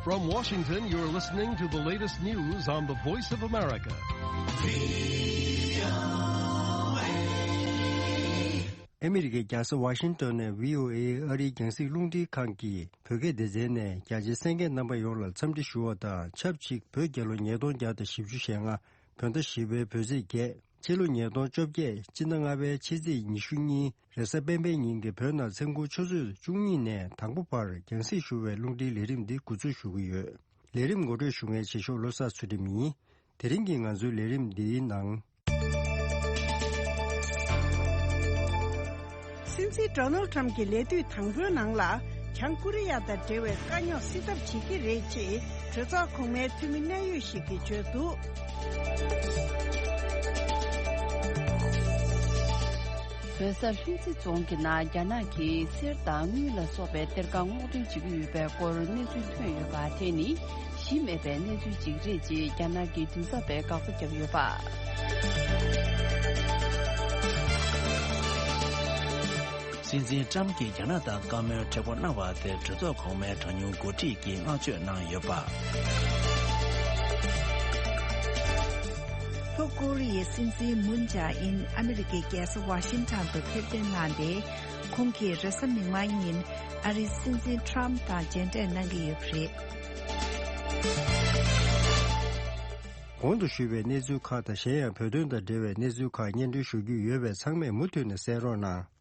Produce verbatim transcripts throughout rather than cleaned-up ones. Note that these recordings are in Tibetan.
From Washington, you're listening to the latest news on the Voice of America. ཨ་མི་རི་ཀའི་རྒྱལ་ས་ཝ་ཤིང་ཏོན་ནས་བྷི་ཨོ་ཨེ་ཨ་རིའི་རྒྱང་སྲིང་རླུང་འཕྲིན་ཁང་གི་བོད་སྐད་སྡེ་ཚན་ནས་རྒྱ་ཆེའི་གསན་མཁན་རྣམ་པ་ཡོངས་ལ་འཚམས་འདྲི་ཞུ་བ་དང་ཆབས་ཅིག་བོད་རྒྱལ་ལོ་ཉིས་སྟོང་བརྒྱ་དང་བཞི་བཅུ་ཞེ་ལྔ། བོད་ཟླ་བཞི་པའི་བོད་ཚེས་བརྒྱད། ཕྱི་ལོ་ཉིས་སྟོང་བཅོ་བརྒྱད། སྤྱི་ཟླ་ལྔ་པའི་ཕྱི་ཚེས་ཉི་ཤུ་གཉིས། རེས་གཟའ་སྤེན་པའི་ཉིན་གྱི་བོད་ནང་མཚན་གུང་ཆུ་ཚོད་བཅུ་གཉིས་ནས་དང་པོ་བར་རྒྱང་སྲིང་ཞུ་བའི་རླུང་འཕྲིན་ལས་རིམ་འདི་འགོ་འཛུགས་ཞུ་གི་ཡོད། ལས་རིམ་ངོ་སྤྲོད་ཞུ་མཁན་བྱེད་ཤོག་བློ་བཟང་ཚུལ་ཁྲིམས་ཡིན། དེ་རིང་གི་ང་ཚོའི་ལས་རིམ་འདིའི་ནང་། སྲིད་འཛིན་ཌོ་ནལ་ཊམ་གྱི་ལས་དུས་དང་པོའི་ནང་ལ་བྱང་ཀོ་རི་ཡ་དང་འབྲེལ་བའི་དཀའ་རྙོག་སེལ་ཐབས་བྱེད་ཀྱི་རེད་ཅེས་གྲོས་ཚོགས་གོང་མའི་འཐུས་མི་གནད་ཡོད་ཞིག་གིས་བརྗོད་འདུག་བོད་ས་ལྷུན་རྩེ་རྫོང་གི་ནང་རྒྱ་ནག་གིས་གསེར་དང་དངུལ་ལ་སོགས་པའི་གཏེར་ཁ་སྔོག་འདོན་བྱེད་ཀྱི་ཡོད་པའི་སྐོར་གནས་ཚུལ་ཐོན་ཡོད་པ་དེ་ནི་གཞི་མེད་པའི་གནས་ཚུལ་ཅིག་རེད་ཅེས་རྒྱ་ནག་གི་མགྲིན་ཚབ་པས་དགག་པ་བརྒྱབ་ཡོད་པ། སྲིད་འཛིན་ཀྲམ་གྱིས་རྒྱ་ནག་དང་བཀའ་མོལ་མཁྲེགས་པོ་གནང་བ་དེར་གྲོས་ཚོགས་གོང་མའི་གྲངས་ཉུང་འགོ་ཁྲིད་ཀྱིས་བསྔགས་བརྗོད་གནང་ཡོད་པ། ལྷོ་ཀོ་རི་ཡའི་སྲིད་འཛིན་མུན་ཇཱ་ཨིན་ཨ་མི་རི་ཀའི་རྒྱལ་ས་ཝ་ཤིང་ཊོན་དུ་ཕེབས་གཏན་གནང་སྟེ། ཁོང་གིས་རེས་གཟའ་མིག་དམར་ཉིན་ཨ་རིའི་སྲིད་འཛིན་ཀྲམ་དང་མཇལ་འཕྲད་གནང་གི་ཡོད་པ་རེད། གོང་དུ་ཞུས་པའི་གནས་ཚུལ་ཁག་དང་གཞན་ཡང་བོད་དོན་དང་འབྲེལ་བའི་གནས་ཚུལ་ཁག་སྙན་སྒྲོན་ཞུ་རྒྱུ་ཡོད་པས་ཚང་མས་མུ་མཐུད་ནས་གསན་རོགས་གནང་།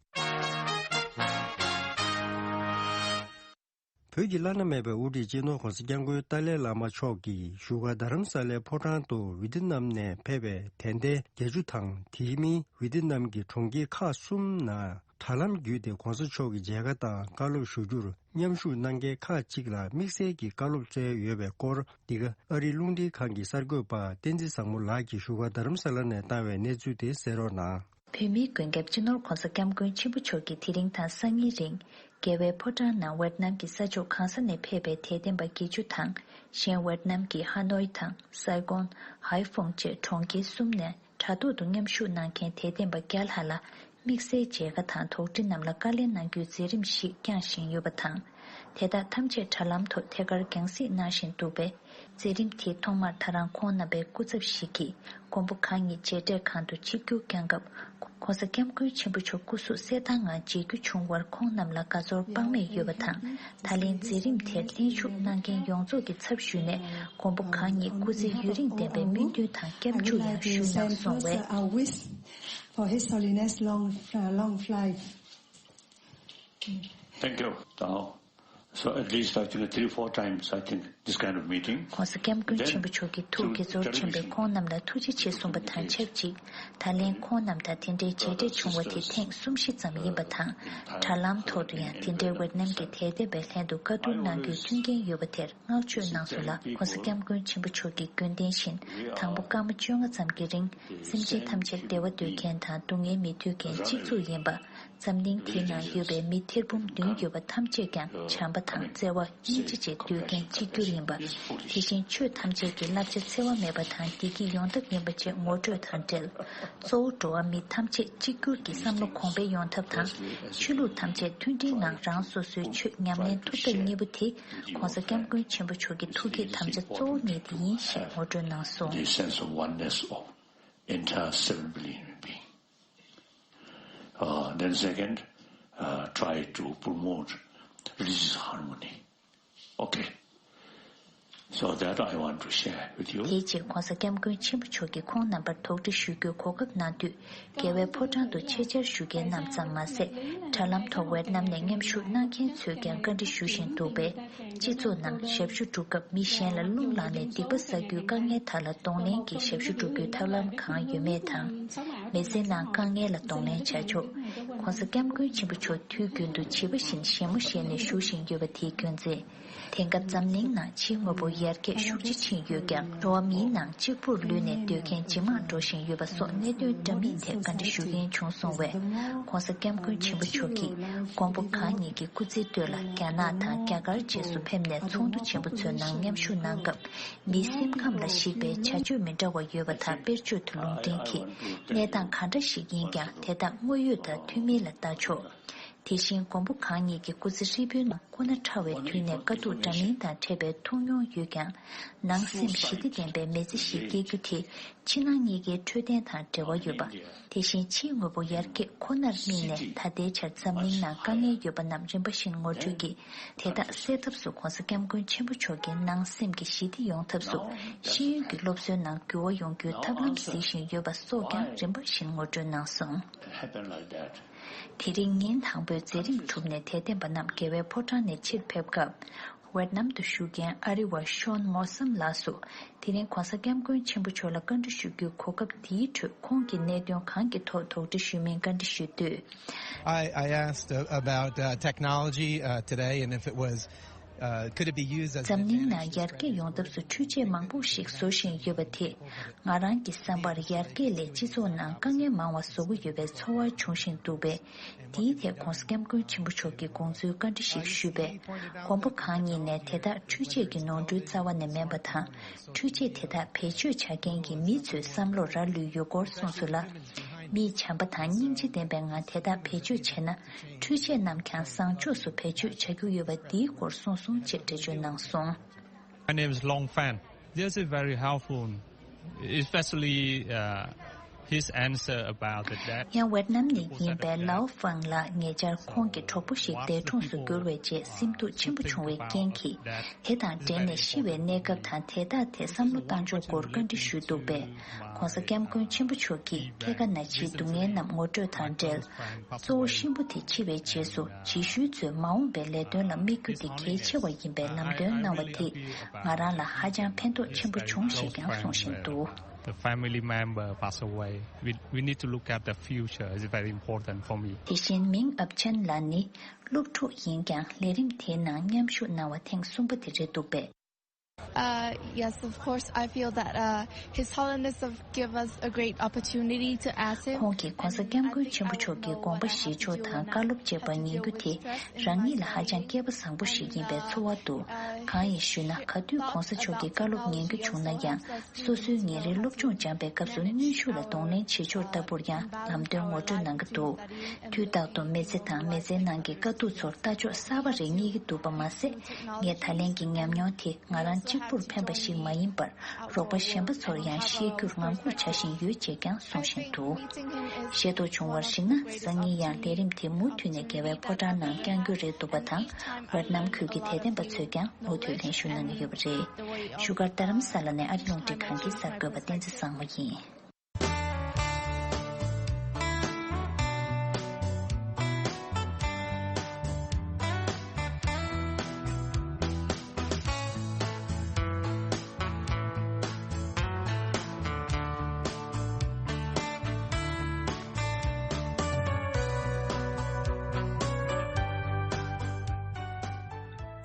བོད་ཀྱི་བླ་ན་མེད་པའི་དབུ་ཁྲིད་སྤྱི་ནོར་༧གོང་ས་༧སྐྱབས་མགོན་ཏཱ་ལའི་བླ་མ་མཆོག་གིས་བཞུགས་སྒར་རྡ་རམ་ས་ལའི་ཕོ་བྲང་དུ་ཝི་ཏི་ནམ་ནས་ཕེབས་པའི་དད་ལྡན་བརྒྱད་ཅུ་དང་དེ་མིན་ཝི་ཏི་ནམ་གྱི་གྲོང་ཁྱེར་ཁག་གསུམ་ནང་དྲ་ལམ་བརྒྱུད་དེ་༧གོང་ས་མཆོག་གི་མཇལ་ཁ་དང་བཀའ་སློབ་ཞུ་རྒྱུར་མཉམ་ཞུགས་གནང་མཁན་ཁག་ཅིག་ལ་དམིགས་བསལ་གྱི་བཀའ་སློབ་སྩལ་ཡོད་པའི་སྐོར། འདི་ག་ཨ་རིའི་རླུང་འཕྲིན་ཁང་གི་གསར་འགོད་པ་བསྟན་འཛིན་བཟང་མོ་ལགས་ཀྱིས་བཞུགས་སྒར་རྡ་རམ་ས་ལ་ནས་བཏང་བའི་གནས་ཚུལ་དེ་གསན་རོགས་གནང་། བོད་མིའི་མགོན་སྐྱབས་སྤྱི་ནོར་༧གོང་ས་༧སྐྱབས་མགོན་ཆེན་པོ་མཆོག་གིས་དེ་རིང་དང་སང་ཉིན་རིང་། རྒྱལ་བའི་ཕོ་བྲང་ནང་ཝེད་ནམ་གྱི་ས་ཕྱོགས་གང་ས་ནས་ཕེབས་པའི་དད་ལྡན་པ་བརྒྱད་ཅུ་དང་། གཞན་ཝེད་ནམ་གྱི་ཧ་ནོའི་དང་སའི་གོན། ཧའེ་ཧྥུང་བཅས་གྲོང་ཁྱེར་གསུམ་ནས་དྲ་ཐོག་ཏུ་མཉམ་ཞུགས་གནང་མཁན་དད་ལྡན་པ་བརྒྱ་ལྷག་ལ། དམིགས་བསལ་མཇལ་ཁ་དང་དོགས་འདྲི་རྣམས་ལ་བཀའ་ལན་གནང་རྒྱུའི་མཛད་རིམ་ཞིག་བསྐྱངས་བཞིན་ཡོད་པ་དང་། དེ་དག་ཐམས་ཅད་དྲ་ལམ་ཐོག་ཐད་ཀར་རྒྱང་སྲིང་གནང་བཞིན་འདུག་པས། མཛད་རིམ་དེའི་ཐོག་མར་ད་རང་ཁོང་རྣམ་པའི་སྐུ་ཚབ་ཞིག་གིས་མགོན་པོ་གང་ཉིད་མཇལ་འཕྲད་ཁང་དུ་ཆིབས་བསྒྱུར་བསྐྱངས་སྐབས། ྋགོང་ས་ྋསྐྱབས་མགོན་ཆེན་པོ་མཆོག་སྐུ་གཟུགས་གསལ་ཐང་ངང་མཇལ་རྒྱུ་བྱུང་བར་ཁོང་རྣམས་ལ་དགའ་ཚོར་དཔག་མེད་ཡོད་པ་དང་། ད་ལན་མཛད་རིམ་དེར་ལྷན་ཞུགས་གནང་མཁན་ཡོངས་རྫོགས་ཀྱི་ཚབ་ཞུས་ནས་མགོན་པོ་གང་ཉིད་སྐུ་ཚེ་ཡུན་རིང་བརྟན་པའི་སྨོན་འདུན་དང་སྐྱབས་འཇུག་ཡང་ཞུས་གནང་སོང་བས། It was a wish for His Holiness long, uh, long life. Thank you. Tao. So at least I think three, four times I think this kind of meeting. ྋགོང་ས་ྋསྐྱབས་མགོན་ཆེན་པོ་མཆོག་གིས་ཐུགས་དགྱེས་ཚོར་ཆེན་པོས་ཁོང་རྣམས་ལ་ཐུགས་རྗེ་ཆེ་གསུངས་པ་དང་ཆབས་ཅིག་ད་ལན་ཁོང་རྣམས་དང་དེ་འདྲའི་མཇལ་འཕྲད་བྱུང་བ་དེ་ཐེངས་གསུམ་བཞི་ཙམ་ཡིན་པ་དང་། དྲ་ལམ་ཐོག་ཏུ་ཡང་དེ་འདྲའི་ཝེད་ནམ་གྱི་དད་ལྡན་པའི་ལྷན་དུ་བཀའ་བསྡུར་གནང་རྒྱུའི་མཐུན་རྐྱེན་ཡོད་པ་དེར། བསྔགས་བརྗོད་གནང་སོང་ལ། ྋགོང་ས་ྋསྐྱབས་མགོན་ཆེན་པོ་མཆོག་གི་རྒྱུན་ལྡན་བཞིན་དང་པོ་སྐར་མ་བཅོ་ལྔ་ཙམ་གྱི་རིང་སེམས་ཅན་ཐམས་ཅད་བདེ་བ་འདོད་མཁན་དང་སྡུག་བསྔལ་མི་འདོད་མཁན་གཅིག་མཚུངས་ཡིན་པ། འཛམ་གླིང་དེའི་ནང་ཡོད་པའི་མི་ཐེར་འབུམ་བདུན་ཡོད་པ་ཐམས་ཅད་ཀྱང་བྱམས་པ་དང་བརྩེ་བ་སྙིང་རྗེ་བཅས་འདོད་མཁན་གཅིག་གྱུར་ཡིན་པ། དེ་བཞིན་ཆོས་ཐམས་ཅད་ཀྱི་བསླབ་བྱ་འཚེ་བ་མེད་པ་དང་བདེ་སྐྱིད་ཡོང་ཐབས་ཡིན་པ་བཅས་ངོ་སྤྲོད་དང་འབྲེལ། གཙོ་བོ་འགྲོ་བ་མི་ཐམས་ཅད་གཅིག་གྱུར་གྱི་བསམ་བློ་གོང་འཕེལ་ཡོང་ཐབས་དང་། ཆོས་ལུགས་ཐམས་ཅད་མཐུན་སྒྲིལ་ངང་རང་སོ་སོའི་ཆོས་ཉམས་ལེན་ཐུབ་ཐབས་གཉིས་པོ་དེ། ྋགོང་ས་ྋསྐྱབས་མགོན་ཆེན་པོ་མཆོག་གི་ཐུགས་བསྐྱེད་དམ་བཅའ་གཙོ་བོ་གཉིས་དེ་ཡིན་ཞེས་ངོ་སྤྲོད་གནང་སོང་། The sense of oneness of entire seven billion human being. Uh, then second, uh, try to promote religious harmony. Okay. So that I want to share with you. དེའི་རྗེས་ྋགོང་ས་ྋསྐྱབས་མགོན་ཆེན་པོ་མཆོག་གིས་ཁོང་རྣམ་པར་དོགས་འདྲི་ཞུ་རྒྱུའི་གོ་སྐབས་གནང་དུས། རྒྱལ་བའི་ཕོ་བྲང་དུ་ཆེད་བཅར་ཞུ་མཁན་རྣམས་ཙམ་མ་ཟད། དྲ་ལམ་ཐོག་ཝེད་ནམ་ནས་མཉམ་ཞུགས་གནང་མཁན་ཚོས་ཀྱང་བཀའ་འདྲི་ཞུ་བཞིན་འདུག་པས། སྤྱི་ཚོགས་ནང་ཞབས་ཞུ་སྒྲུབ་སྐབས་མི་གཞན་ལ་རླུང་ལངས་ནས་སྡིག་པ་བསགས་རྒྱུའི་དཀའ་ངལ་དག་ལ་གདོང་ལེན་གྱིས་ཞབས་ཞུ་སྒྲུབ་རྒྱུའི་ཐབས་ལམ་གང་ཡོད་མེད་དང་། མི་ཚེའི་ནང་དཀའ་ངལ་ལ་གདོང་ལེན་བྱ་ཕྱོགས། ྋགོང་ས་ྋསྐྱབས་མགོན་ཆེན་པོ་མཆོག་དུས་རྒྱུན་དུ་བྱིས་པ་བཞིན་བཞད་མོ་བཞད་ནས་བཞུགས་བཞིན་ཡོད་པ་དེའི་རྒྱུ་མཚན། དེང་སྐབས་འཛམ་གླིང་ནང་ཕྱི་དངོས་པོ་ཡར་རྒྱས་ཤུགས་ཆེ་ཕྱིན་ཡོད་ཀྱང་། འགྲོ་བ་མིའི་ནང་གཅིག་པུར་ལུས་ནས་སྡོད་མཁན་ཇེ་མང་འགྲོ་བཞིན་ཡོད་པ་སོགས་གནད་དོན་འདྲ་མིན་ཐད་བཀའ་འདྲི་ཞུ་མཁན་བྱུང་སོང་བས། ྋགོང་ས་ྋསྐྱབས་མགོན་ཆེན་པོ་མཆོག་གིས་མགོན་པོ་གང་ཉིད་ཀྱི་སྐུ་ཚེའི་སྟོད་ལ་རྒྱ་ནག་དང་རྒྱ་གར་རྗེས་སུ་ཕེབས་ནས་ཚོགས་འདུ་ཆེན་པོ་ཚོའི་ནང་མཉམ་ཞུགས་གནང་སྐབས། མིའི་སེམས་ཁམས་ལ་གཞིགས་པའི་བྱ་སྤྱོད་མི་འདྲ་བ་ཡོད་པ་དག་དཔེར་བརྗོད་དུ་ལུང་འདྲེན་གྱིས། གནས་སྟངས་གང་འདྲ་ཞིག་ཡིན་ཀྱང་དེ་དག་དངོས་ཡོད་དང་མཐུན་མིན་ལ་ལྟ་ཕྱོགས། དེ་བཞིན་མགོན་པོ་གང་ཉིད་ཀྱི་སྐུ་ཚེ་ཧྲིལ་པོའི་ནང་ཁོ་ན་ཕྲ་བའི་དུས་ནས་དཀའ་སྡུག་འདྲ་མིན་དང་འཕྲད་པའི་ཐུགས་མྱོང་ཡོད་ཀྱང་། ནང་སེམས་ཞི་བདེ་ལྡན་པའི་མི་ཚེ་ཞིག་སྐྱེལ་རྒྱུ་དེ་ཕྱི་ནང་གཉིས་ཀའི་འཕྲོད་བསྟེན་དང་འབྲེལ་བ་ཡོད་པ། དེ་བཞིན་ཕྱིའི་དངོས་པོ་ཡར་རྒྱས་ཁོ་ནར་དམིགས་ནས་ད་ལྟའི་ཆར་འཛམ་གླིང་ནང་དཀའ་ངལ་ཡོད་པ་རྣམས་རིམ་པ་བཞིན་ངོ་སྤྲོད་ཀྱིས་དེ་དག་སེལ་ཐབས་སུ་༧གོང་ས་༧སྐྱབས་མགོན་ཆེན་པོ་མཆོག་གི་ནང་སེམས་ཀྱི་ཞི་བདེ་ཡོང་ཐབས་སུ་ཤེས་ཡོན་གྱི་སློབ་གསོའི་ནང་འགྱུར་བ་ཡོང་རྒྱུའི་ཐབས་ལམ་གཟིགས་བཞིན་ཡོད་པ་སོགས་ཀྱང་རིམ་པ་བཞིན་ངོ་སྤྲོད་གནང་སོང་། དེ་རིང་ཉིན་དང་པོའི་མཛད་རིམ་གྲུབ་ནས་དད་ལྡན་པ་རྣམས་རྒྱལ་བའི་ཕོ་བྲང་ནས་ཕྱིར་ཕེབས་སྐབས། ཝེད་ནམ་དུ་བཞུགས་མཁན་ཨ་རི་བ་ཤོན་མོ་སམ་ལགས་སུ། དེ་རིང་༧གོང་ས་༧སྐྱབས་མགོན་ཆེན་པོ་མཆོག་ལ་བཀའ་འདྲི་ཞུ་རྒྱུའི་གོ་སྐབས་འདིའི་ཁྲོད་ཁོང་གིས་གནད་དོན་གང་གི་ཐོག་དོགས་འདྲི་ཞུས་མིན་བཀའ་འདྲི་ཞུས་དུས། I, I asked, uh, about, uh, technology, uh, today and if it was, uh, could it be used as an འཛམ་གླིང་ནང་advantage ཡར་རྒྱས་ཡོང་ཐབས་སུ་འཕྲུལ་ཆས་མང་པོ་ཞིག་བཟོ་བཞིན་ཡོད་པ་དེས་ང་རང་གི་བསམ་པར་ཡར་རྒྱས་ལས་སྤྱི་ཚོགས་ནང་དཀའ་ངལ་མང་བ་བཟོ་གི་ཡོད་པའི་ཚོར་བ་བྱུང་བཞིན་འདུག་པས། དེའི་ཐད་༧གོང་ས་༧སྐྱབས་མགོན་ཆེན་པོ་མཆོག་གིས་དགོངས་ཚུལ་བཀའ་འདྲི་ཞིག་ཞུས་པས། མགོན་པོ་གང་ཉིད་ནས་དེ་དག་འཕྲུལ་ཆས་ཀྱི་ནོར་འཁྲུལ་རྩ་བ་ནས་མིན་པ་དང་། འཕྲུལ་ཆས་དེ་དག་བེད་སྤྱོད་བྱ་མཁན་གྱི་མི་ཚོའི་བསམ་བློར་རག་ལུས་ཡོད་སྐོར་གསུངས་སོང་ལ། མིས་བྱམས་པ་དང་སྙིང་རྗེ་ལྡན་པའི་ངང་དེ་དག་བེད་སྤྱོད་བྱས་ན། འཕྲུལ་ཆས་རྣམས་ཀྱང་བཟང་ཕྱོགས་སུ་བེད་སྤྱོད་བྱ་རྒྱུ་ཡོད་པ་འདིའི་སྐོར་གསུངས་སོང་ཅེས་འགྲེལ་བརྗོད་གནང་སོང་། My name is Long Fan. This is very helpful, especially, uh, his answer about the debt. ཡང་ཝེད་ནམ་ནས་ཡིན་པའི་ལའོ་ཧྥང་ལགས་ཉེ་ཆར་ཁོང་གི་གྲོགས་པོ་ཞིག་འདས་གྲོངས་སུ་གྱུར་བའི་རྗེས་སེམས་སྡུག་ཆེན་པོ་བྱུང་བའི་རྐྱེན་གྱིས། དེ་དང་འབྲེལ་ནས་ཤི་བའི་གནས་སྐབས་དང་དེ་དག་ཐད་བསམ་བློ་བཏང་ཕྱོགས་སྐོར་བཀའ་འདྲི་ཞུས་འདུག་པས། ༧གོང་ས་༧སྐྱབས་མགོན་ཆེན་པོ་མཆོག་གིས་སྐྱེ་རྒ་ན་འཆིའི་སྡུག་བསྔལ་རྣམས་ངོ་སྤྲོད་དང་འབྲེལ། གཙོ་བོ་གཤིན་པོ་དེ་འཆི་བའི་རྗེས་སུ་རྗེས་ཤུལ་ཚོས་མ་འོངས་པའི་ལས་དོན་ལ་དམིགས་རྒྱུ་དེ་གལ་ཆེ་བ་ཡིན་པའི་ལམ་སྟོན་གནང་བ་དེས་ང་རང་ལ་ཧ་ཅང་ཕན་ཐོགས་ཆེན་པོ་བྱུང་ཞེས་ཀྱང་གསུངས་བཞིན་འདུག། The family member pass away. We, we need to look at the future. It's very important for me. དེ་བཞིན་མིང་ཨབ་ཆན་ལགས་ནི་སློབ་ཕྲུག་ཡིན་ཀྱང་ལས་རིམ་དེའི་ནང་མཉམ་ཞུགས་གནང་བ་ཐེངས་གསུམ་པ་དེ་རེད་འདུག་པས། Uh, yes, of course. I feel that, uh, His Holiness have give us a great opportunity to ask him. ཁོང་གིས་༧གོང་ས་༧སྐྱབས་མགོན་ཆེན་པོ་མཆོག་གི་དགོངས་པ་བཞེས་ཕྱོགས་དང་བཀའ་སློབ་བཅས་པ་ཉན་རྒྱུ་དེ་རང་ཉིད་ལ་ཧ་ཅང་སྐལ་པ་བཟང་པོ་ཞིག་ཡིན་པའི་ཚོར་བ་འདུག། གང་ཡིན་ཞུས་ན་ག་དུས་༧གོང་ས་མཆོག་གི་བཀའ་སློབ་ཉན་རྒྱུ་བྱུང་ན་ཡང་། སོ་སོའི་ཉིན་རེའི་སློབ་སྦྱོང་སྦྱངས་པའི་སྐབས་སུ་གནོན་ཤུགས་ལ་གདོང་ལེན་བྱེད་ཕྱོགས་ལྟ་བུར་ཡང་ལམ་སྟོན་ངོ་སྤྲོད་གནང་གི་འདུག། དུས་རྟག་ཏུ་མི་ཚེ་དང་མི་ཚེའི་ནང་གི་དཀའ་སྡུག་ཚོར་ལྟ་ཕྱོགས་གསར་པ་རེ་རྙེད་ཀྱི་འདུག་པ་མ་ཟད། ངས་ད་ལན་གྱི་ཉམས་མྱོང་དེ་ང་རང་གཅིག་པུར་ཕན་པ་ཞིག་མ་ཡིན་པར། རོགས་པ་གཞན་པ་ཚོར་ཡང་བཤད་རྒྱུར་ངང་སྒུག་བྱ་བཞིན་ཡོད་ཅེས་ཀྱང་གསུངས་བཞིན་འདུག། ཤེས་རྟོགས་བྱུང་བར་གཞིགས་ན། སང་ཉིན་ཡང་ལས་རིམ་དེ་མུ་མཐུད་ནས་རྒྱལ་བའི་ཕོ་བྲང་ནང་བསྐྱང་རྒྱུ་རེད་འདུག་པ་དང་། ཝེད་ནམ་ཁུལ་གྱི་དད་ལྡན་པ་ཚོས་ཀྱང་མུ་མཐུད་ལེན་ཞུ་གནང་གི་ཡོད་པ་རེད། བཞུགས་སྒར་རྡ་རམ་ས་ལ་ནས་ཨ་རི་རླུང་འཕྲིན་ཁང་གི་གསར་འགོད་པ་བསྟན་འཛིན་བཟང་མོ་ཡིན།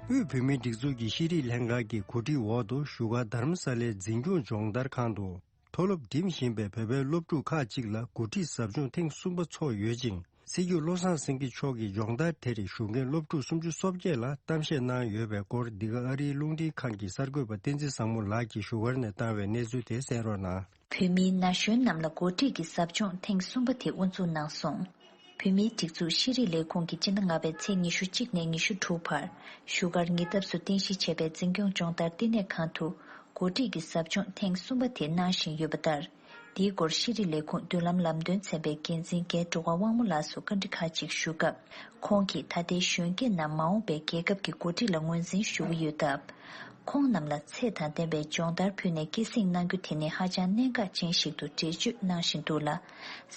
དབུས་བོད་མིའི་སྒྲིག་འཛུགས་ཀྱི་ཤེས་རིག་ལྷན་ཁང་གི་གོ་སྒྲིག་འོག་ཏུ་བཞུགས་སྒར་རྡ་རམ་ས་ལའི་འཛིན་སྐྱོང་སྦྱོང་བརྡར་ཁང་དུ། མཐོ་སློབ་འགྲིམ་བཞིན་པའི་བོད་པའི་སློབ་ཕྲུག་ཁག་ཅིག་ལ་འགོ་ཁྲིད་ཟབ་སྦྱོང་ཐེངས་གསུམ་པ་ཚོགས་ཡོད་ཅིང་། སྲིད་སྐྱོང་བློ་བཟང་སེང་གེ་མཆོག་གིས་སྦྱོང་བརྡར་དེར་ཞུགས་མཁན་སློབ་ཕྲུག་སུམ་ཅུ་སོ་བརྒྱད་ལ་གཏམ་བཤད་གནང་ཡོད་པའི་སྐོར། འདི་ག་ཨ་རིའི་རླུང་འཕྲིན་ཁང་གི་གསར་འགོད་པ་བསྟན་འཛིན་བཟང་མོ་ལགས་ཀྱིས་བཞུགས་སྒར་ནས་བཏང་བའི་གནས་ཚུལ་དེ་གསན་རོགས་གནང་། བོད་མིའི་ན་གཞོན་རྣམས་ལ་འགོ་ཁྲིད་ཀྱི་ཟབ་སྦྱོང་ཐེངས་གསུམ་པ་དེ་དབུ་འཛུགས་གནང་སོང་། བོད་མིའི་སྒྲིག་འཛུགས་ཤེས་རིག་ལས་ཁུངས་ཀྱིས་སྤྱི་ཟླ་ལྔ་པའི་ཚེས་ཉི་ཤུ་གཅིག་ནས་ཉི་ཤུ་དྲུག་བར། བཞུགས་སྒར་ཉེ་འདབས་སུ་རྟེན་གཞི་བྱས་པའི་འཛིན་སྐྱོང་སྦྱོང་བརྡར་བསྟི་གནས་ཁང་དུ། འགོ་ཁྲིད་ཀྱི་ཟབ་སྦྱོང་ཐེངས་གསུམ་པ་དེ་གནང་བཞིན་ཡོད་པ་ལྟར། འདིའི་སྐོར་ཤེས་རིག་ལས་ཁུངས་མདུན་ལམ་ལམ་སྟོན་ཚན་པའི་འགན་འཛིན་རྒན་འགྲོ་བ་དབང་མོ་ལགས་སུ་བཀའ་འདྲི་ཁག་ཅིག་ཞུས་སྐབས། ཁོང་གིས་ད་ལྟའི་གཞོན་སྐྱེས་རྣམས་མ་འོངས་པའི་རྒྱལ་ཁབ་ཀྱི་འགོ་ཁྲིད་ལ་ངོས་འཛིན་ཞུ་གི་ཡོད་སྟབས། ཁོང་རྣམས་ལ་ཚད་དང་ལྡན་པའི་སྦྱོང་བརྡར་ཕུལ་ནས་སྐྱེད་སྲིང་གནང་རྒྱུ་དེ་ནི་ཧ་ཅང་གནད་འགག་ཅན་ཞིག་ཏུ་འགྲེལ་བརྗོད་གནང་བཞིན་འདུག་ལ།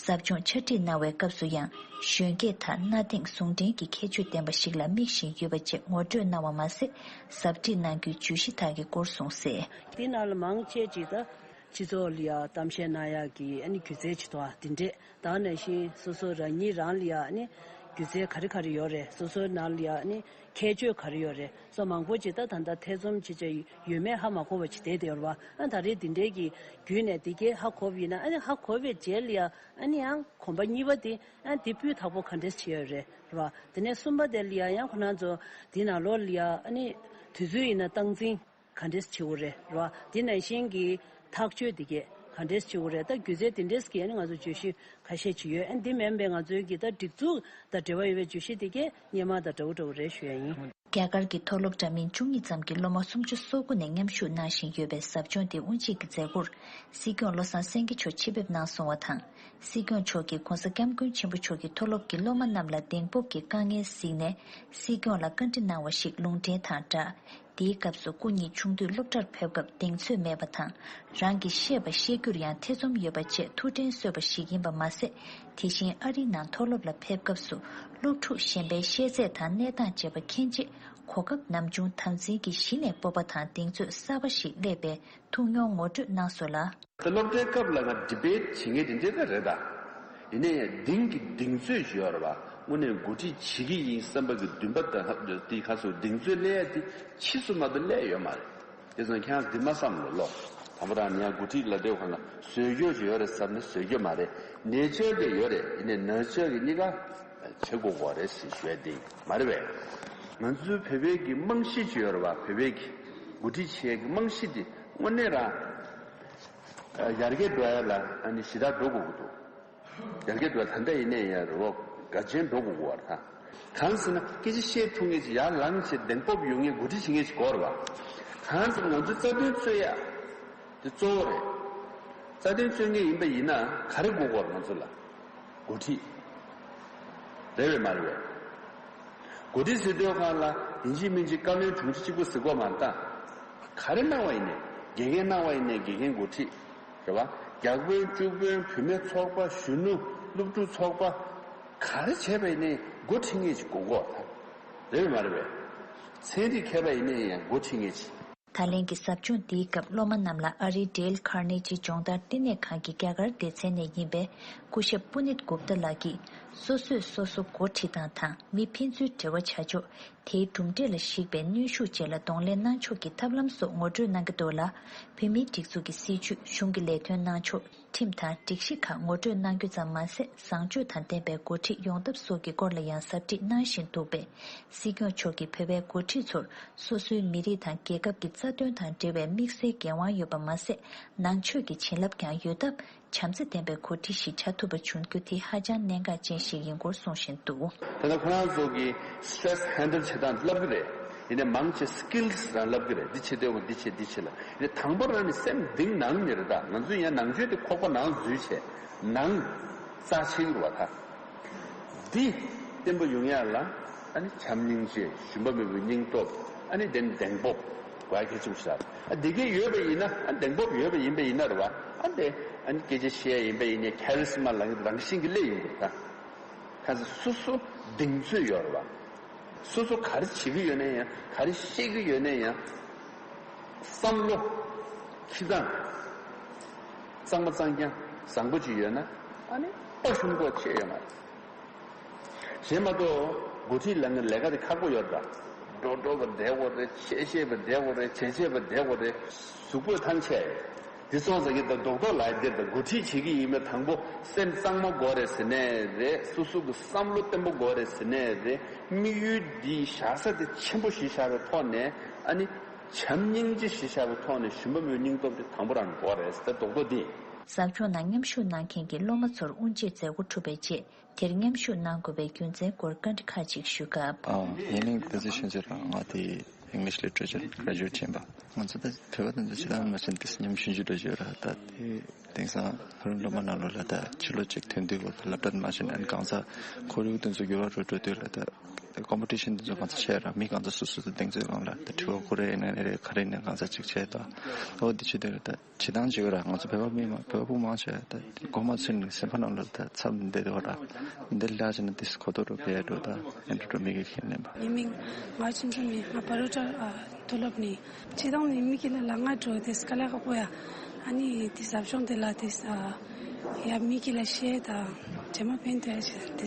ཟབ་སྦྱོང་ཕྱག་བྲིས་གནང་བའི་སྐབས་སུ་ཡང་གཞོན་སྐྱེས་དག་གནའ་དེང་ཟུང་འབྲེལ་གྱི་ཁྱད་ཆོས་ལྡན་པ་ཞིག་ལ་དམིགས་བཞིན་ཡོད་པ་བཅས་ངོ་སྤྲོད་གནང་བ་མ་ཟད། ཟབ་ཁྲིད་གནང་རྒྱུའི་བརྗོད་གཞི་དག་གི་སྐོར་གསུངས་གསལ། འདི་ནང་ལ་མང་ཆེ་ཅིག་ད་སྤྱི་ཚོགས་ལ་ཡ་གཏམ་བཤད་གནང་ཡག་གི་ཨ་ནི་སྒྱུ་རྩལ་ཇི་ལྟ་བ་འདི་འདྲས། ད་ནང་བཞིན་སོ་སོ་རང་ཉིད་རང་ལ་ཡ་ཨ་ནི་སྒྱུ་རྩལ་ག་རེ་ག་རེ་ཡོད་རེད། སོ་སོའི་ནང་ལ་ཡ་ཨ་ནི་ཁྱད་ཆོས་ག་རེ་ཡོད་རེད། སོ་མང་པོ་ཅིག་ད་ད་ལྟ་ཐེ་ཚོམ་བྱེད་བྱ་ཡོད་མེད་ཧ་མ་གོ་བ་ཅིག་བསྡད་དེ་ཡོད་རེད་བ། ཨ་ད་རེས་འདི་འདྲའི་གི་བརྒྱུད་ནས་འདི་གས་ཧ་གོ་བ་ཡིན་ན་ཨ་ནི་ཧ་གོ་བའི་རྗེས་ལ་ཡ་ཨ་ནི་ཡང་གོམ་པ་གཉིས་པ་དེ་ཨ་འདི་སྤུས་དག་པོ་ག་འདྲས་བྱེད་ཡོད་རེད་རེད་བ། དེ་ནས་གསུམ་པ་དེ་ལ་ཡ་ཡང་ཁོ་རང་ཚོ་འདི་ནང་ལོགས་ལ་ཡ་ཨ་ནི་དུས་ཚོད་ཡིན་ན་སྟངས་འཛིན་ག་འདྲས་བྱེད་དགོས་རེད་རེད་བ། དེ་ནང་བཞིན་གྱི་ཐག་གཅོད་འདི་གས་ ག་འདྲས་བྱེད་དགོས་རེད། ད་སྒྱུ་རྩལ་དེ་འདྲས་ཀྱི་ཨ་ནི་ང་ཚོ་བརྗོད་གཞི་ཁ་ཤས་ཅིག་ཡོད། ཨ་ནི་འདི་མིན་པའི་ང་ཚོའི་གི་ད་སྒྲིག་འཛུགས་དང་འབྲེལ་བ་ཡོད་པའི་བརྗོད་གཞི་དེ་གས་སྔོན་མ་དང་འདྲ་བོ་འདྲ་བོ་རེད་ཞུ་ཡ་ཡིན། རྒྱ་གར་གྱི་མཐོ་སློབ་འདྲ་མིན་བཅུ་གཉིས་ཙམ་གྱི་སློབ་མ་སུམ་ཅུ་སོ་དགུ་ནས་མཉམ་ཞུགས་གནང་བཞིན་ཡོད་པའི་ཟབ་སྦྱོང་དེ་དབུ་འབྱེད་ཀྱི་མཛད་སྒོར་སྲིད་སྐྱོང་བློ་བཟང་སེང་གེ་མཆོག་ཆེད་ཕེབས་གནང་སོང་བ་དང་། སྲིད་སྐྱོང་མཆོག་གིས་༸གོང་ས་༸སྐྱབས་མགོན་ཆེན་པོ་མཆོག་གིས་མཐོ་སློབ་ཀྱི་སློབ་མ་རྣམས་ལ་གདེང་སྤོབས་ཀྱི་དཀའ་ངལ་གཟིགས་ནས་སྲིད་སྐྱོང་ལ་བཀའ་འདྲི་གནང་བ་ཞིག་ལུང་འདྲེན་དང་སྦྲགས། དེའི་སྐབས་སུ་སྐུ་ཉིད་ཆུང་དུས་སློབ་གྲྭར་ཕེབས་སྐབས་གདེང་ཚོད་མེད་པ་དང་། རང་གིས་བཤད་པ་ཤེས་རྒྱུར་ཡང་ཐེ་ཚོམ་ཡོད་པ་བཅས་ཐུགས་དྲན་གསོས་པ་ཞིག་ཡིན་པ་མ་ཟད། དེ་བཞིན་ཨ་རིའི་ནང་མཐོ་སློབ་ལ་ཕེབས་སྐབས་སུ་སློབ་ཕྲུག་གཞན་པའི་ཤེས་ཚད་དང་གནས་སྟངས་བཅས་པ་མཁྱེན་ཆེད་གོ་སྐབས་ནམ་བྱུང་དམ་འཛིན་གྱིས་གཞི་ནས་སྤོབས་པ་དང་གདེང་ཚོད་གསར་པ་ཞིག་སླེབས་པའི་ཐུགས་མྱོང་ངོ་སྤྲོད་གནང་སོང་ལ། ད་སློབ་གྲྭའི་སྐབས་ལ་ང་ཌི་བེཊ་བྱེད་མཁན་དེ་འདྲ་ད་རེད་ད། ཡིན་ནའི་གདེང་གི་གདེང་ཚོད་ཅིག་ཡོད་རེད་བ། དངོས་གནས་འགོ་ཁྲིད་བྱེད་ཀྱི་ཡིན་བསམ་པ་གི་འདུན་པ་དང་ལྷག་དེ་ག་ཚོད་གདེང་ཚོད་སླེབས་ཡ་དེ་ཕྱིས་སུ་མ་གཏོགས་སླེབས་ཡོད་མ་རེད། དེ་ཚོ་ཁྱེད་རང་འདི་མ་བསམ་ལོ་ལོ། དང་པོ་རང་ཉག་འགོ་ཁྲིད་ལ་སྡོད་ག་ལ་བཟོད་རྒྱུ་ཅིག་ཡོད་རེད་བསམ་ན་བཟོད་རྒྱུ་མ་རེད། ནེ་ཅར་གི་ཡོད་རེད། ཡིན་ནའི་ནར་ཅར་གི་གཉིས་ཀ་བྱེད་དགོས་གོ་རེད་ཟེར་ཞུ་ཡ་དེ་མ་རེད་བས། ང་ཚོའི་བོད་པའི་གི་རྨང་གཞི་ཅིག་ཡོད་རེད་བ། བོད་པའི་གི་འགོ་ཁྲིད་བྱེད་ཡ་གི་རྨང་གཞི་དེ་དངོས་གནས་རང་ཡར་རྒྱས་འགྲོ་ཡ་ལ་ཨ་ནི་ཞེ་དྲག་འགྲོ་དགོས་ཀྱི་འདུག་ཡར་རྒྱས་འགྲོ་ད་ལྟ་ཡིན་ནའི་ཡང་རེ་བ་འགའ་ཆེན་འགྲོ་དགོས་ཀྱི་བར་ཐང་། གང་ཟེར་ན་སྐད་ཆ་བཤད་ཐུབ་མཁན་ཅིག་ཡར་ལངས་བྱས་གདེང་སྤོབས་ཡོད་མཁན་འགོ་ཁྲིད་བྱེད་མཁན་ཅིག་དགོས་རེད་བ། གང་ཟེར་ན་ང་ཚོའི་རྩ་དོན་རྩོད་ཡ་དེ་གཙོ་བོ་རེད། རྩ་དོན་རྩོད་མཁན་ཡིན་པ་ཡིན་ན་ག་རེ་དགོས་ཀྱི་ཡོད་རེད་ང་ཚོ་ལ། འགོ་ཁྲིད། རེད་བས་མ་རེད་བས། འགོ་ཁྲིད་ཟེར་དུས་སྒང་ལ་ཡིན་གཅིག་མིན་གཅིག་བཀའ་བློན་དྲུང་ཆེ་གཅིག་པུ་ཟེར་དགོས་མ་རེད་ད། ག་རེ་གནང་བ་ཡིན་ནའི་དགེ་རྒན་གནང་བ་ཡིན་ནའི་དགེ་རྒན་འགོ་ཁྲིད། རེད་བ། བརྒྱ་དཔོན་བཅུ་དཔོན་བུད་མེད་ཚོགས་པ་གཞོན་ནུ་སློབ་ཕྲུག་ཚོགས་པ། ག་རེ་བྱས་པ་ཡིན་ནའི་འགོ་ཁྲིད་མཁན་ཅིག་དགོས་ཀྱི་ཡོད་རེད་ད། རེད་བས་མ་རེད་བས། ཚན་རིག་མཁས་པ་ཡིན་ནའི་ཡང་འགོ་ཁྲིད་མཁན་ཅིག་ད་ལན་གྱི་ཟབ་སྦྱོང་འདིའི་སྐབས་སློབ་མ་རྣམས་ལ་ཨ་རིའི་ཌེལ་ཁར་ནེ་ཇི་སྦྱོང་བརྡར་བསྟི་གནས་ཁང་གི་རྒྱ་གར་སྡེ་ཚན་ནས་ཡིན་པའི་སྐུ་ཞབས་པུ་ནིད་གུབ་ཏ་ལགས་ཀྱིས། སོ་སོས་སོ་སོ་འགོ་ཁྲིད་སྟངས་དང་མི་ཕན་ཚུན་འབྲེལ་བ་བྱ་ཕྱོགས། དེའི་གྲུབ་འབྲས་ལ་གཞིགས་པའི་གནོན་ཤུགས་བཅས་ལ་གདོང་ལེན་གནང་ཕྱོགས་ཀྱི་ཐབས་ལམ་སོགས་ངོ་སྤྲོད་གནང་གི་འདུག་ལ། བོད་མིའི་སྒྲིག་འཛུགས་ཀྱི་སྲིད་བྱུས། གཞུང་གི་ལས་དོན་གནང་ཕྱོགས། ཁྲིམས་དང་སྒྲིག་གཞི་ཁག་ངོ་སྤྲོད་གནང་རྒྱུ་ཙམ་མ་ཟད། བཟང་སྤྱོད་དང་ལྡན་པའི་འགོ་ཁྲིད་ཡོང་ཐབས་སོགས་ཀྱི་སྐོར་ལ་ཡང་ཟབ་ཁྲིད་གནང་བཞིན་འདུག་པས། སྲིད་སྐྱོང་མཆོག་གིས་བོད་པའི་འགོ་ཁྲིད་ཚོར་སོ་སོའི་མི་རིགས་དང་རྒྱལ་ཁབ་ཀྱི་རྩ་དོན་དང་འབྲེལ་བའི་དམིགས་བསལ་འགན་དབང་ཡོད་པ་མ་ཟད། ནང་ཆོས་ཀྱི་བྱིན་རླབས་ཀྱང་ཡོད་སྟབས། བྱམས་བརྩེ་ལྡན་པའི་འགོ་ཁྲིད་ཞིག་བྱ་ཐུབ་པ་བྱུང་རྒྱུ་དེ་ཧ་ཅང་གནད་འགག་ཅན་ཞིག་ཡིན་སྐོར་གསུངས་བཞིན་འདུག་ད་ལྟ་ཁོ་རང་ཚོ་གི་སི་ཊེ་རེ་སི་ཧེན་ཌལ་བྱེད་སྟངས་བསླབ་ཀྱི་རེད། ཡིན་ནའི་མང་ཆེ་སི་ཀིལ་སི་རང་བསླབ་ཀྱི་རེད། འདི་བྱེད་འདོད་པ་འདི་བྱེད་འདི་བྱེད་ལ། ཡིན་ནའི་དང་པོ་རང་ནི་སེམས་གཏིང་ནང་ནས་རེད། ད་ང་ཚོས་ཡང་ནང་ཆོས་དེ་ཁོག་པ་ནང་འཛུལ་བྱས་ནང་རྩ་ཆེ་གི་རེད་བ། ད་འདི་བརྟན་པོ་ཡོང་ཡ་ལ་ཨ་ནི་བྱམས་སྙིང་རྗེ། ཞུམ་པ་མེད་པའི་སྙིང་སྟོབས། ཨ་ནི་དེ་ནི་གདེང་སྤོབས་དགོས་ཡ་གལ་ཆེན་པོ་ཞིག་རེད། ཨ་འདི་གས་ཡོད་པ་ཡིན་ན། ཨ་གདེང་སྤོབས་ཡོད་པ་ཡིན་པ་ཡིན་ན་རེད་བ། ཨ་འདི་ཨ་ནི་སྐད་ཆ་བཤད་ཡ་ཡིན་པ་ཡིན་ནའི་ཁེ་རི་སི་མ་ལ་རང་བཞིན་གྱིས་སླེབས་ཡོང་གི་རེད། ད་ག་ཚོད་སོ་སོ་གདེང་ཚོད་ཡོད་རེད་བ། སོ་སོ་ག་རེ་བྱེད་ཀྱི་ཡོད་ན་ཡང་། ག་རེ་བཤད་ཀྱི་ཡོད་ན་ཡང་། བསམ་བློ། ཁྱི་སྟངས། གཙང་མ་གཙང་རྐྱང་བཟང་པོ་ཅིག་ཡོད་ན། ཨ་ནི་དཔའ་ཞུམ་དགོས་ཆེ་ཡོད་མ་རེད། གཞན་མ་གཏོགས་འགོ་ཁྲིད་ལ་ངའི་ལས་ཀ་དེ་ཁག་པོ་ཡོད་རེད། འགྲོ་འགྲོ་བ་བསྡད་དགོས་རེད། བཤད་བཤད་པ་བསྡད་དགོས་རེད། བྱེད་བྱེད་པ་བསྡད་དགོས་རེད། གཟུགས་པོ་ཐང་ཆད། འདི་སོང་ཙང་གི་ད་རྡོག་རྡོག་ལ་འདིར་ད་འགོ་ཁྲིད་བྱེད་ཀྱི་ཡིན་པའི་དང་པོ་སེམས་གཙང་མ་དགོས་རེད་ཟེར་ནའི་རེད། སོ་སོ་གི་བསམ་བློ་བརྟན་པོ་དགོས་རེད་ཟེར་ནའི་རེད། དམིགས་ཡུལ་འདི་བཞག་ས་དེ་ཆེན་པོ་ཞིག་བཞག་པའི་ཐོག་ནས། ཨ་ནི་བྱམས་སྙིང་རྗེ་ཞིག་བཞག་པའི་ཐོག་ནས་ཞུམ་པ་མེད་སྙིང་སྟོབས་དེ་དང་པོ་རང་དགོས་རེད་ཟེར། ད་རྡོག་རྡོག་འདི། ཟབ་སྦྱོང་ནང་མཉམ་ཞུགས་གནང་མཁན་གྱི་སློབ་མ་ཚོར་དབུ་འབྱེད་མཛད་སྒོ་གྲུབ་པའི་རྗེས། དེར་མཉམ་ཞུགས་གནང་དགོས་པའི་རྒྱུ་མཚན་སྐོར་བཀའ་འདྲི་ཁག་ཅིག་ཞུས་སྐབས། ཨ། ངའི་མིང་བསྟན་འཛིན་ཆོས་འཛིན་རང་། ང་དེ་English Literature Graduate་བྱས་པ། ང་ཚོ་ད་བོད་པ་དེ་ཚོ་ཇི་ལྟར་མ་བྱས་ཏེ་མཉམ་ཞུགས་ཞུ་འགྲོ་བརྗོད་ར། ད་དེ་དེང་སང་ཕ་རུང་སློབ་མ་ནང་ལོགས་ལ་ད་ཕྱི་ལོགས་ཅིག་ཐོན་དུས་སློབ་གྲྭ་མ་ཕྱིན་ཨན་གང་ཟག་ཁོར་ཡུག་དེ་ཚོ་འགྱུར་བ་འགྲོ་འགྲོ་དུས་ལ། ད་ཀོམ་པི་ཊི་ཤན་དེ་ཚོ་གང་ཚ་བྱས་ར། མི་གང་ཚ་སོ་སོ་དེ་གདེང་ཚོད་སྒང་ལ་ད་དྲི་བ་ཁོ་རེ་ཡིན་ན་རེད། ག་རེ་ཡིན་ན་གང་ཚ་ཅིག་བྱས། ད་འོ་དེ་བྱེད་དུས་ལ་ད། བྱེད་སྟངས་བྱེད་དགོས་ར། ང་ཚོ་བོད་པ་མི་མང་། བོད་པ་ཕྲུག་མང་ཆེ་བ་ད་མགོ་མ་ཚོས་ནས་སེམས་པ་ནང་ལ་ད་འཚབ་བསྡད་ཡོད་ར། འདི་ལ་བྱས་ན་དེ་གོ་རྟོགས་འགྲོ་གི་ཡ་འགྲོ། ད་ཨེ་འགྲོ་འགྲོ་མི་གི་ཁས་ལེན་པ། ངའི་མིང་ང་ཆུང་ཆུང་ནས་ང་བྷ་རུ་ཊ་མཐོ་སློབ་ནས། བྱེད་སྟངས་ནི་མི་གི་ལ་ལ་ང་འགྲོ་དེ་དཀའ་ལས་ཁག་པོ་ཡ། ཨ་ནི་དེ་ཟབ་སྦྱོང་དེ་ལ་དེ་ཡ་མི་གི་ལ་བཤད་ད་རྗེས་མ་ཕན་ཐོགས་ཡ་ཞིག་དེ་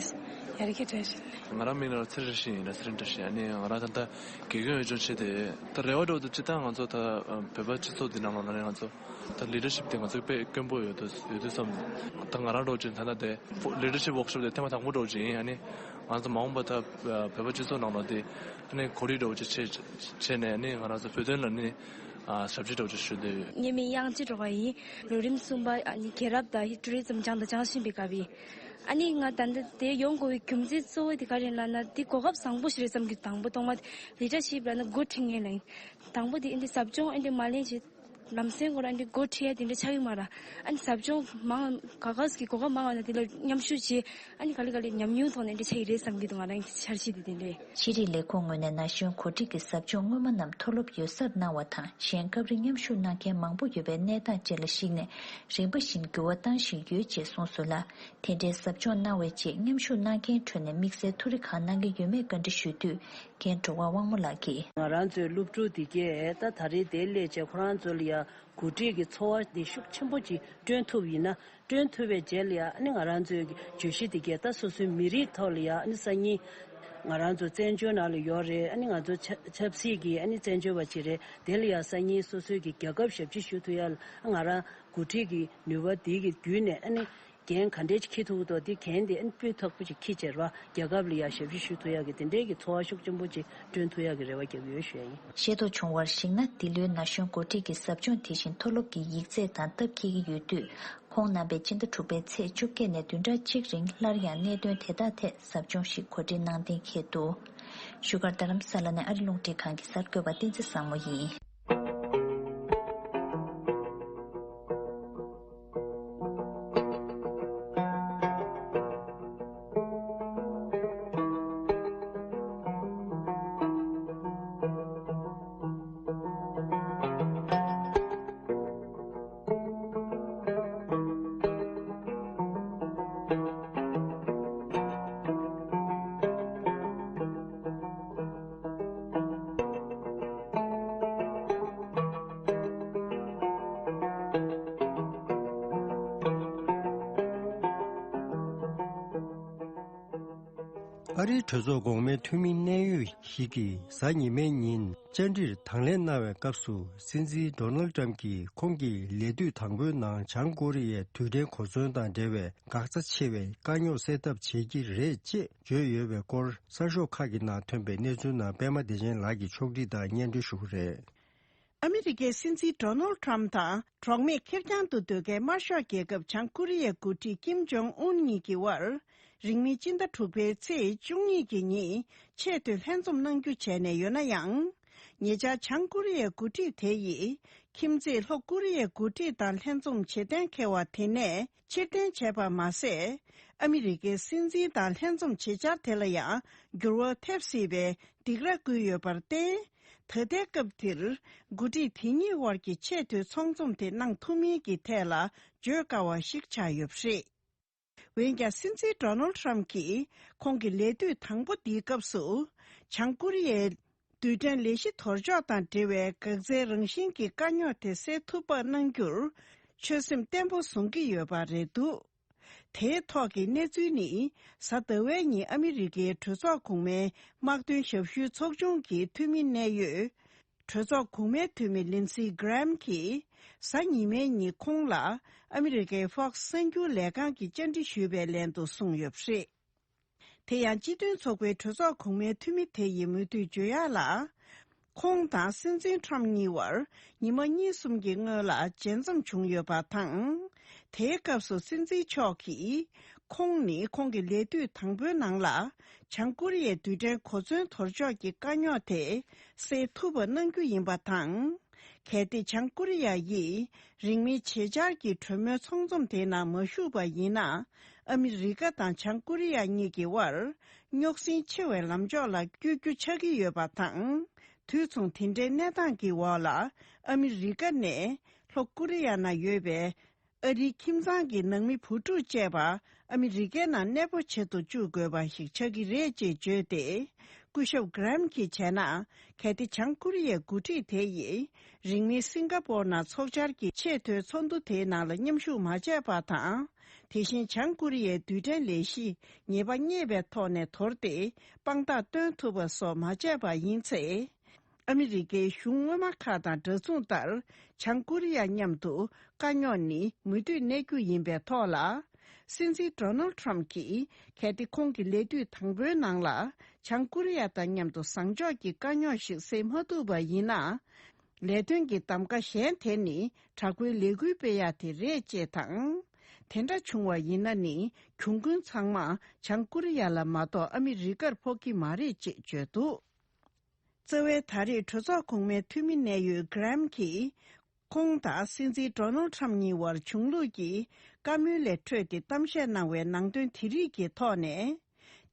ཡར་རྒྱས་འགྲོ་ཡ་ཞིག་ལས། ང་རང་མིང་ལ་ཚེ་རིང་བཀྲ་ཤིས་ཡིན། ཚེ་རིང་བཀྲ་ཤིས། ཨ་ནི་ང་རང་ད་ལྟ་དགེ་རྒན་འོས་སྦྱོང་བྱས་ཏེ། ད་རེ་བ་འདྲ་བོ་དེ་སྤྱིར་བཏང་ང་ཚོ་ད་བོད་པ་སྤྱི་ཚོགས་འདི་ནང་ལོགས་ནས་ང་ཚོ་ད་ལི་ཌར་ཤིབ་དེ་ང་ཚོ་དཔེ་དཀོན་པོ་ཡོད་དུས་ཡོད་དུས་ཙམ། ད་ང་རང་འདྲ་བོ་ཅིག་ད་ལྟ་དེ་ལི་ཌར་ཤིབ་ཝོག་ཤོབ་དེ་ཐེངས་མ་དང་པོ་འདྲ་བོ་ཅིག་ཡིན། ཨ་ནི་ང་ཚོ་མ་འོངས་པ་ད་བོད་པ་སྤྱི་ཚོགས་ནང་ལོགས་དེ་ཨ་ནི་གོ་སྒྲིག་འདྲ་བོ་ཅིག་བྱས་བྱས་ནས། ཨ་ནི་ང་རང་ཚོ་བོད་དོན་ལ་ནི་ ཨ་ཞབས་ཕྱི་འདྲ་བོ་ཅིག་ཞུ་འདོད་ཡོད། ངའི་མིང་དབྱངས་སྐྱིད་སྒྲོལ་དཀར་ཡིན། ལོ་རིམ་གསུམ་པ་ཨ་ནི་རྒྱལ་རབས་དང་ཊུ་རི་ཛམ་སྦྱངས་དང་སྦྱང་བཞིན་པའི་སྐབས་ཡིན། ཨ་ནི་ང་ད་ལྟ་དེ་ཡོང་དགོས་པའི་རྒྱུ་མཚན་གཙོ་བོ་དེ་ག་རེ་ཡིན་ལབ་ན། དེ་གོ་སྐབས་བཟང་པོ་ཞིག་རེད་བསམ་གྱི། དང་པོ་ཐོག་མ་ལི་ཌར་ཤིབ་ལབ་ན་འགོ་ཁྲིད་མཁན་ལ་ཡིན། དང་པོ་དེ་ཨ་ནི་ཟབ་སྦྱོང་ཨ་ནི་མ་ལེན་བྱེད། ལམ་སེང་སྐོར་ཨ་འདི་འགོ་ཁྲིད་ཡ་དེ་འདྲ་ཆགས་ཀྱི་མ་རེད། ཨ་ནི་ཟབ་སྦྱོང་མང་ག་ག་གི་གོ་སྐབས་མང་བ་ན་དེ་ལ་མཉམ་ཞུགས་བྱེད། ཨ་ནི་ག་ལེ་ག་ལེ་ཉམས་མྱོང་ཐོག་ནས་འདི་ཆགས་ཀྱི་རེད་བསམ་གྱི་འདུག་ང་རང་གི་འཆར་གཞི་དེ་དེ་འདྲ་རེད། ཤེས་རིག་ལས་ཁུངས་ངོས་ནས་ན་གཞོན་གོ་སྒྲིག་གི་ཟབ་སྦྱོང་སྔོན་མ་རྣམས་མཐོ་སློབ་ཡོད་སར་གནང་བ་དང་། གཞན་སྐབས་རེ་མཉམ་ཞུགས་གནང་མཁན་མང་པོ་ཡོད་པའི་གནས་སྟངས་བཅས་ལ་གཞིགས་ནས་རིམ་པ་བཞིན་འགྱུར་བ་བཏང་བཞིན་ཡོད་ཅེས་གསུངས་སོང་ལ། དེ་འདྲའི་ཟབ་སྦྱོང་གནང་བའི་རྗེས་མཉམ་ཞུགས་གནང་མཁན་ཁྲོད་ནས་དམིགས་བསལ་ཐུགས་རེ་གང་གནང་གི་ཡོད་མེད་བཀའ་འདྲི་ཞུས་དུས། རྒན་བྲོ་བ་དབང་མོ་ལགས་ཀྱིས། ང་རང་ཚོའི་སློབ་ཕྲུག་དེ་གས་ད་ད་རེས་དེ་སླེབས་བྱས་ཁོ་རང་ཚོ་ལ་ཡ་གོ་སྒྲིག་གི་ཚོར་བ་དེ་ཤུགས་ཆེན་པོ་ཅིག་བསྐྲུན་ཐུབ་ཡིན་ན། བསྐྲུན་ཐུབ་པའི་རྗེས་ལ་ཡ་ཨ་ནི་ང་རང་ཚོའི་གི་བརྗོད་གཞི་དེ་གས་ད་སོ་སོའི་མི་རིགས་ཐོག་ལ་ཡ་ཨ་ནི་སང་ཉིན་ང་རང་ཚོ་བཙན་བྱོལ་ནང་ལ་ཡོད་རེད། ཨ་ནི་ང་ཚོ་ཆབ་ཆབ་སྲིད་ཀྱི་ཨ་ནི་བཙན་བྱོལ་བ་ཅིག་རེད། དེ་ལ་ཡ་སང་ཉིན་སོ་སོའི་གི་རྒྱལ་ཁབ་ཞབས་ཕྱི་ཞུ་ཐུབ་ཡ་ལ་ང་རང་གོ་སྒྲིག་གི་ནུས་པ་དེ་གི་བརྒྱུད་ནས་ཨ་ནི། འགན་ག་འདྲས་ཅིག་འཁྱེར་ཐུབ་ཀྱི་འདུག་དེ་འགན་དེ་ཨ་ནི་སྤུས་དག་པོ་ཅིག་འཁྱེར་བྱས་ར་རྒྱལ་ཁབ་ལ་ཡ་ཞབས་ཕྱི་ཞུ་ཐུབ་ཡག་གི་དེ་འདྲས་ཀྱི་ཚོར་བ་ཤུགས་ཆེན་པོ་ཅིག་བསྐྲུན་ཐུབ་ཡག་གི་རེ་བ་བརྒྱབ་ཡོད་ཞུ་ཡ་ཡིན། ཤེས་རྟོགས་བྱུང་བར་གཞིགས་ན། འདི་ལོའི་ན་གཞོན་འགོ་ཁྲིད་ཀྱི་ཟབ་སྦྱོང་དེ་བཞིན་མཐོ་སློབ་ཀྱི་ཡིག་ཚད་དང་སྟབས་འཁེལ་གྱི་ཡོད་དུས། ཁོང་རྣམ་པས་སྤྱི་ཟླ་དྲུག་པའི་ཚེས་བཅོ་བརྒྱད་ནས་བདུན་ཕྲག་གཅིག་རིང་སླར་ཡང་གནད་དོན་དེ་དག་ཐད་ཟབ་སྦྱོང་ཞིག་གོ་སྒྲིག་གནང་གཏན་འཁེལ་འདུག་བཞུགས་སྒར་རྡ་རམ་ས་ལ་ནས་ཨ་རི་རླུང་འཕྲིན་ཁང་གི་གསར་འགོད་པ་བསྟན་འཛིན་བཟང་མོ་ཡིན། ཨ་རིའི་གྲོས་ཚོགས་གོང་མའི་འཐུས་མི་གནད་ཡོད་ཞིག་གིས་གཟའ་ཉི་མའི་ཉིན་བཅར་འདྲིར་དང་ལེན་གནང་བའི་སྐབས་སུ། སྲིད་འཛིན་ཌོ་ནལ་ཏྲམ་གྱིས་ཁོང་གི་ལས་དུས་དང་པོའི་ནང་བྱང་ཀོ་རི་ཡའི་རྡུལ་ཕྲན་གོ་མཚོན་དང་འབྲེལ་བའི་འགག་རྩ་ཆེ་བའི་དཀའ་རྙོག་སེལ་ཐབས་བྱེད་ཀྱི་རེད་ཅེས་བརྗོད་ཡོད་པའི་སྐོར། གསར་ཤོག་ཁག་གི་ནང་ཐོན་པའི་གནས་ཚུལ་ནང་པད་མ་བདེ་ཆེན་ལགས་ཀྱིས་ཕྱོགས་སྒྲིག་དང་སྙན་སྒྲོན་ཞུ་གི་རེད། ཨ་མི་རི་ཀའི་སྲིད་འཛིན་ཌོ་ནལ་ཏྲམ་དང་གྲོགས་མེད་ཁེར་རྐྱང་དུ་སྡོད་མཁན་དམར་ཤོག་རྒྱལ་ཁབ་བྱང་ཀོ་རི་ཡའི་འགོ་ཁྲིད་ཀིམ་ཇོང་ཨུན་གཉིས་ཀྱི་དབར། རིང་མིན་སྤྱི་ཟླ་དྲུག་པའི་ཚེས་བཅུ་གཉིས་ཀྱི་ཉིན་ཆེས་མཐོའི་ལྷན་འཛོམས་གནང་རྒྱུ་བྱས་ནས་ཡོད་ན་ཡང་། ཉེ་ཆར་བྱང་ཀོ་རི་ཡའི་འགོ་ཁྲིད་དེ་ཡིས་ཁྱིམ་མཚེས་ལྷོ་ཀོ་རི་ཡའི་འགོ་ཁྲིད་དང་ལྷན་འཛོམས་བྱེད་གཏན་འཁེལ་བ་དེ་ནས་ཕྱིར་འཐེན་བྱས་པ་མ་ཟད། ཨ་མི་རི་ཀའི་སྲིད་འཛིན་དང་ལྷན་འཛོམས་བྱེད་འཆར་དེ་ལ་ཡང་འགྱུར་བ་ཐེབས་སྲིད་པའི་སྡིགས་ར་བསྐུལ་ཡོད་པར་བརྟེན། ད་ལྟའི་སྐབས་འདིར་འགོ་ཁྲིད་དེ་གཉིས་དབར་གྱི་ཆེས་མཐོའི་ཚོགས་འཛོམས་དེ་གནང་ཐུབ་མིན་གྱི་ཐད་ལ་བརྗོད་དཀའ་བ་ཞིག་ཆགས་ཡོད་པ་རེད། འོན་ཀྱང་། སྲིད་འཛིན་ཌོ་ནལ་ཏྲམ་གྱིས་ཁོང་གི་ལས་དུས་དང་པོ་འདིའི་སྐབས་སུ། བྱང་ཀོ་རི་ཡའི་རྡུལ་ཕྲན་ལས་གཞི་དོར་འཇོག་དང་འབྲེལ་བའི་འགག་རྩའི་རང་བཞིན་གྱི་དཀའ་རྙོག་དེ་སེལ་ཐུབ་པ་གནང་རྒྱུར་ཆོད་སེམས་བརྟན་པོ་བཟུང་གི་ཡོད་པ་རེད་འདུག་དེའི་ཐོག་གི་གནས་ཚུལ་ནི། གཟའ་ཟླ་བའི་ཉིན་ཨ་མི་རི་ཀའི་གྲོས་ཚོགས་གོང་མའི་དམག་དོན་ཞབས་ཞུའི་ཚོགས་ཆུང་གི་འཐུས་མི་གནད་ཡོད། གྲོས་ཚོགས་གོང་མའི་འཐུས་མི་ལིན་སི་གྷི་རེམ་གྱིས་གཟའ་ཉི་མའི་ཉིན་ཁོང་ལ་ཨ་མི་རི་ཀའི་ཧྥོག་སི་གསར་འགྱུར་ལས་ཁང་གིས་བཅར་འདྲི་ཞུས་པའི་ལན་དུ་གསུངས་ཡོད་པ་རེད། དེ་ཡང་སྤྱི་མཐུན་ཚོགས་པའི་གྲོས་ཚོགས་གོང་མའི་འཐུས་མི་དེ་ཡིས་མུ་མཐུད་བརྗོད་ཡག་ལ། ཁོང་དང་སྲིད་འཛིན་ཁྲམ་གཉིས་བར་ཉི་མ་གཉིས་གསུམ་གྱི་སྔོན་ལ་མཇལ་འཛོམས་བྱུང་ཡོད་པ་དང་། དེའི་སྐབས་སུ་སྲིད་འཛིན་མཆོག་གིས། ཁོང་ནི་ཁོང་གི་ལས་དུས་དང་པོའི་ནང་ལ། བྱང་ཀོ་རི་ཡའི་རྡུལ་ཕྲན་གོ་མཚོན་དོར་འཇོག་གི་དཀའ་རྙོག་དེ་སེལ་ཐུབ་པ་གནང་རྒྱུ་ཡིན་པ་དང་། གལ་ཏེ་བྱང་ཀོ་རི་ཡ་ཡིས་རིང་མིན་ཆེད་བཅར་གྱི་གྲོས་མོལ་ཚོགས་འཛོམས་དེའི་ནང་མ་ཞུགས་པ་ཡིན་ན། ཨ་མི་རི་ཀ་དང་བྱང་ཀོ་རི་ཡ་གཉིས་ཀྱི་དབར་རྙོག་ཟིང་ཆེ་བའི་ལམ་ཕྱོགས་ལ་བསྐྱོད་རྒྱུ་ཆགས་ཀྱི་ཡོད་པ་དང་། དུས་མཚུངས་དེ་འདྲའི་གནས་སྟངས་ཀྱི་འོག་ལ། ཨ་མི་རི་ཀ་ནས་ལྷོ་ཀོ་རི་ཡ་ནང་ཡོད་པའི་ཨ་རིའི་ཁྱིམ་ཚང་གི་ནང་མི་བུ་ཕྲུག་བཅས་པ་ཨ་མི་རི་ཀའི་ནང་གནས་སྤོ་བྱེད་དུ་བཅུག་དགོས་པ་ཞིག་ཆགས་ཀྱི་རེད་ཅེས་བརྗོད་དེ། སྐུ་ཞབས་གྷི་རེམ་གྱིས་བྱས་ན། གལ་ཏེ་བྱང་ཀོ་རི་ཡའི་འགོ་ཁྲིད་དེ་ཡིས་རིང་མིན་སིང་ག་པོར་ནང་ཚོགས་བཅར་གྱི་ཆེས་མཐོའི་ཚོགས་འདུ་དེའི་ནང་ལ་མཉམ་ཞུགས་མ་བྱས་པ་དང་། དེ་བཞིན་བྱང་ཀོ་རི་ཡའི་རྡུལ་ཕྲན་ལས་གཞི་ཉེས་པ་རྙེད་པའི་ཐོག་ནས་དོར་ཏེ་དཔང་རྟགས་སྟོན་ཐུབ་པ་སོགས་མ་བྱས་པ་ཡིན་ཚེ། ཨ་མི་རི་ཀའི་གཞུང་སྔོན་མ་ཁག་དང་འདྲ་མཚུངས་ལྟར། བྱང་ཀོ་རི་ཡ་མཉམ་དུ་དཀའ་རྙོག་ནི་མུ་མཐུད་གནས་རྒྱུ་ཡིན་པའི་ཐོག་ལ། སྲིད་འཛིན་ཌོ་ནལ་ཁྲམ་གྱིས། གལ་ཏེ་ཁོང་གི་ལས་དུས་དང་པོའི་ནང་ལ། བྱང་ཀོ་རི་ཡ་དང་མཉམ་དུ་བཟང་ཕྱོགས་ཀྱི་དཀའ་རྙོག་ཞིག་སེལ་མ་ཐུབ་པ་ཡིན་ན། ལས་དོན་གྱི་གདམ་ག་གཞན་དེ་ནི་དྲག་པོའི་ལས་འགུལ་སྤེལ་ཡག་དེ་རེད་ཅེས་དང་། དེ་འདྲ་བྱུང་བ་ཡིན་ན་ནི་གྱོང་གུན་ཚང་མ་བྱང་ཀོ་རི་ཡ་ལ་མ་གཏོགས་ཨ་མི་རི་ཀར་ཕོག་གི་མ་རེད་ཅེས་བརྗོད་འདུག། རྩ་བའི་ད་རེས་གྲོས་ཚོགས་གོང་མའི་འཐུས་མི་གནད་ཡོད་Graham་གྱིས། ཁོང་དང་སྲིད་འཛིན་Donald Trump་གཉིས་བར་བྱུང་ལུགས་ཀྱི་བཀའ་མོལ་ལས་འཕྲོས་ཏེ་གཏམ་བཤད་གནང་བའི་ནང་དོན་དེ་རིགས་ཀྱི་ཐོག་ནས།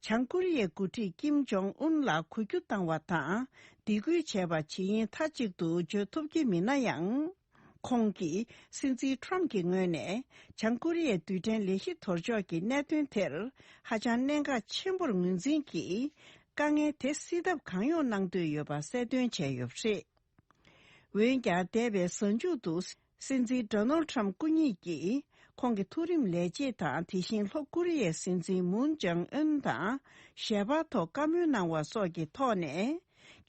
བྱང་ཀོ་རི་ཡའི་འགོ་ཁྲིད་ཀིམ་ཇོང་ཨུན་ལ་གུས་བཀུར་བཏང་བ་དང་སྡིགས་སྐུལ་བྱས་པ་ཇི་ཡིན་མཐའ་གཅིག་ཏུ་བརྗོད་ཐུབ་ཀྱི་མིན་ན་ཡང་། ཁོང་གིས་སྲིད་འཛིན་Trump་གྱི་ངོས་ནས་བྱང་ཀོ་རི་ཡའི་རྡུལ་ཕྲན་ལས་གཞི་དོར་ཕྱོགས་ཀྱི་གནད་དོན་དེར་ཧ་ཅང་གནད་འགག་ཆེན་པོར་ངོས་འཛིན་གྱིས་དཀའ་ངལ་དེ་སེལ་ཐབས་གང་ཡོང་གནང་འདོད་ཡོད་པ་གསལ་སྟོན་བྱས་ཡོད་པ་རེད། འོན་ཀྱང་འདས་པའི་གཟའ་མཇུག་ཏུ་སྲིད་འཛིན་Donald Trump་སྐུ་ཉིད་ཀྱིས་ཁོང་གི་མཐོ་རིམ་ལས་བྱེད་དང་དེ་བཞིན་ལྷོ་ཀོ་རི་ཡའི་སྲིད་འཛིན་Moon Jae-in་དང་ཞལ་པར་ཐོག་བཀའ་མོལ་གནང་བ་སོགས་ཀྱི་ཐོག་ནས།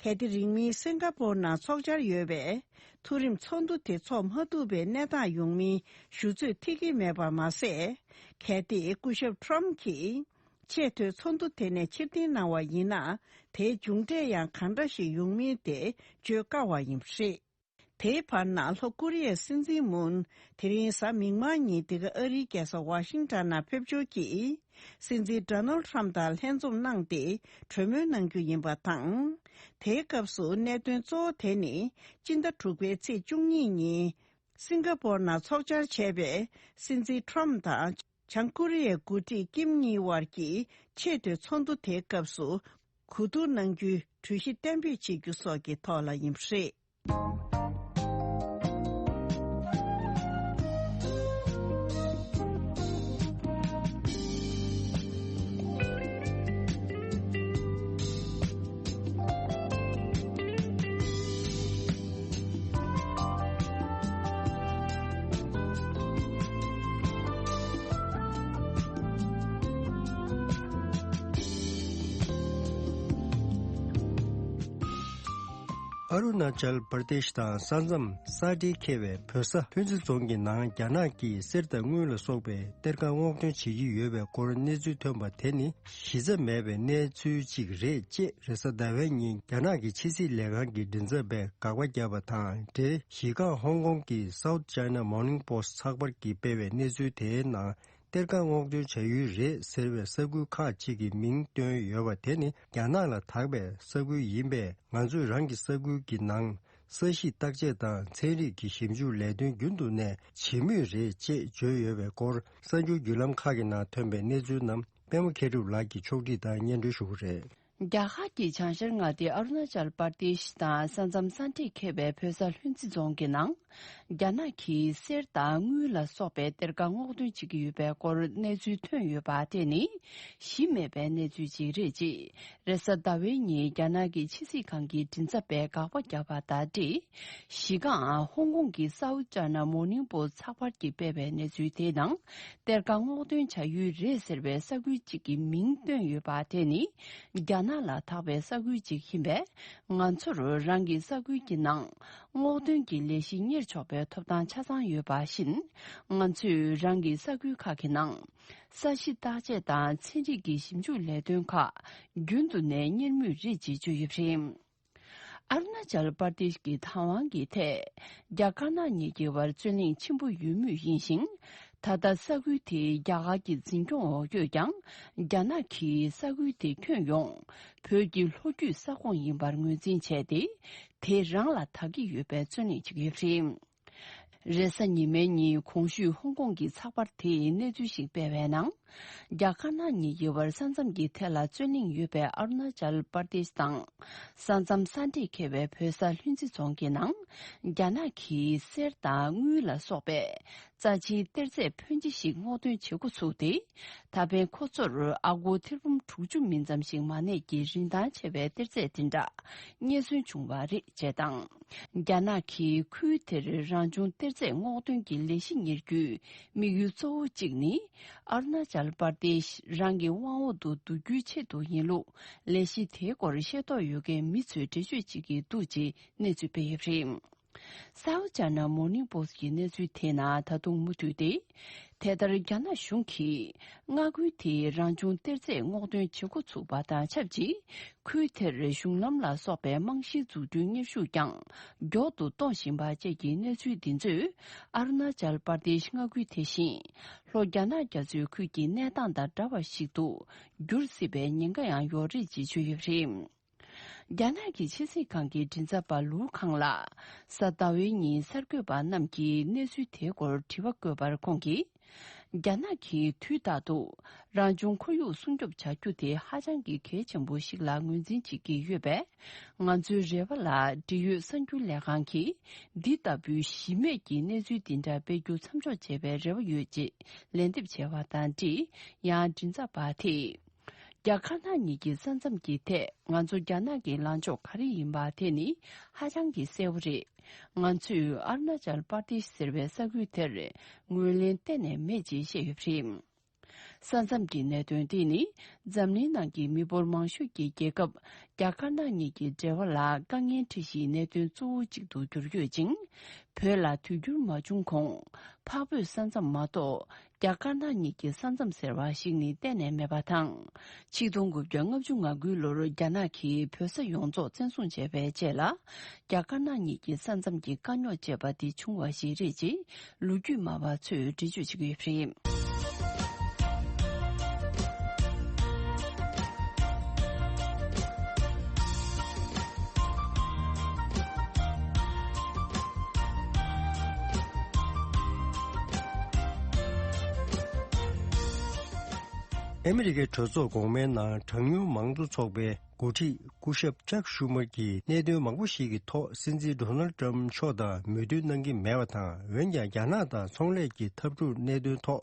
གལ་ཏེ་རིང་མིན་སིང་ག་པོར་ནང་འཚོགས་འཆར་ཡོད་པའི་མཐོ་རིམ་ཚོགས་འདུ་དེ་འཚོགས་མ་ཐུབ་པའི་གནས་སྟངས་ཡོང་མིན་ཞུ་ཚོད་ཐིག་གི་མེད་པ་མ་ཟད། གལ་ཏེ་སྐུ་ཞབས་Trump་གྱིས་ཆེས་མཐོའི་ཚོགས་འདུ་དེ་ནས་ཕྱིར་འཐེན་གནང་བ་ཡིན་ན། དེའི་མཇུག་འབྲས་ཡང་གང་འདྲ་ཞིག་ཡོང་མིན་དེ་བརྗོད་དཀའ་བ་ཡིན་པ་རེད། དེའི་བར་ན་ལྷོ་ཀོ་རི་ཡའི་སྲིད་འཛིན་Moon་དེ་རིང་གཟའ་མིག་དམར་ཉིན་འདི་ག་ཨ་རིའི་རྒྱལ་ས་ཝ་ཤིང་ཊོན་ནང་ཕེབས་འབྱོར་གྱིས་སྲིད་འཛིན་Donald Trump་དང་ལྷན་འཛོམས་གནང་སྟེ་གྲོས་མོལ་གནང་རྒྱུ་ཡིན་པ་དང་། དེའི་སྐབས་སུ་གནད་དོན་གཙོ་བོ་དེ་ནི་སྤྱི་ཟླ་དྲུག་པའི་ཚེས་བཅུ་གཉིས་ཉིན་སིང་ག་པོར་ནང་འཚོགས་འཆར་བྱས་པའི་སྲིད་འཛིན་Trump་དང་བྱང་ཀོ་རི་ཡའི་འགོ་ཁྲིད་ཀིམ་གཉིས་དབར་གྱི་ཆེས་མཐོའི་ཚོགས་འདུ་དེའི་སྐབས་སུ་གོ་བསྡུར་གནང་རྒྱུའི་གྲོས་གཞི་གཏན་འབེབས་བྱེད་རྒྱུ་སོགས་ཀྱི་ཐོག་ལ་ཡིན་པ་རེད། ཨ་རུ་ན་ཅལ་པར་དེཤ་དང་ས་མཚམས་ས་འབྲེལ་འཁེལ་བའི་བོད་ས་ལྷུན་རྩེ་རྫོང་གི་ནང་རྒྱ་ནག་གིས་གསེར་དང་དངུལ་ལ་སོགས་པའི་གཏེར་ཁ་སྔོག་འདོན་བྱེད་ཀྱི་ཡོད་པའི་སྐོར་གནས་ཚུལ་ཐོན་པ་དེ་ནི་གཞི་རྩ་མེད་པའི་གནས་ཚུལ་ཅིག་རེད་ཅེས་རེས་གཟའ་ཟླ་བའི་ཉིན་རྒྱ་ནག་གི་ཕྱི་སྲིད་ལས་ཁང་གི་མགྲིན་ཚབ་པས་དགག་པ་བརྒྱབ་པ་དང་འབྲེལ། གཞི་རྐང་ཧོང་ཀོང་གི་South China Morning Post་ཚགས་པར་གྱིས་སྤེལ་བའི་གནས་ཚུལ་དེའི་ནང་། གཏེར་ཁ་སྔོག་འདོན་བྱ་ཡུལ་རེད་ཟེར་བའི་ས་ཁུལ་ཁག་ཅིག་གི་མིང་བཏོན་ཡོད་པ་དེ་ནི་རྒྱ་ནག་ལ་དག་པའི་ས་ཁུལ་ཡིན་པས། ང་ཚོས་རང་གི་ས་ཁུལ་གྱི་ནང་ས་གཞི་བརྟག་དཔྱད་དང་ཚན་རིག་གི་ཞིབ་འཇུག་ལས་དོན་རྒྱུན་དུ་ནས་བྱེད་མུས་རེད་ཅེས་བརྗོད་ཡོད་པའི་སྐོར་གསར་འགྱུར་བརྒྱུད་ལམ་ཁག་གི་ནང་ཐོན་པའི་གནས་ཚུལ་རྣམས་པད་མ་མཁས་གྲུབ་ལགས་ཀྱིས་ཕྱོགས་སྒྲིག་དང་སྙན་སྒྲོན་ཞུ་གི་རེད། རྒྱ་གར་གྱི་བྱང་ཤར་མངའ་སྡེ་ཨ་རུ་ན་ཅལ་པར་དེཤ་དང་ས་མཚམས་ས་འདྲེས་འཁེལ་བའི་བོད་ས་ལྷུན་རྩེ་རྫོང་གི་ནང་། རྒྱ་ནག་གིས་གསེར་དང་དངུལ་ལ་སོགས་པའི་གཏེར་ཁ་སྔོག་འདོན་བྱེད་ཀྱི་ཡོད་པའི་སྐོར་གནས་ཚུལ་ཐོན་ཡོད་པ་དེ་ནི་གཞི་མེད་པའི་གནས་ཚུལ་ཅིག་རེད་ཅེས་རེས་གཟའ་ཟླ་བའི་ཉིན་རྒྱ་ནག་གི་ཕྱི་སྲིད་ཁང་གི་མགྲིན་ཚབ་པས་དགག་པ་བརྒྱབ་པ་དང་འབྲེལ། གཞི་རྐང་ཧོང་ཀོང་གི་South China Morning Post་ཚགས་པར་གྱིས་སྤེལ་བའི་གནས་ཚུལ་དེའི་ནང་། གཏེར་ཁ་སྔོག་འདོན་བྱ་ཡུལ་རེད་ཟེར་བའི་ས་ཁུལ་གཅིག་གི་མིང་བཏོན་ཡོད་པ་དེ་ནི་རྒྱ་ནག་ལ་དག་པའི་ས་ཁུལ་གཅིག་ཡིན་པས། ང་ཚོར་རང་གི་ས་ཁུལ་གྱི་ནང་སྔོག་འདོན་གྱི་ལས་གཞི་གཉེར་ཆོག་པའི་ཐོབ་ཐང་ཆ་ཚང་ཡོད་པ་བཞིན། ང་ཚོས་རང་གི་ས་ཁུལ་ཁག་གི་ནང་ས་གཞི་བརྟག་དཔྱད་དང་ཚན་རིག་གི་ཞིབ་འཇུག་ལས་དོན་ཁག་རྒྱུན་དུ་ནས་གཉེར་མུས་རེད་ཅེས་བརྗོད་ཡོད་པ་རེད། ཨ་རུ་ན་ཅལ་པར་དེཤ་གི་བདག་དབང་གི་ཐད། རྒྱ་དཀར་ནག་གཉིས་ཀྱི་བར་རྩོད་གླེང་ཆེན་པོ་ཡོད་མུས་ཡིན་ཞིང་། ད་ལྟ་ས་ཁུལ་དེ་རྒྱ་གར་གྱི་འཛིན་སྐྱོང་འོག་ཡོད་ཀྱང་། རྒྱ་ནག་གིས་ས་ཁུལ་དེ་ཁྱོན་ཡོངས་བོད་ཀྱི་ལྷོ་རྒྱུད་ས་ཁོངས་ཡིན་པར་ངོས་འཛིན་བྱས་ཏེ། དེ་རང་ལ་དག་གི་ཡོད་པའི་རྩོད་གླེང་བྱེད་ཀྱི་ཡོད་པ་རེད། རེས་གཟའ་ཉི་མའི་ཉིན་གོང་ཞུས་ཧོང་ཀོང་གི་ཚགས་པར་དེས་གནས་ཚུལ་ཞིག་སྤེལ་བའི་ནང་། རྒྱ་དཀར་ནག་གཉིས་ཀྱི་བར་ས་མཚམས་ཀྱི་ཐད་ལ་རྩོད་གླེང་ཡོད་པའི་ཨ་རུ་ན་ཅལ་པར་དེཤ་དང་། ས་མཚམས་ས་འདྲེས་འཁེལ་བའི་བོད་ས་ལྷུན་རྩེ་རྫོང་གི་ནང་། རྒྱ་ནག་གིས་གསེར་དང་དངུལ་ལ་སོགས་པའི་རྩ་ཆེའི་གཏེར་རྫས་ཕོན་ཆེ་ཞིག་སྔོག་འདོན་བྱེད་འགོ་ཚུགས་ཏེ། ད་ཕན་ཁོ་ཚོར་ཨ་སྒོར་ཐེར་འབུམ་དྲུག་ཅུ་མིན་ཙམ་ཞིག་མ་གནས་ཀྱི་རིན་ཐང་ཆེ་བའི་གཏེར་རྫས་དེ་འདྲ་རྙེད་སོན་བྱུང་བ་རེད་ཅེས་དང་། རྒྱ་ནག་གིས་ཁུལ་དེར་རང་བྱུང་གཏེར་རྫས་སྔོག་འདོན་གྱི་ལས་གཞི་གཉེར་རྒྱུའི་དམིགས་ཡུལ་གཙོ་བོ་གཅིག་ནི། ཨ་རུ་ན་ཅལ་པར་དེཤ་རང་གི་དབང་འོག་ཏུ་བསྡུ་རྒྱུའི་ཆེད་དུ་ཡིན་ལུགས་ལས་གཞི་དེའི་སྐོར་ཤེས་རྟོགས་ཡོད་མཁན་མི་ཚོས་འགྲེལ་བརྗོད་བྱེད་ཀྱི་འདུག་ཅེས་གནས་ཚུལ་སྤེལ་ཡོད་པ་རེད། South China Morning Post གྱི་གནས་ཚུལ་དེའི་ནང་ད་དུང་མུ་མཐུད་དེ། དེ་ལྟར་རྒྱ་ནག་གཞུང་གིས་མངའ་ཁུལ་དེའི་རང་བྱུང་གཏེར་རྫས་སྔོག་འདོན་བྱེད་འགོ་ཚུགས་པ་དང་ཆབས་ཅིག་ཁུལ་དེར་གཞུང་ལམ་ལ་སོགས་པའི་རྨང་གཞིའི་འཛུགས་སྐྲུན་མཉེན་ཤུགས་ཀྱང་མགྱོགས་སུ་གཏོང་བཞིན་པ་བཅས་ཀྱི་གནས་ཚུལ་འདི་ཚོས། ཨ་རུ་ན་ཅལ་པར་དེཤ་མངའ་ཁུལ་དེ་བཞིན་ལྷོ་རྒྱ་ནག་རྒྱ་མཚོའི་ཁུལ་གྱི་གནས་སྟངས་དང་འདྲ་བ་ཞིག་ཏུ་འགྱུར་སྲིད་པའི་ཉེན་ཁ་ཡང་ཡོད་རེད་ཅེས་བརྗོད་ཡོད་པ་རེད། རྒྱ་ནག་གི་ཕྱི་སྲིད་ཁང་གི་མགྲིན་ཚབ་པ་ལུའུ་ཁང་ལགས་གཟའ་ཟླ་བའི་ཉིན་གསར་འགོད་པ་རྣམས་ཀྱིས་གནས་ཚུལ་དེའི་སྐོར་དྲི་བ་བཀོད་པར་ཁོང་གིས། རྒྱ་ནག་གིས་དུས་རྟག་ཏུ་རང་བྱུང་ཁོར་ཡུག་སྲུང་སྐྱོབ་བྱ་རྒྱུ་དེ་ཧ་ཅང་གི་གལ་ཆེན་པོ་ཞིག་ལ་ངོས་འཛིན་བྱེད་ཀྱི་ཡོད་པས། ང་ཚོའི་རེ་བ་ལ་འབྲེལ་ཡོད་གསར་འགྱུར་ལས་ཁང་གིས་འདི་ལྟ་བུའི་གཞི་མེད་ཀྱི་གནས་ཚུལ་འདི་འདྲ་སྤེལ་རྒྱུ་མཚམས་འཇོག་བྱེད་པའི་རེ་བ་ཡོད་ཅེས་ལན་འདེབས་བྱས་པ་དང་འབྲེལ། ཡང་མགྲིན་ཚབ་པ་དེས། རྒྱ་དཀར་ནག་གཉིས་ཀྱི་ས་མཚམས་ཀྱི་ཐད་ང་ཚོ་རྒྱ་ནག་གི་ལངས་ཕྱོགས་ག་རེ་ཡིན་པ་དེ་ནི་ཧ་ཅང་གི་གསལ་བོ་རེད། ང་ཚོས་ཨ་རུ་ན་ཅལ་པར་དེཤ་ཟེར་བའི་ས་ཁུལ་དེར་ངོས་ལེན་གཏན་ནས་མེད་ཅེས་བཤད་ཡོད་པ་རེད། ས་མཚམས་ཀྱི་གནད་དོན་དེ་ནི་འཛམ་གླིང་ནང་གི་མི་འབོར་མང་ཤོས་ཀྱི་རྒྱལ་ཁབ་རྒྱ་དཀར་ནག་གཉིས་ཀྱི་འབྲེལ་བ་ལ་དཀའ་ངལ་འཕྲད་གཞིའི་གནད་དོན་གཙོ་བོ་གཅིག་ཏུ་གྱུར་ཡོད་ཅིང་། བོད་ལ་དུས་འགྱུར་མ་བྱུང་གོང་། འཕགས་བོད་ས་མཚམས་མ་གཏོགས། རྒྱ་དཀར་ནག་གཉིས་ཀྱི་ས་མཚམས་ཟེར་བ་ཞིག་ནི་གཏན་ནས་མེད་པ་དང་། ཆིག་སྟོང་དགུ་བརྒྱ་ལྔ་བཅུ་ང་དགུའི་ལོར་རྒྱ་ནག་གིས་བོད་ས་ཡོངས་རྫོགས་བཙན་བཟུང་བྱས་པའི་རྗེས་ལ། རྒྱ་དཀར་ནག་གཉིས་ཀྱི་ས་མཚམས་ཀྱི་དཀའ་རྙོག་ཅེས་པ་འདི་བྱུང་བ་ཞིག་རེད་ཅེས་ལོ་རྒྱུས་སྨྲ་བ་ཚོས་འགྲེལ་བརྗོད་བྱེད་ཀྱི་ཡོད་པ་རེད། ཨ་མི་རི་ཀའི་གྲོས་ཚོགས་གོང་མའི་ནང་གྲངས་ཉུང་མང་གཙོ་ཚོགས་པའི་འགོ་ཁྲིད་སྐུ་ཞབས་ཅག་ཤུ་མར་གྱིས་གནད་དོན་མང་པོ་ཞིག་གི་ཐོག་སྲིད་འཛིན་ཌོ་ནལ་ཏྲམ་མཆོག་དང་མོས་མཐུན་གནང་གི་མེད་པ་དང་། འོན་ཀྱང་རྒྱ་ནག་དང་ཚོང་ལས་ཀྱི་འཐབ་འཁྲུག་གནད་དོན་ཐོག་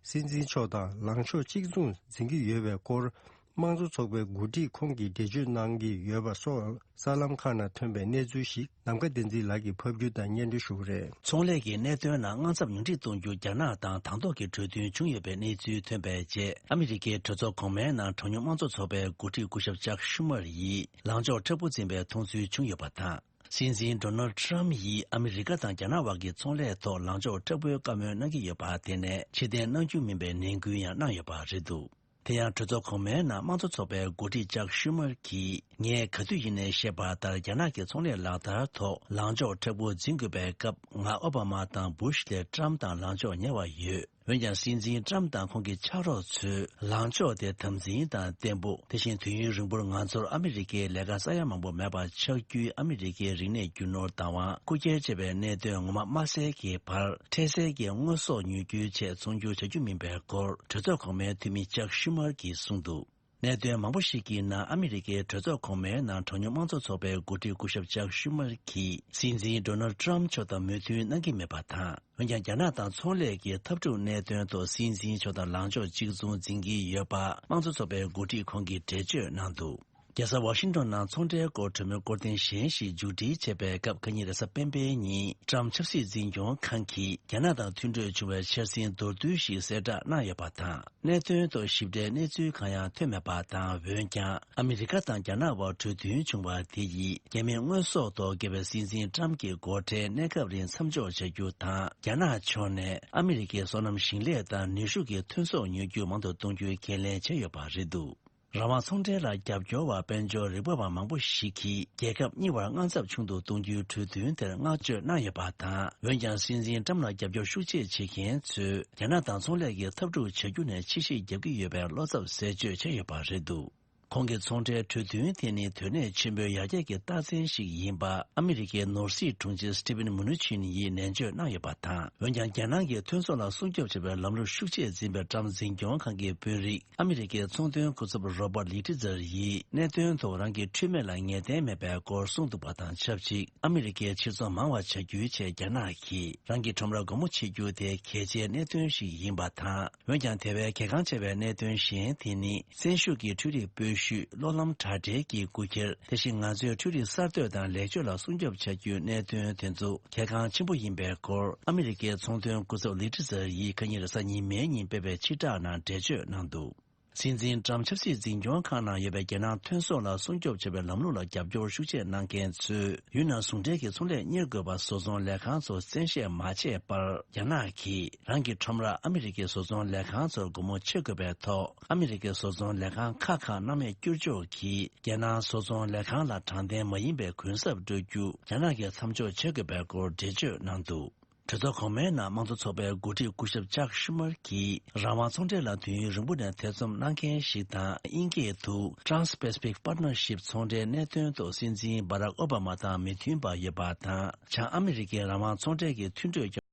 སྲིད་འཛིན་མཆོག་དང་ལངས་ཕྱོགས་གཅིག་མཚུངས་འཛིན་གྱི་ཡོད་པའི་སྐོར། དམངས་གཙོ་ཚོགས་པའི་འགོ་ཁྲིད་ཁོང་གིས་འགྲེལ་བརྗོད་གནང་གི་ཡོད་པ་སོགས་གསར་ལམ་ཁག་ནང་ཐོན་པའི་གནས་ཚུལ་ཞིག་ནམ་མཁའ་བསྟན་འཛིན་ལགས་ཀྱིས་ཕབ་སྒྱུར་དང་སྙན་སྒྲོན་ཞུ་གི་རེད། ཚོང་ལས་ཀྱི་གནད་དོན་ནང་དངངས་འཚབ་ཉུང་འཕྲི་གཏོང་རྒྱུ་རྒྱ་ནག་དང་དང་ཐོག་གི་གྲོས་མཐུན་བྱུང་ཡོད་པའི་གནས་ཚུལ་ཐོན་པའི་རྗེས། ཨ་མི་རི་ཀའི་གྲོས་ཚོགས་གོང་མའི་ནང་གྲངས་ཉུང་དམངས་གཙོ་ཚོགས་པའི་འགོ་ཁྲིད་སྐུ་ཞབས་ཅག་ཤུ་མར་ཡིས་ལངས་ཕྱོགས་མཁྲེགས་པོ་འཛིན་པའི་མཐོང་ཚུལ་བྱུང་ཡོད་པ་དང་། སྲིད་འཛིན་ཌོ་ནལ་ཏྲམ་ཡིས་ཨ་མི་རི་ཀ་དང་རྒྱ་ནག་དབར་གྱི་ཚོང་ལས་ཐོག་ལངས་ཕྱོགས་མཁྲེགས་པོའི་བཀའ་མོལ་གནང་གི་ཡོད་པ་དེ་ནས་ཕྱིར་འཐེན་གནང་རྒྱུ་མིན་པའི་ནན་སྐུལ་ཡང་གནང་ཡོད་པ་རེད་འདུག་དེ་ཡང་གྲོས་ཚོགས་གོང་མའི་ནང་དམངས་གཙོ་ཚོགས་པའི་འགོ་ཁྲིད་ཅག་ཤུ་མར་གྱིས། ངས་ག་དུས་ཡིན་ནའི་བཤད་པ་ལྟར་རྒྱ་ནག་གི་ཚོང་ལས་ལག་བསྟར་ཐོག་ལངས་ཕྱོགས་མཁྲེགས་པོ་འཛིན་དགོས་པའི་སྐབས། ང་ཨོ་བྷ་མ་དང་སྦུ་ཤ་ལས་ཏྲམ་དང་ལངས་ཕྱོགས་ཉེ་བ་ཡོད། འོན་ཀྱང་སྲིད་འཛིན་ཏྲམ་དང་ཁོང་གི་ཕྱག་རོགས་ཚོས་ལངས་ཕྱོགས་དེ་དམ་འཛིན་དང་བརྟན་པོ། དེ་བཞིན་དུས་ཡུན་རིང་པོར་ང་ཚོར་ཨ་མི་རི་ཀའི་ལས་ཀ་ས་ཡ་མང་པོ་མེད་པ་ཆགས་རྒྱུའི་ཨ་མི་རི་ཀའི་རིག་གནས་རྒྱུ་ནོར་བདག་དབང་རྐུ་འཁྱེར་བྱས་པའི་གནད་དོན་ངོ་མ་མ་གསལ་གྱི་བར། འཕྲལ་སེལ་གྱི་དངོས་ཟོག་ཉོ་རྒྱུའི་ཆེད་ཚོང་སྒྱུར་བྱ་རྒྱུ་མིན་པའི་སྐོར། གྲོས་ཚོགས་གོང་མའི་འཐུས་མི་ཅག་ཤུ་མར་གྱིས་གསུངས་འདུག་གནད་དོན་མང་པོ་ཞིག་གི་ནང་ཨ་མི་རི་ཀའི་གྲོས་ཚོགས་གོང་མའི་ནང་གྲངས་ཉུང་དམངས་གཙོ་ཚོགས་པའི་འགོ་ཁྲིད་སྐུ་ཞབས་ཅག་ཤུ་མར་གྱིས་སྲིད་འཛིན་ཌོ་ནལ་ཏྲམ་མཆོག་དང་མོས་མཐུན་གནང་གི་མེད་པ་དང་། འོན་ཀྱང་རྒྱ་ནག་དང་ཚོང་ལས་ཀྱི་འཐབ་འཁྲུག་གནད་དོན་ཐོག་སྲིད་འཛིན་མཆོག་དང་ལངས་ཕྱོགས་གཅིག་མཚུངས་འཛིན་གྱི་ཡོད་པ་དམངས་གཙོ་ཚོགས་པའི་འགོ་ཁྲིད་ཁོང་གིས་འགྲེལ་བརྗོད་གནང་འདུག་རྒྱལ་ས་ཝ་ཤིང་ཏོན་ནང་ཚོང་འབྲེལ་སྐོར་གྲོས་མོལ་སྐོར་ཐེངས་གཞན་ཞིག་མཇུག་སྒྲིལ་བྱས་པའི་སྐབས། ཁ་ཉིན་རེས་གཟའ་སྤེན་པའི་ཉིན་ཀྲམ་ཆབ་སྲིད་འཛིན་སྐྱོང་ཁང་གིས་རྒྱ་ནག་དང་མཐུན་གྲོས་བྱུང་བའི་འཆར་ཟིན་མདོར་བསྡུས་ཤིག་གསལ་བསྒྲགས་གནང་ཡོད་པ་དང་། གནད་དོན་ཐོག་ཞིབ་ཕྲའི་གནས་ཚུལ་གང་ཡང་ཐོན་མེད་པ་དང་། འོན་ཀྱང་ཨ་མི་རི་ཀ་དང་རྒྱ་ནག་དབར་གྲོས་མཐུན་བྱུང་བ་དེ་ཡིས་རྒྱ་མིའི་དངོས་ཟོག་ཐོག་བཀལ་བའི་སྲིད་འཛིན་ཀྲམ་གྱི་སྒོ་ཁྲལ་གནས་སྐབས་རིང་མཚམས་འཇོག་བྱ་རྒྱུ་དང་། རྒྱ་ནག་ཕྱོགས་ནས་ཨ་མི་རི་ཀའི་སོ་ནམ་ཞིང་ལས་དང་ནུས་ཤུགས་ཀྱི་ཐོན་ཟོག་ཉོ་རྒྱུ་མང་དུ་གཏོང་རྒྱུའི་ཁས་ལེན་བྱས་ཡོད་པ་རེད་འདུག་རང་དབང་ཚོང་འབྲེལ་ལ་རྒྱབ་སྐྱོར་བ་དཔལ་འབྱོར་རིག་པ་བ་མང་པོ་ཞིག་གིས་རྒྱལ་ཁབ་གཉིས་བར་དངངས་འཚབ་ཆུང་དུ་གཏོང་རྒྱུའི་གྲོས་མཐུན་དེར་བསྔགས་བརྗོད་གནང་ཡོད་པ་དང་། འོན་ཀྱང་སྲིད་འཛིན་ཀྲམ་ལ་རྒྱབ་སྐྱོར་ཤུགས་ཆེ་བྱེད་མཁན་ཚོས་རྒྱ་ནག་དང་ཚོང་ལས་ཀྱི་འཐབ་འཁྲུག་བྱ་རྒྱུ་ནས་ཕྱིར་བཤིག་རྒྱག་གི་ཡོད་པའི་བློ་འཚབ་ཟེར་བརྗོད་བྱས་ཡོད་པ་རེད་འདུག་ཁོང་གིས་ཚོང་འབྲེལ་གྲོས་མཐུན་དེ་ནི་དོན་གནད་ཆེན་པོའི་ཡར་རྒྱས་ཀྱི་རྟགས་མཚན་ཞིག་ཡིན་པ་ཨ་མི་རི་ཀའི་ནོར་སྲིད་དྲུང་ཆེ་སི་ཏི་ཝེན་མུ་ནུ་ཆིན་ཡིས་ནན་བརྗོད་གནང་ཡོད་པ་དང་། འོན་ཀྱང་རྒྱ་ནག་གིས་ཐོན་ཟོག་ལ་སྲུང་སྐྱོབ་བྱེད་པའི་ལམ་ལུགས་ཤུགས་ཆེ་འཛིན་པའི་ཀྲམ་འཛིན་སྐྱོང་ཁང་གི་དཔོན་རིགས། ཨ་མི་རི་ཀའི་ཚོང་དོན་སྐུ་ཚབ་རོ་པར་ལི་ཏི་ཛར་ཡིས་གནད་དོན་ཐོག་རང་གི་འཁྲུལ་མེད་ལ་ངེས་གཏན་མེད་པའི་སྐོར་གསུངས་འདུག་པ་དང་ཆབས་ཅིག་ཨ་མི་རི་ཀའི་ཕྱིར་ཚོང་མང་བ་བྱ་རྒྱུའི་ཆེད་རྒྱ་ནག་གིས་རང་གི་ཁྲོམ་ར་སྒོ་མོ་ཕྱེ་རྒྱུ་དེ་གལ་ཆེའི་གནད་དོན་ཞིག་ཡིན་པ་དང་། འོན་ཀྱང་དེ་བས་གལ་འགངས་ཆེ་བའི་གནད་དོན་གཞན་དེ་ནི་བཙན་ཤུགས་ཀྱིས་འཕྲུལ་རིག་སྤོས་ཤུད། གློག་ལམ་དྲ་སྦྲེལ་གྱི་རྐུ་འཁྱེར། དེ་བཞིན་ང་ཚོས་འཕྲུལ་རིག་གསར་གཏོད་དང་ལེགས་བཅོས་ལ་སྲུང་སྐྱོབ་བྱ་རྒྱུའི་གནད་དོན་དེ་ཚོ་གལ་འགངས་ཆེན་པོ་ཡིན་པའི་སྐོར། ཨ་མི་རི་ཀའི་ཚོང་དོན་སྐུ་ཚབ་ལི་ཏི་ཛར་ཡིས་ཁ་ཉིན་རེས་གཟའ་ཉི་མའི་ཉིན་སྤེལ་བའི་ཕྱིར་བསྒྲགས་ནང་འགྲེལ་བརྗོད་གནང་འདུག་སྲིད་འཛིན་ཏྲམ་ཆབ་སྲིད་འཛིན་སྐྱོང་ཁང་ནང་ཡོད་པའི་རྒྱལ་ནང་ཐོན་ཟོག་ལ་སྲུང་སྐྱོབ་བྱེད་པའི་ལམ་ལུགས་ལ་རྒྱབ་སྐྱོར་ཤུགས་ཆེ་གནང་མཁན་ཚོས་ཡུལ་ནང་ཟུང་འབྲེལ་གྱི་ཚོང་ལས་གཉེར་དགོས་པ་བཟོ་ཚོང་ལས་ཁང་ཚོར་གསན་བཞེས་མ་བྱས་པར། རྒྱ་ནག་གིས་རང་གི་ཁྲོམ་ར་ཨ་མི་རི་ཀའི་བཟོ་ཚོང་ལས་ཁང་ཚོར་སྒོ་མོ་ཕྱེ་དགོས་པའི་ཐོག་ཨ་མི་རི་ཀའི་བཟོ་ཚོང་ལས་ཁང་ཁག་ཁག་སྣང་མེད་བསྐྱུར་ཕྱོགས་ཀྱིས། རྒྱལ་ནང་བཟོ་ཚོང་ལས་ཁང་ལ་དྲང་བདེན་མ་ཡིན་པའི་གུན་གསབ་སྤྲོད་རྒྱུ་རྒྱ་ནག་གིས་མཚམས་འཇོག་བྱེད་དགོས་པའི་སྐོར་འགྲེལ་བརྗོད་གནང་འདུག་གྲོས་ཚོགས་གོང་མའི་ནང་དམངས་གཙོ་ཚོགས་པའི་འགོ་ཁྲིད་སྐུ་ཞབས་ཅག་ཤུ་མར་གྱིས། རང་དབང་ཚོང་འབྲེལ་ལ་དུས་ཡུན་རིང་པོ་ནས་ཐེ་ཚོམ་གནང་མཁན་ཞིག་དང་། དབྱིན་སྐད་དུ་Trans-Pacific Partnership ཚོང་འབྲེལ་གནད་དོན་ཐོག་སྲིད་འཛིན་བྷ་རག་ཨོ་བྷ་མ་དང་མི་མཐུན་པ་ཡོད་པ་དང་། བྱང་ཨ་མི་རི་ཀའི་རང་དབང་ཚོང་འབྲེལ་གྱི་མཐུན་གྲོས་ཀྱང་།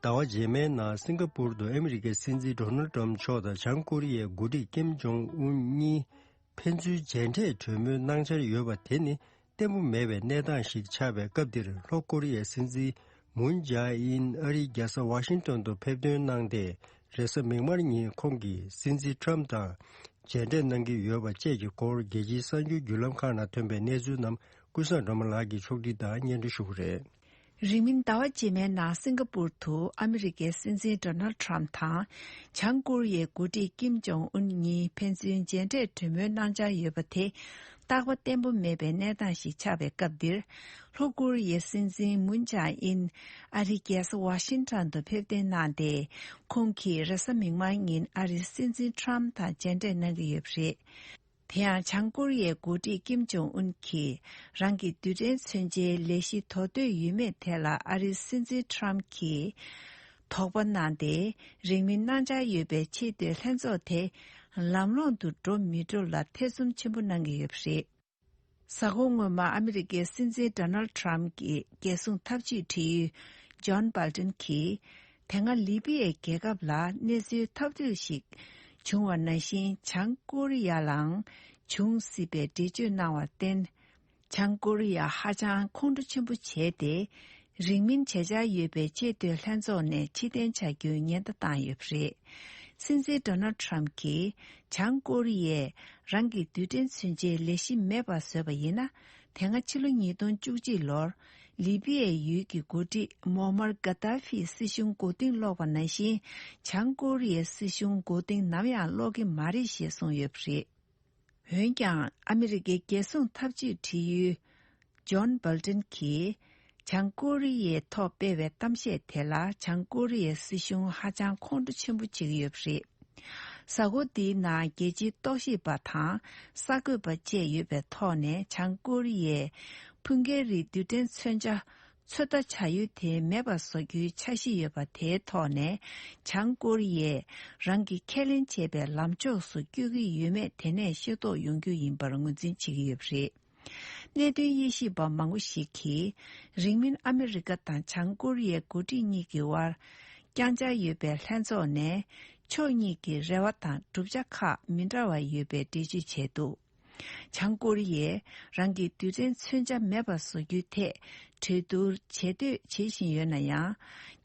ཟླ་བ་རྗེས་མའི་ནང་སིང་ག་པུར་དུ་ཨ་མི་རི་ཀའི་སྲིད་འཛིན་ཌོ་ནལ་ཊམ་མཆོག་དང་བྱང་ཀོ་རི་ཡའི་འགོ་ཁྲིད་ཀིམ་ཇོང་ཨུན་གཉིས་ཕན་ཚུན་མཇལ་འཕྲད་གྲོས་མོལ་གནང་འཆར་ཡོད་པ་དེ་ནི་བརྟན་པོ་མེད་པའི་གནས་སྟངས་ཤིག་ཆགས་པའི་སྐབས་འདིར། ལྷོ་ཀོ་རི་ཡའི་སྲིད་འཛིན་མུན་ཇཱ་ཨིན་ཨ་རིའི་རྒྱལ་ས་ཝ་ཤིང་ཏོན་དུ་ཕེབས་ཐོན་གནང་སྟེ། རེས་གཟའ་མིག་དམར་ཉིན་ཁོང་གིས་སྲིད་འཛིན་ཊམ་དང་མཇལ་འཕྲད་གནང་གི་ཡོད་པ་བཅས་ཀྱི་སྐོར། རྒྱལ་སྤྱིའི་གསར་འགྱུར་བརྒྱུད་ལམ་ཁག་ནང་ཐོན་པའི་གནས་ཚུལ་རྣམས་ཀུན་བཟང་སྒྲོལ་མ་ལགས་ཀྱིས་ཕྱོགས་སྒྲིག་དང་སྙན་སྒྲོན་ཞུ་གི་རེད། རིང་མིན་ཟླ་བ་རྗེས་མའི་ནང་སིང་ག་པུར་དུ་ཨ་མི་རི་ཀའི་སྲིད་འཛིན་ཌོ་ནལ་ཊམ་དང་། བྱང་ཀོ་རི་ཡའི་འགོ་ཁྲིད་ཀིམ་ཇོང་ཨུན་གཉིས་ཕན་ཚུན་མཇལ་འཕྲད་གྲོས་མོལ་གནང་འཆར་ཡོད་པ་དེ། རྟག་པ་བརྟན་པོ་མེད་པའི་གནས་སྟངས་ཤིག་ཆགས་པའི་སྐབས་འདིར། ལྷོ་ཀོ་རི་ཡའི་སྲིད་འཛིན་མུན་ཇཱ་ཨིན་ཨ་རིའི་རྒྱལ་ས་ཝ་ཤིང་ཊོན་དུ་ཕེབས་ཐོན་གནང་སྟེ། ཁོང་གིས་རེས་གཟའ་མིག་དམར་ཉིན་ཨ་རིའི་སྲིད་འཛིན་ཊམ་དང་མཇལ་འཕྲད་གནང་གི་ཡོད་པ་རེད། དེ་ཡང་། བྱང་ཀོ་རི་ཡའི་འགོ་ཁྲིད་ཀིམ་ཇོང་ཨུན་གྱིས་རང་གི་རྡུལ་ཕྲན་མཚོན་ཆའི་ལས་གཞི་དོ་དོད་ཡོད་མེད་ཐད་ལ་ཨ་རིའི་སྲིད་འཛིན་ཊམ་གྱིས་དོགས་པ་གནང་སྟེ། རིང་མིན་གནང་འཆར་ཡོད་པའི་ཆེས་མཐོའི་ལྷན་ཚོགས་དེ་ལམ་ལྷོང་དུ་འགྲོ་མི་འགྲོ་ལ་ཐེ་ཚོམ་ཆེན་པོ་གནང་གི་ཡོད་པ་རེད། གཟའ་འཁོར་སྔོན་མ་ཨ་མི་རི་ཀའི་སྲིད་འཛིན་ཌོ་ནལ་ཊམ་གྱི་རྒྱལ་སྲུང་ཐབས་ཇུས་འབྲེལ་ཡོད་ཇོན་བྷལ་ཏན་གྱིས། དེ་སྔ་ལི་པི་ཡའི་རྒྱལ་ཁབ་ལ་གནས་ཚུལ་ཐབས་སྡུག་ཞིག་བྱུང་བ་ནང་བཞིན། བྱང་ཀོ་རི་ཡ་ལའང་འབྱུང་སྲིད་པའི་འགྲེལ་བརྗོད་གནང་བར་བརྟེན། བྱང་ཀོ་རི་ཡ་ཧ་ཅང་ཁོང་ཁྲོ་ཆེན་པོ་བྱས་ཏེ། རིང་མིན་བྱེད་འཆར་ཡོད་པའི་ཆེས་མཐོའི་ལྷན་ཚོགས་ནས་ཕྱིར་འཐེན་བྱ་རྒྱུའི་ཉེན་བརྡ་བཏང་ཡོད་པ་རེད། སྲིད་འཛིན་ཌོ་ནལ་ཊམ་གྱིས། བྱང་ཀོ་རི་ཡས་རང་གི་རྡུལ་ཕྲན་མཚོན་ཆའི་ལས་གཞི་མེད་པར་བཟོས་པ་ཡིན་ན། དེ་སྔ་ཕྱི་ལོ་ཉིས་སྟོང་བཅུ་གཅིག་ལོར་ལི་པི་ཡའི་ཡུལ་གྱི་འགོ་ཁྲིད་མོ་མར་གྷ་ཏཱ་ཧྥིའི་སྲིད་གཞུང་མགོ་རྟིང་སློག་པ་ནང་བཞིན། བྱང་ཀོ་རི་ཡའི་སྲིད་གཞུང་མགོ་རྟིང་ནམ་ཡང་སློག་གི་མ་རེད་ཞེས་གསུངས་ཡོད་པ་རེད། འོན་ཀྱང་། ཨ་མི་རི་ཀའི་རྒྱལ་སྲུང་ཐབས་ཇུས་འབྲེལ་ཡོད་ཇོན་བྷལ་ཏན་གྱིས། བྱང་ཀོ་རི་ཡའི་ཐོག་སྤེལ་བའི་གཏམ་བཤད་དེ་ལ། བྱང་ཀོ་རི་ཡའི་སྲིད་གཞུང་ཧ་ཅང་ཁོང་ཁྲོ་ཆེན་པོ་བྱེད་ཀྱི་ཡོད་པ་རེད། གཟའ་འཁོར་འདིའི་ནང་རྒྱལ་སྤྱིའི་རྟོག་ཞིབ་པ་དང་གསར་འགོད་པ་བཅས་ཡོད་པའི་ཐོག་ནས། བྱང་ཀོ་རི་ཡས་ཕུང་ཁེ་རིའི་རྡུལ་ཕྲན་མཚོན་ཆ་ཚོད་ལྟ་བྱ་ཡུལ་དེ་མེད་པར་བཟོ་རྒྱུའི་འཆར་གཞི་ཡོད་པ་དེའི་ཐོག་ནས། བྱང་ཀོ་རི་ཡས་རང་གིས་ཁས་ལེན་བྱས་པའི་ལམ་ཕྱོགས་སུ་བསྐྱོད་ཀྱི་ཡོད་མེད། དེ་ནས་ཤེས་རྟོགས་ཡོང་རྒྱུ་ཡིན་པར་ངོས་འཛིན་བྱེད་ཀྱི་ཡོད་པ་རེད། གནད་དོན་དབྱེ་ཞིབ་པ་མང་པོ་ཞིག་གིས། རིང་མིན་ཨ་མི་རི་ཀ་དང་བྱང་ཀོ་རི་ཡའི་འགོ་ཁྲིད་གཉིས་ཀྱི་དབར་བསྐྱངས་འཆར་ཡོད་པའི་ལྷན་ཚོགས་ནས། ཕྱོགས་གཉིས་ཀྱི་རེ་བ་དང་བསྒྲུབ་བྱ་ཁག་མི་འདྲ་བ་ཡོད་པའི་འགྲེལ་བརྗོད་བྱས་འདུག་བྱང་ཀོ་རི་ཡས་རང་གི་རྡུལ་ཕྲན་མཚོན་ཆ་མེད་པར་བཟོ་རྒྱུའི་ཐད་གྲོས་བསྡུར་བྱེད་འདོད་བྱེད་བཞིན་ཡོད་ན་ཡང་།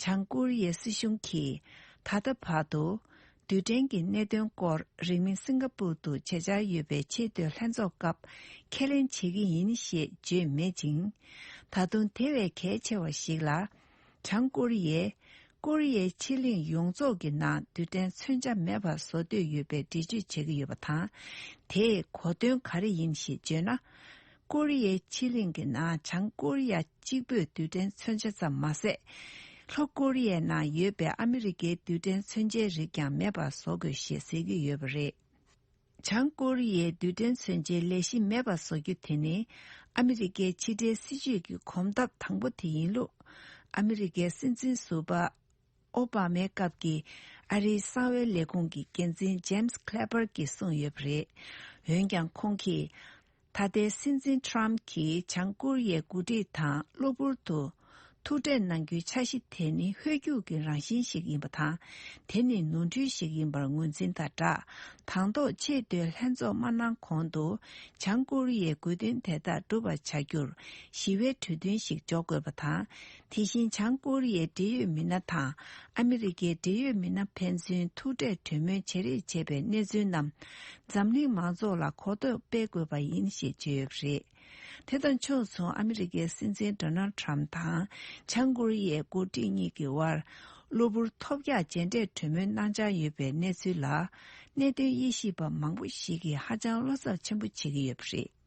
བྱང་ཀོ་རི་ཡའི་སྲིད་གཞུང་གིས་ད་ལྟ་བར་དུ། རྡུལ་ཕྲན་གྱི་གནད་དོན་སྐོར་རིང་མིན་སིང་ག་པུར་དུ་བྱེད་འཆར་ཡོད་པའི་ཆེས་མཐོའི་ལྷན་ཚོགས་སྐབས་ཁས་ལེན་བྱེད་ཀྱི་ཡིན་ཞེས་བརྗོད་མེད་ཅིང་། ད་དུང་དེ་བས་གལ་ཆེ་བ་ཞིག་ལ། བྱང་ཀོ་རི་ཡས་ཀོ་རི་ཡའི་ཕྱེད་གླིང་ཡོངས་རྫོགས་ཀྱི་ནང་རྡུལ་ཕྲན་མཚོན་ཆ་མེད་པར་བཟོ་འདོད་ཡོད་པའི་འགྲེལ་བརྗོད་བྱེད་ཀྱི་ཡོད་པ་དང་། དེས་གོ་དོན་ག་རེ་ཡིན་ཞེས་བརྗོད་ན། ཀོ་རི་ཡའི་ཕྱེད་གླིང་གི་ནང་བྱང་ཀོ་རི་ཡ་གཅིག་པུས་རྡུལ་ཕྲན་མཚོན་ཆ་ཙམ་མ་ཟད། ལྷོ་ཀོ་རི་ཡའི་ནང་ཡོད་པའི་ཨ་མི་རི་ཀའི་རྡུལ་ཕྲན་མཚོན་ཆའི་རིགས་ཀྱང་མེད་པར་བཟོ་དགོས་ཞེས་ཟེར་གྱི་ཡོད་པ་རེད། བྱང་ཀོ་རི་ཡའི་རྡུལ་ཕྲན་མཚོན་ཆའི་ལས་གཞི་མེད་པར་བཟོ་རྒྱུ་དེ་ནི། ཨ་མི་རི་ཀའི་ཕྱི་འབྲེལ་སྲིད་ཇུས་ཀྱི་གོམ་སྟབས་དང་པོ་དེ་ཡིན་ལུགས། ཨ་མི་རི་ཀའི་སྲིད་འཛིན་ཟུར་པ་ཨོ་བྷ་མའི་སྐབས་ཀྱི་ཨ་རིའི་གསང་བའི་ལས་ཁུངས་ཀྱི་འགན་འཛིན་ཇེམ་སི་ཁི་ལེ་པར་གྱིས་གསུངས་ཡོད་པ་རེད། འོན་ཀྱང་། ཁོང་གིས། ད་ལྟའི་སྲིད་འཛིན་ཊམ་གྱིས་བྱང་ཀོ་རི་ཡའི་འགོ་ཁྲིད་དང་གློ་བུར་དུ་ཐུག་ ཐུག་འཕྲད་གནང་རྒྱུའི་འཆར་གཞི་དེ་ནི་ཧོལ་རྒྱུག་གི་རང་བཞིན་ཞིག་ཡིན་པ་དང་། དེ་ནི་ནོར་འཁྲུལ་ཞིག་ཡིན་པར་ངོས་འཛིན་དང་སྦྲགས། དང་ཐོག་ཆེས་མཐོའི་ལྷན་ཚོགས་མ་གནང་གོང་དུ་བྱང་ཀོ་རི་ཡའི་དགོས་འདུན་དེ་དག་འགྲུབ་པར་བྱ་རྒྱུར་ཞི་བའི་གྲོས་མཐུན་ཞིག་འཇོག་དགོས་པ་དང་། དེ་བཞིན་བྱང་ཀོ་རི་ཡའི་འབྲེལ་ཡོད་མི་སྣ་དང་ཨ་མི་རི་ཀའི་འབྲེལ་ཡོད་མི་སྣ་ཕན་ཚུན་ཐུག་འཕྲད་གྲོས་མོལ་བྱེད་རེས་བྱས་པའི་གནས་ཚུལ་རྣམས་འཛམ་གླིང་མང་ཚོགས་ལ་གོ་ཐོས་སྤེལ་དགོས་པ་ཡིན་ཞེས་བརྗོད་ཡོད་པ་རེད། དེ་དང་ཕྱོགས་མཚུངས་ཨ་མི་རི་ཀའི་སྲིད་འཛིན་ཌོ་ནལ་ཌི་ཊརམ་དང་བྱང་ཀོ་རི་ཡའི་འགོ་ཁྲིད་གཉིས་ཀྱི་དབར་གློ་བུར་ཐོལ་རྒྱག་མཇལ་འཕྲད་གྲོས་མོལ་གནང་འཆར་ཡོད་པའི་གནས་ཚུལ་ལ། གནད་དོན་དབྱེ་ཞིབ་པ་མང་པོ་ཞིག་གིས་ཧ་ཅང་བློ་འཚབ་ཆེན་པོ་བྱེད་ཀྱི་ཡོད་པ་རེད།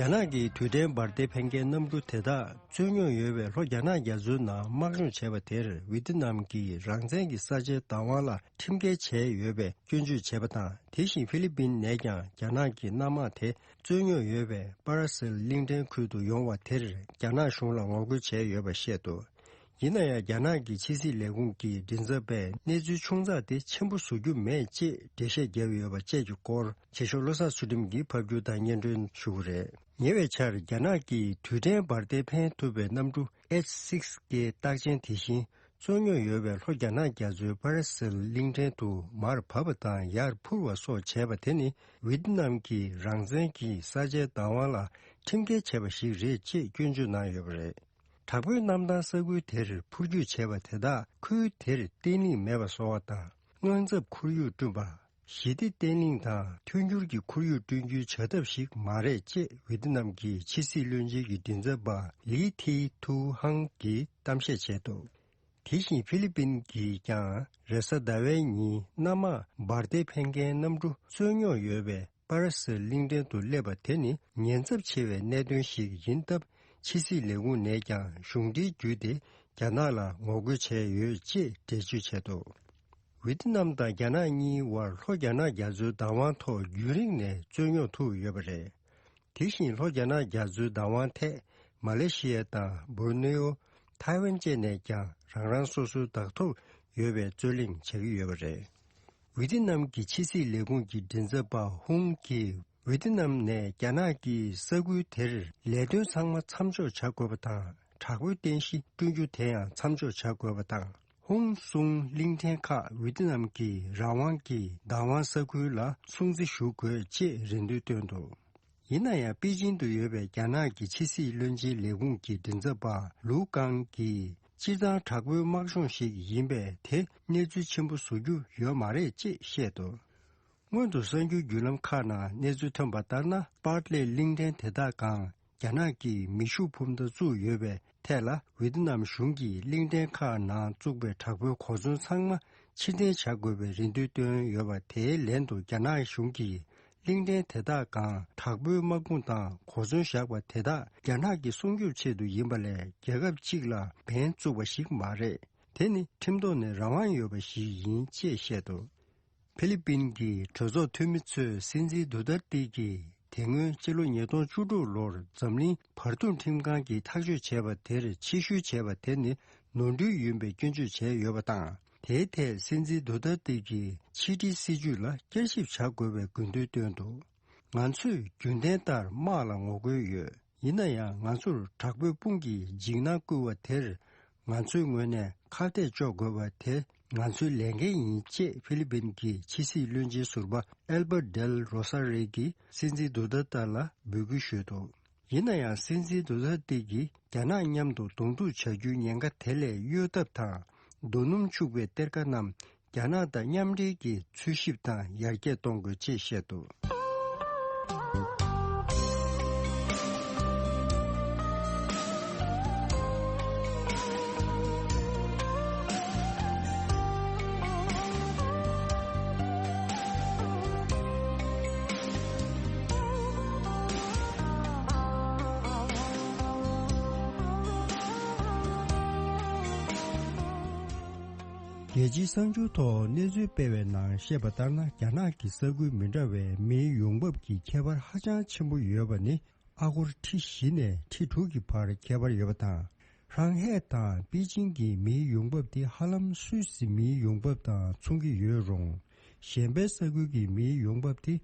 རྒྱ་ནག་གི་རྡུལ་ཕྲན་འབར་མདེལ་འཕེན་མཁན་གནམ་གྲུ་དེ་དག་རྩོད་རྙོག་ཡོད་པའི་ལྷོ་རྒྱ་ནག་རྒྱ་མཚོའི་ནང་དམག་སྦྱོང་བྱས་པ་དེར་ཝི་ཏི་ནམ་གྱིས་རང་བཙན་གྱི་ས་ཆའི་བདག་དབང་ལ་ཁྲིམས་འགལ་བྱས་ཡོད་པའི་སྐྱོན་བརྗོད་བྱས་པ་དང་། དེ་བཞིན་ཧྥི་ལི་པིན་ནས་ཀྱང་རྒྱ་ནག་གི་གནམ་དམག་དེ་རྩོད་རྙོག་ཡོད་པའི་པ་ར་སེལ་གླིང་ཕྲན་ཁུལ་དུ་ཡོང་བ་དེར་རྒྱ་ནག་གཞུང་ལ་ངོ་རྒོལ་བྱས་ཡོད་པ་བཤད་འདུག་ཡིན་ན་ཡང་རྒྱ་ནག་གི་ཕྱི་སྲིད་ལས་ཁུངས་ཀྱི་མགྲིན་ཚབ་པས་གནས་ཚུལ་ཆུང་ཙག་དེ་ཆེན་པོ་བཟོ་རྒྱུ་མེད་ཅེས་འགྲེལ་བཤད་བརྒྱབ་ཡོད་པ་བཅས་ཀྱི་སྐོར་ཆེ་ཤོས་བློ་བཟང་ཚུལ་ཁྲིམས་ཀྱིས་ཕབ་སྒྱུར་དང་སྙན་སྒྲོན་ཞུ་གི་རེད། ཉེ་བའི་ཆར་རྒྱ་ནག་གིས་རྡུལ་ཕྲན་འབར་མདེལ་འཕེན་ཐུབ་པའི་གནམ་གྲུ་ཨེཆ་སིགས་ཀེ་རྟགས་ཅན་དེ་བཞིན་རྩོད་རྙོག་ཡོད་པའི་ལྷོ་རྒྱ་ནག་རྒྱ་མཚོའི་པ་ར་སེལ་གླིང་ཕྲན་དུ་མར་བབས་པ་དང་ཡར་འཕུར་བ་སོགས་བྱས་པ་དེ་ནི་ཝི་ཏི་ནམ་གྱིས་རང་བཙན་གྱི་ས་ཆའི་བདག་དབང་ལ་ཁྲིམས་འགལ་བྱས་པ་ཞིག་རེད་ཅེས་སྐྱོན་བརྗོད་གནང་ཡོད་པ་རེད། དྲག་པོའི་གནམ་ཐང་ས་ཁུལ་དེར་འཕུར་སྐྱོད་བྱས་པ་དེ་དག་ཁུལ་དེར་བརྟན་ལྷིང་མེད་པ་བཟོ་བ་དང་། དངངས་འཚབ་ཁོར་ཡུག་བསྐྲུན་པ། ཞི་བདེ་བརྟན་ལྷིང་དང་མཐུན་འགྱུར་གྱི་ཁོར་ཡུག་བསྐྲུན་རྒྱུའི་བྱ་ཐབས་ཤིག་མ་རེད་ཅེས་ཝི་ཏི་ནམ་གྱི་ཕྱི་སྲིད་བློན་ཆེན་གྱི་མགྲིན་ཚབ་པ་ལི་ཐི་ཐུའུ་ཧང་གིས་གཏམ་བཤད་བྱས་འདུག་དེ་བཞིན་ཧྥི་ལི་པིན་གྱིས་ཀྱང་རེས་གཟའ་ཟླ་བའི་ཉིན་གནམ་དམག་འབར་མདེལ་འཕེན་མཁན་གནམ་གྲུ་རྩོད་རྙོག་ཡོད་པའི་པ་ར་སེལ་གླིང་ཕྲན་དུ་སླེབས་པ་དེ་ནི་ཉེན་ཚབས་ཆེ་བའི་གནད་དོན་ཞིག་ཡིན་སྟབས། ཕྱི་སྲིད་ལས་ཁུངས་ནས་ཀྱང་གཞུང་འབྲེལ་བརྒྱུད་དེ་རྒྱ་ནག་ལ་ངོ་རྒོལ་བྱས་ཡོད་ཅེས་འགྲེལ་བརྗོད་བྱས་འདུག་ཝི་ཏི་ནམ་དང་རྒྱ་ནག་གཉིས་དབར་ལྷོ་རྒྱ་ནག་རྒྱ་མཚོའི་བདག་དབང་ཐོག་རྒྱུན་རིང་ནས་རྩོད་རྙོག་ཐུག་ཡོད་པ་རེད། དེ་བཞིན་ལྷོ་རྒྱ་ནག་རྒྱ་མཚོའི་བདག་དབང་ཐད་མ་ལེ་ཤི་ཡ་དང་བོར་ནེའོ། ཐའེ་ཝན་བཅས་ནས་ཀྱང་རང་རང་སོ་སོའི་བདག་ཐོབ་ཡོད་པའི་རྩོད་གླེང་བྱ་གི་ཡོད་པ་རེད། ཝི་ཏི་ནམ་གྱི་ཕྱི་སྲིད་ལས་ཁུངས་ཀྱི་མགྲིན་ཚབ་པ་ཧུང་གིས་ཝི་ཏི་ནམ་ནས་རྒྱ་ནག་གིས་ས་ཁུལ་དེར་ལས་དོན་ཚང་མ་མཚམས་འཇོག་བྱ་དགོས་པ་དང་། དྲག་པོའི་རྟེན་གཞི་བསྐྲུན་རྒྱུ་དེ་ཡང་མཚམས་འཇོག་བྱ་དགོས་པ་དང་། ཧུང་སུང་གླིང་ཕྲན་ཁག་ཝི་ཏི་ནམ་གྱི་རང་དབང་གི་བདག་དབང་ས་ཁུལ་ལ་སྲུང་བརྩི་ཞུ་དགོས་ཅེས་རེ་འདུན་བཏོན་འདུག་ཡིན་ན་ཡང་པེ་ཅིང་དུ་ཡོད་པའི་རྒྱ་ནག་གི་ཕྱི་སྲིད་བློན་ཆེན་ལས་ཁུངས་ཀྱི་མགྲིན་ཚབ་པ་ལུའུ་ཀང་གིས་སྤྱིར་བཏང་དྲག་པོའི་དམག་སྦྱོང་ཞིག་ཡིན་པས་དེ་གནས་ཚུལ་ཆེན་པོ་བཟོ་རྒྱུ་ཡོད་མ་རེད་ཅེས་བཤད་འདུག་སྔོན་དུ་གསར་འགྱུར་བརྒྱུད་ལམ་ཁག་ནང་གནས་ཚུལ་ཐོན་པ་ལྟར་ན། པར་ལེ་གླིང་ཕྲན་དེ་དག་གང་རྒྱ་ནག་གིས་མེ་ཤུགས་འཕུར་མདའ་བཙུགས་ཡོད་པའི་ཐད་ལ་ཝི་ཏི་ནམ་གཞུང་གིས་གླིང་ཕྲན་ཁག་ནང་བཙུགས་པའི་དྲག་པོའི་གོ་མཚོན་ཚང་མ་ཕྱིར་འཐེན་བྱ་དགོས་པའི་རེ་འདུན་བཏོན་ཡོད་པ། དེའི་ལན་དུ་རྒྱ་ནག་གཞུང་གིས་གླིང་ཕྲན་དེ་དག་གང་དྲག་པོའི་དམག་དཔུང་དང་གོ་མཚོན་བཞག་པ་དེ་དག་རྒྱ་ནག་གི་སྲུང་སྐྱོབ་ཆེད་དུ་ཡིན་པ་ལས། རྒྱལ་ཁབ་གཅིག་ལ་འབེན་བཙུགས་པ་ཞིག་མ་རེད། དེ་ནི་ཁྲིམས་ཐོག་ནས་རང་དབང་ཡོད་པ་ཞིག་ཡིན་ཅེས་བཤད་འདུག་ཕི་ལི་པིན་གྱི་གྲོས་ཚོགས་འཐུས་མི་ཚོས་སྲིད་འཛིན་དུ་ཏར་ཏི་གིས་དེ་སྔོན་ཕྱི་ལོ་ཉིས་སྟོང་བཅུ་དྲུག་ལོར་འཛམ་གླིང་བར་འདུམ་ཁྲིམས་ཁང་གིས་ཐག་གཅོད་བྱས་པ་དེར་ཕྱིར་བཤོལ་བྱས་པ་དེ་ནི་ནོར་འཁྲུལ་ཡིན་པའི་སྐྱོན་བརྗོད་བྱས་ཡོད་པ་དང་། དེའི་ཐད་སྲིད་འཛིན་དུ་ཏར་ཏི་གིས་ཕྱི་འབྲེལ་སྲིད་ཇུས་ལ་བསྐྱར་ཞིབ་བྱ་དགོས་པའི་དགོས་འདུན་བཏོན་འདུག་ང་ཚོས་རྒྱུན་ལྡན་ལྟར་དམག་ལ་ངོ་རྒོལ་ཡོད། ཡིན་ན་ཡང་ང་ཚོར་དྲག་པོའི་དཔུང་གིས་འཇིགས་སྣང་བསྐུལ་བ་དེར་ང་ཚོའི་ངོས་ནས་ཁ་གཏད་གཅོག་དགོས་པ་དེ་ང་ཚོའི་ལས་འགན་ཡིན་ཅེས་ཧྥི་ལི་པིན་གྱི་ཕྱི་སྲིད་བློན་ཆེན་ཟུར་པ་ཨེལ་བྷར་ཌེལ་རོ་ས་རེ་གིས་སྲིད་འཛིན་དུ་ཏར་ཏི་ལ་འབོད་སྐུལ་ཞུས་འདུག་ཡིན་ན་ཡང་སྲིད་འཛིན་དུ་ཏར་ཏི་གིས་རྒྱ་ནག་མཉམ་དུ་གདོང་ཐུག་བྱ་རྒྱུའི་ཉེན་ཁ་དེ་ལས་གཡོལ་ཐབས་དང་། རྡོ་སྣུམ་འཁྱུག་པའི་གཏེར་ཁ་རྣམས་རྒྱ་ནག་དང་མཉམ་འབྲེལ་གྱིས་འཚོལ་ཞིབ་དང་ཡར་རྒྱས་གཏོང་དགོས་ཅེས་བཤད་འདུག་རྒྱལ་སྤྱིའི་གསར་འགྱུར་ཐོག་གནས་ཚུལ་སྤེལ་བའི་ནང་བཤད་པ་ལྟར་ན། རྒྱ་ནག་གི་ས་ཁུལ་མི་འདྲ་བའི་མིའི་ཡོང་འབབ་ཀྱི་ཁྱད་པར་ཧ་ཅང་ཆེན་པོ་ཡོད་པ་ནི། ཨ་སྒོར་ཁྲི་བཞི་ནས་ཁྲི་དྲུག་གི་བར་ཁྱད་པར་ཡོད་པ་དང་། ཧྲང་ཧའེ་དང་པེ་ཅིང་གི་མིའི་ཡོང་འབབ་དེ་ཧ་ལམ་སུད་སི་མིའི་ཡོང་འབབ་དང་མཚུངས་ཀྱི་ཡོད་རུང་། གཞན་པའི་ས་ཁུལ་གྱི་མིའི་ཡོང་འབབ་དེ་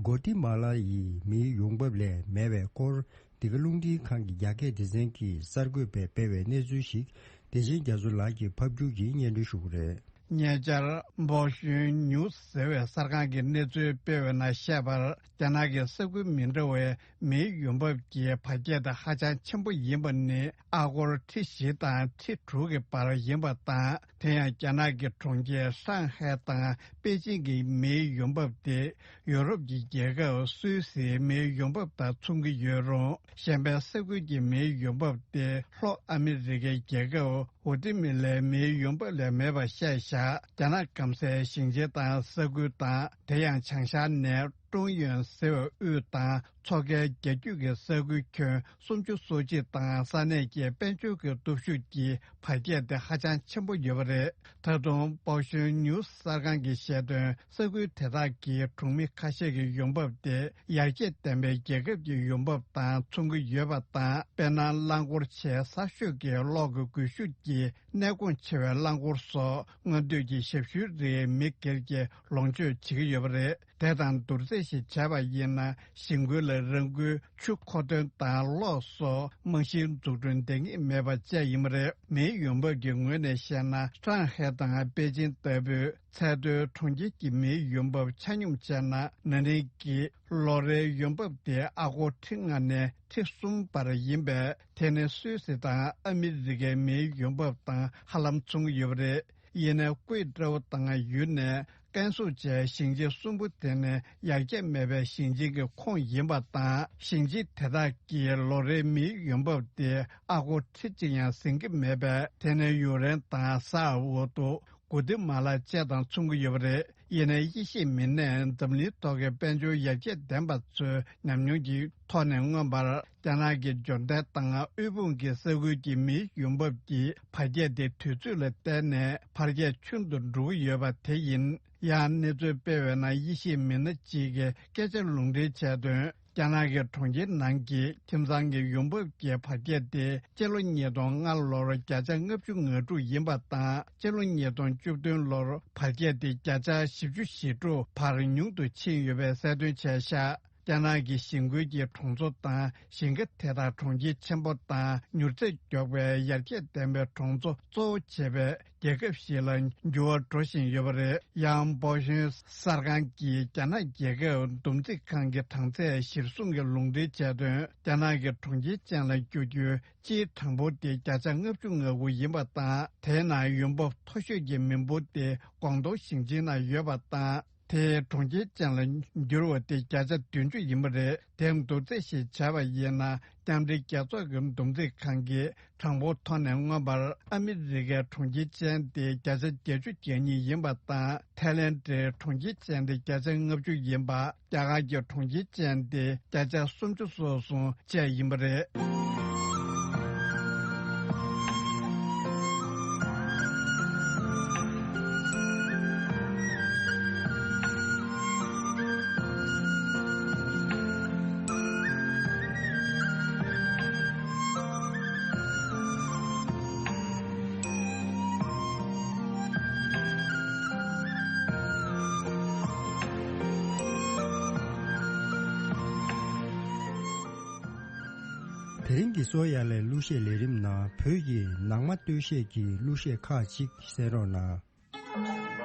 གོ་ཏི་མ་ལ་ཡི་མིའི་ཡོང་འབབ་ལས་མེད་པའི་སྐོར། འདི་ག་རླུང་འཕྲིན་ཁང་གི་རྒྱ་སྐད་སྡེ་ཚན་གྱིས་གསར་འགོད་པས་སྤེལ་བའི་གནས་ཚུལ་ཞིག། བདེ་ཆེན་རྒྱ་མཚོ་ལགས་ཀྱིས་ཕབ་སྒྱུར་གྱིས་སྙན་སྒྲོན་ཞུ་གི་རེད། ཉེ་ཆར་འབའོ་ཤུན་ཉུ་ཟེར་བའི་གསར་ཁང་གིས་གནས་ཚུལ་སྤེལ་བའི་ནང་བཤད་པར། རྒྱ་ནག་གི་ས་ཁུལ་མི་འདྲ་བའི་མིའི་ཡོང་འབབ་ཀྱི་བར་ཁྱད་དེ་ཧ་ཅང་ཆེན་པོ་ཡིན་པ་ནི་ཨ་སྒོར་ཁྲི་བཞི་དང་ཁྲི་དྲུག་གི་བར་ཡིན་པ་དང་། དེ་ཡང་རྒྱ་ནག་གི་གྲོང་ཁྱེར་ཧྲང་ཧའེ་དང་པེ་ཅིང་གི་མིའི་ཡོང་འབབ་དེ་ཡོ་རོབ་ཀྱི་རྒྱལ་ཁབ་སུད་སིའི་མིའི་ཡོང་འབབ་དང་མཚུངས་ཀྱི་ཡོད་རུང་། གཞན་པའི་ས་ཁུལ་གྱི་མིའི་ཡོང་འབབ་དེ་ལྷོ་ཨ་མི་རི་ཀའི་རྒྱལ་ཁབ་ཝོ་ཏི་མི་ལའི་མིའི་ཡོང་འབབ་ལས་མེད་པ་བཤད་བཞག། རྒྱ་ནག་སྐམ་སའི་ཞིང་ཆེན་དང་ས་ཁུལ་དང་། དེ་ཡང་བྱང་ཤར་ནས་ཀྲུང་ཡོན་ཟེར་བའི་དབུས་དང་མཚོ་ཁའི་རྒྱ་རྒྱུད་ཀྱི་ས་ཁུལ་ཁྱོན་སུམ་ཅུ་སོ་གཅིག་དང་ས་གནས་ཀྱི་དཔལ་འབྱོར་གྱི་སྟོབས་ཤུགས་ཀྱི་བར་ཁྱད་དེ་ཧ་ཅང་ཆེན་པོ་ཡོད་པ་རེད། ད་དུང་པའོ་ཤུན་ཉུ་གསར་ཁང་གིས་བཤད་དོན། ས་ཁུལ་དེ་དག་གི་གྲོང་མི་ཁ་ཤས་ཀྱི་ཡོང་འབབ་དེ་ཡར་རྒྱས་ལྡན་པའི་རྒྱལ་ཁབ་ཀྱི་ཡོང་འབབ་དང་མཚུངས་ཀྱི་ཡོད་པ་དང་། དཔེར་ན། རླངས་འཁོར་ཆེས་གསར་ཤོས་ཀྱི་གློག་གི་སྒུལ་ཤུགས་ཀྱི་གནས་གོང་ཆེ་བའི་རླངས་འཁོར་སོགས་སྔོན་དུས་ཀྱི་ཞབས་ཞུའི་རིགས་མི་སྒེར་གྱིས་ལོངས་སྤྱོད་བྱེད་ཀྱི་ཡོད་པ་རེད། དེ་དང་བསྡུར་ཚད་ཞིག་བྱས་པ་ཡིན་ན། ཞིང་ཁུལ་ལ་རང་འགུལ་ཆུ་མཁོ་འདོན་དང་གློག་སོགས་རྨང་གཞིའི་འཛུགས་སྐྲུན་འདང་ངེས་མེད་པ་བཅས་ཡིན་པ་རེད། མིའི་ཡོང་འབབ་ཀྱི་ངོས་ནས་བཤད་ན། ཧྲང་ཧའེ་དང་པེ་ཅིང་ལྟ་བུའི་ཚད་མཐོའི་གྲོང་ཁྱེར་གྱི་མིའི་ཡོང་འབབ་ཆ་སྙོམས་བྱས་ན། ན་ནིང་གི་ལོ་རེའི་ཡོང་འབབ་དེ་ཨ་སྒོར་ཁྲི་ལྔ་ནས་ཁྲི་གསུམ་བར་ཡིན་པས། དེ་ནི་སུད་སི་དང་ཨ་མི་རི་ཀའི་མིའི་ཡོང་འབབ་དང་ཧ་ལམ་མཚུངས་ཀྱི་ཡོད་པ་རེད། ཡིན་ནའི་ཀུའེ་ཀྲོའུ་དང་ཡུན་ནན། ཀན་སུའུ་བཅས་ཞིང་ཆེན་གསུམ་པོ་དེ་ནི་ཡར་རྒྱས་མེད་པའི་ཞིང་ཆེན་གྱི་ཁོངས་ཡིན་པ་དང་། ཞིང་ཆེན་དེ་དག་གི་ལོ་རེའི་མིའི་ཡོང་འབབ་དེ་ཨ་སྒོར་ཁྲི་གཅིག་ཡང་ཟིན་གྱི་མེད་པས། དེ་ནི་ཡུ་རན་དང་སཱ་ཨུ་ཏུ། གུ་ཏི་མ་ལ་བཅས་དང་མཚུངས་ཀྱི་ཡོད་པ་རེད། ཡིན་ནའི་དབྱེ་ཞིབ་མི་སྣས་འཛམ་གླིང་ཐོག་གི་དཔལ་འབྱོར་ཡར་རྒྱས་ལྡན་པ་ཚོའི་ཉམས་མྱོང་གི་ཐོག་ནས་མངོན་པར། རྒྱ་ནག་གི་འབྱོར་ལྡན་དང་དབུལ་ཕོངས་ཀྱི་ས་ཁུལ་གྱི་མིའི་ཡོང་འབབ་ཀྱི་བར་ཁྱད་དེ་དུས་ཚོད་ལ་བརྟེན་ནས་འཕར་ཁྱད་ཆུང་དུ་འགྲོ་གི་ཡོད་པ་དེ་ཡིན། ཡང་གནས་ཚུལ་སྤེལ་བའི་ནང་དབྱེ་ཞིབ་མི་སྣ་གཅིག་གིས་སྐད་ཆ་ལུང་འདྲེན་བྱས་དོན། རྒྱ་ནག་གི་གྲོང་ཁྱེར་ནང་གི་ཁྱིམ་ཚང་གི་ཡོང་འབབ་ཀྱི་བར་ཁྱད་དེ་སྤྱི་ལོ་ཉིས་སྟོང་ལྔ་ལོར་བརྒྱ་ཆ་ལྔ་བཅུ་ང་དྲུག་ཡིན་པ་དང་། སྤྱི་ལོ་ཉིས་སྟོང་བཅུ་བདུན་ལོར་བར་ཁྱད་དེ་བརྒྱ་ཆ་བཞི་བཅུ་ཞེ་དྲུག་བར་ཉུང་དུ་ཕྱིན་ཡོད་པའི་གསལ་སྟོན་བྱས་ཤག། རྒྱ་ནག་གི་ཞིང་ཁུལ་གྱི་གྲོང་ཚོ་དང་ཞིང་ཁ་དེ་དག་གྲོང་ཁྱེར་ཆེན་པོ་དང་མྱུར་ཚད་མགྱོགས་པའི་ཡར་རྒྱས་ལྡན་པའི་གྲོང་ཚོ་གཙོ་བོ་བྱེད་པའི་རྒྱལ་ཁབ་ཞིག་ལ་འགྱུར་བ་འགྲོ་བཞིན་ཡོད་པ་རེད། ཡང་། པའོ་ཤུན་གསར་ཁང་གིས་རྒྱ་ནག་རྒྱལ་ཁབ་བསྡོམས་རྩིས་ཁང་གི་གྲངས་ཚད་གཞིར་བཟུང་གི་ལུང་འདྲེན་བྱས་དོན། རྒྱ་ནག་གི་གྲོང་ཁྱེར་ཅན་ལ་འགྱུར་རྒྱུའི་སྤྱིའི་གྲངས་འབོར་དེ་བརྒྱ་ཆ་ལྔ་བཅུ་ང་དགུ་ཡིན་པ་དང་། དེའི་ནང་ཡོང་འབབ་མཐོ་ཤོས་ཀྱི་མི་འབོར་དེ་ཀོང་ཏུང་ཞིང་ཆེན་ནང་ཡོད་པ་དང་། དེས་གྲོང་ཁྱེར་ཅན་ལ་འགྱུར་བ་དེ་བརྒྱ་ཆ་བདུན་ཅུ་ཡིན་པ་རེད། དེ་བསྡུར་ཚད་ཞིག་བྱས་པ་ཡིན་ན། མཉམ་འབྲེལ་རྒྱལ་ཚོགས་ཀྱི་བསྡོམས་རྩིས་ཁང་གིས་གྲངས་འབོར་ཐོག་ནས་མངོན་པར་ཨ་མི་རི་ཀའི་གྲོང་ཁྱེར་ཅན་དེ་བརྒྱ་ཆ་བརྒྱད་ཅུ་གྱ་གཉིས་ཡིན་པ་དང་། ཐའི་ལེན་ཌའི་གྲོང་ཁྱེར་ཅན་དེ་བརྒྱ་ཆ་ལྔ་བཅུ་ཡིན་པ། རྒྱ་གར་གྱི་གྲོང་ཁྱེར་ཅན་དེ་བརྒྱ་ཆ་སུམ་ཅུ་སོ་གསུམ་བཅས་ཡིན་པ་རེད། དེ་རིང་གི་སོ་ཡ་ལའི་གླུ་གཞས་ལས་རིམ་ནང་བོད་ཀྱི་ནང་མ་སྟོད་གཞས་ཀྱི་གླུ་གཞས་ཁག་ཅིག་གསན་རོགས་གནང་།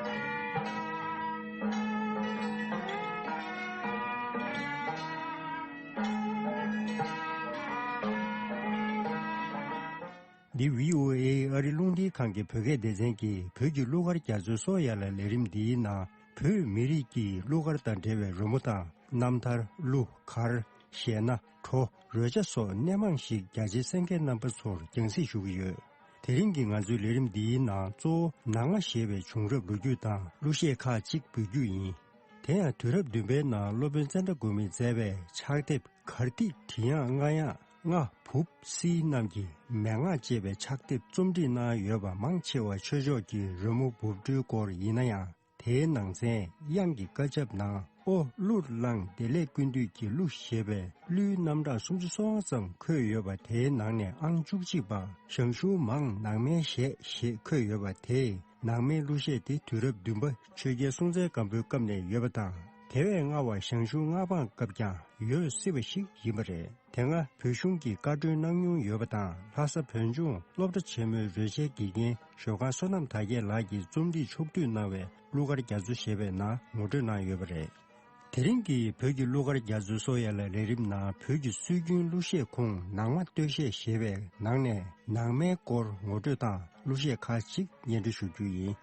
འདི་བྷི་ཨོ་ཨེ་ཨ་རི་རླུང་འཕྲིན་ཁང་གི་བོད་སྐད་སྡེ་ཚན་གྱིས་བོད་ཀྱི་གླུ་གར་རྒྱ་མཚོའི་སོ་ཡ་ལ་ལས་རིམ་འདིའི་ནང་བོད་མི་རིགས་ཀྱི་གླུ་གར་དང་འབྲེལ་བའི་རོལ་མོ་དང་རྣམ་ཐར། གླུ་གར། གཞས་སྣ། བྲོ། རོལ་ཆ་སོགས་སྣེ་མང་ཞིག་རྒྱ་ཆེའི་གསན་མཁན་རྣམ་པ་ཚོར་རྒྱང་སྲིང་ཞུ་གི་ཡོད། དེ་རིང་གི་ང་ཚོའི་ལས་རིམ་འདིའི་ནང་གཙོ་བོ་ནང་མ་ཞེས་པའི་བྱུང་རབས་ལོ་རྒྱུས་དང་གླུ་གཞས་ཁག་ཅིག་འབུལ་རྒྱུ་ཡིན། དེ་ཡང་དུས་རབས་བདུན་པའི་ནང་སློབ་དཔོན་ཙནྡྲ་གོ་མིས་མཛད་པའི་ཕྱག་དེབ་གར་ཐིག་བྲིས་དབྱངས་རྔ་དབྱངས་ རྔ་བུབ་སིལ་རྣམས་ཀྱི་མན་ངག་ཅེས་པའི་ཕྱག་དེབ་རྩོམ་སྒྲིག་གནང་ཡོད་པ། མང་ཆེ་བ་ཆོས་ཕྱོགས་ཀྱི་རོལ་མོ་འབུབ་སྒྲོལ་སྐོར་ཡིན་ན་ཡང་། དེའི་ནང་ཚན་དབྱངས་ཀྱི་བཀའ་ཁྱབ་ནང་ཨོ་གླུར་བླངས་བདེ་ལེགས་ཀུན་འདུས་ཀྱི་གླུ་ཞེས་པའི་གླུའི་རྣམ་གྲངས་སུམ་ཅུ་སོ་ལྔ་ཙམ་འཁོད་ཡོད་པ། དེའི་ནང་ནས་ཨང་བཅུ་གཅིག་པ་ཞང་ཞུང་མང་ནང་མའི་ཞལ་ཞེས་འཁོད་ཡོད་པ། དེས་ནང་མའི་གླུ་གཞས་དེ་དུས་རབས་བདུན་པ་ཆོས་རྒྱལ་སྲོང་བཙན་སྒམ་པོའི་སྐབས་ནས་ཡོད་པ་དང་། དེ་བས་སྔ་བ་ཞང་ཞུང་མངའ་འབངས་སྐབས་ཀྱང་ཡོད་སྲིད་པ་ཞིག་ཡིན་པ་རེད། དེ་སྔ་བོད་གཞུང་གིས་བཀའ་འཁྲོལ་གནང་མྱོང་ཡོད་པ་དང་། ལྷ་ས་བོད་ལྗོངས་སློབ་གྲྭ་ཆེན་མོའི་རོལ་ཆའི་དགེ་རྒན་ཞོགས་ཁང་བསོད་ནམས་དར་རྒྱས་ལགས་ཀྱིས་རྩོམ་སྒྲིག་ཕྱོགས་བསྡུས་གནང་བའི་གླུ་གར་རྒྱ་མཚོ་ཞེས་པའི་ནང་ངོ་སྤྲོད་གནང་ཡོད་པ་རེད། དེ་རིང་གི་བོད་ཀྱི་གླུ་གར་རྒྱ་མཚོའི་སོ་ཡ་ལ་ལས་རིམ་ནང་། བོད་ཀྱི་སྲོལ་རྒྱུན་གླུ་གཞས་ཁོངས་ནང་མ་སྟོད་གཞས་ཞེས་པའི་ནང་ནས་ནང་མའི་སྐོར་ངོ་སྤྲོད་དང་གླུ་གཞས་ཁག་ཅིག་སྙན་སྒྲོན་ཞུ་རྒྱུ་ཡིན།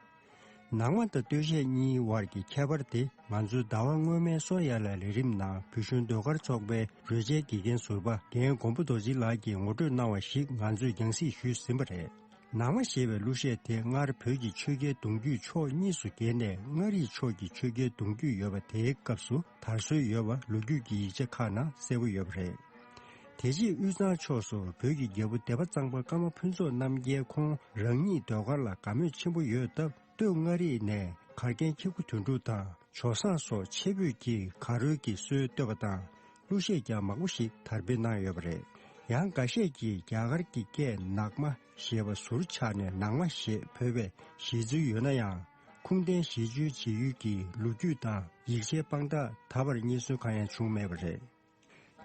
ནང་མ་དང་སྟོད་གཞས་གཉིས་བར་གྱི་ཁྱད་པར་དེ། ང་ཚོའི་ཟླ་བ་སྔོན་མའི་སོ་ཡ་ལ་ལས་རིམ་ནང་བོད་གཞུང་ཟློས་གར་ཚོགས་པའི་རོལ་ཆའི་དགེ་རྒན་ཟུར་པ་རྒན་མགོན་པོ་རྡོ་རྗེ་ལགས་ཀྱིས་ངོ་སྤྲོད་གནང་བ་ཞིག་ང་ཚོས་རྒྱང་སྲིང་ཞུས་ཟིན་པ་རེད། ནང་མ་ཞེས་པའི་གླུ་གཞས་དེ་སྔར་བོད་ཀྱི་ཆོས་རྒྱལ་གདུང་རྒྱུད་ཕྱོགས་གཉིས་སུ་གྱེས་ནས། མངའ་རིས་ཕྱོགས་ཀྱི་ཆོས་རྒྱལ་གདུང་རྒྱུད་ཡོད་པ་དེའི་སྐབས་སུ་དར་སྲོལ་ཡོད་པ་ལོ་རྒྱུས་ཀྱི་ཡིག་ཆ་ཁག་ནང་གསལ་པོ་ཡོད་པ་རེད། དེ་རྗེས་དབུས་གཙང་ཕྱོགས་སུ་བོད་ཀྱི་རྒྱལ་པོ་སྡེ་པ་གཙང་པ་ཀརྨ་ཕུན་ཚོགས་རྣམ་རྒྱལ་ཁོང་རང་ཉིད་ཟློས་གར་ལ་དགའ་མོས་ཆེན་པོ་ཡོད་སྟབས། སྟོད་མངའ་རིས་ནས་གར་མཁན་ཁྱི་གུ་དོན་གྲུབ་དང་ཇོ་བཟང་སོགས་ཆེ་བོད་ཀྱི་གར་རོལ་གྱི་སྲོལ་བཏོད་པ་དང་། གླུ་གཞས་ཀྱང་མང་པོ་ཞིག་དར་སྤེལ་གནང་ཡོད་པ་རེད། ཡང་འགའ་ཤས་ཀྱིས་རྒྱ་གར་གྱི་སྐད་ནག་མ་ཞེས་པ་ཟུར་ཆག་ནས་ནང་མ་ཞེས་བོས་པའི་བཞེད་ཚུལ་ཡོད་ན་ཡང་། ཁུངས་ལྡན་གཞི་བཅོལ་བྱེད་ཡུལ་གྱི་ལོ་རྒྱུས་དང་ཡིག་ཆའི་དཔང་རྟགས་ད་བར་རྙེད་སོན་གང་ཡང་བྱུང་མེད་པ་རེད།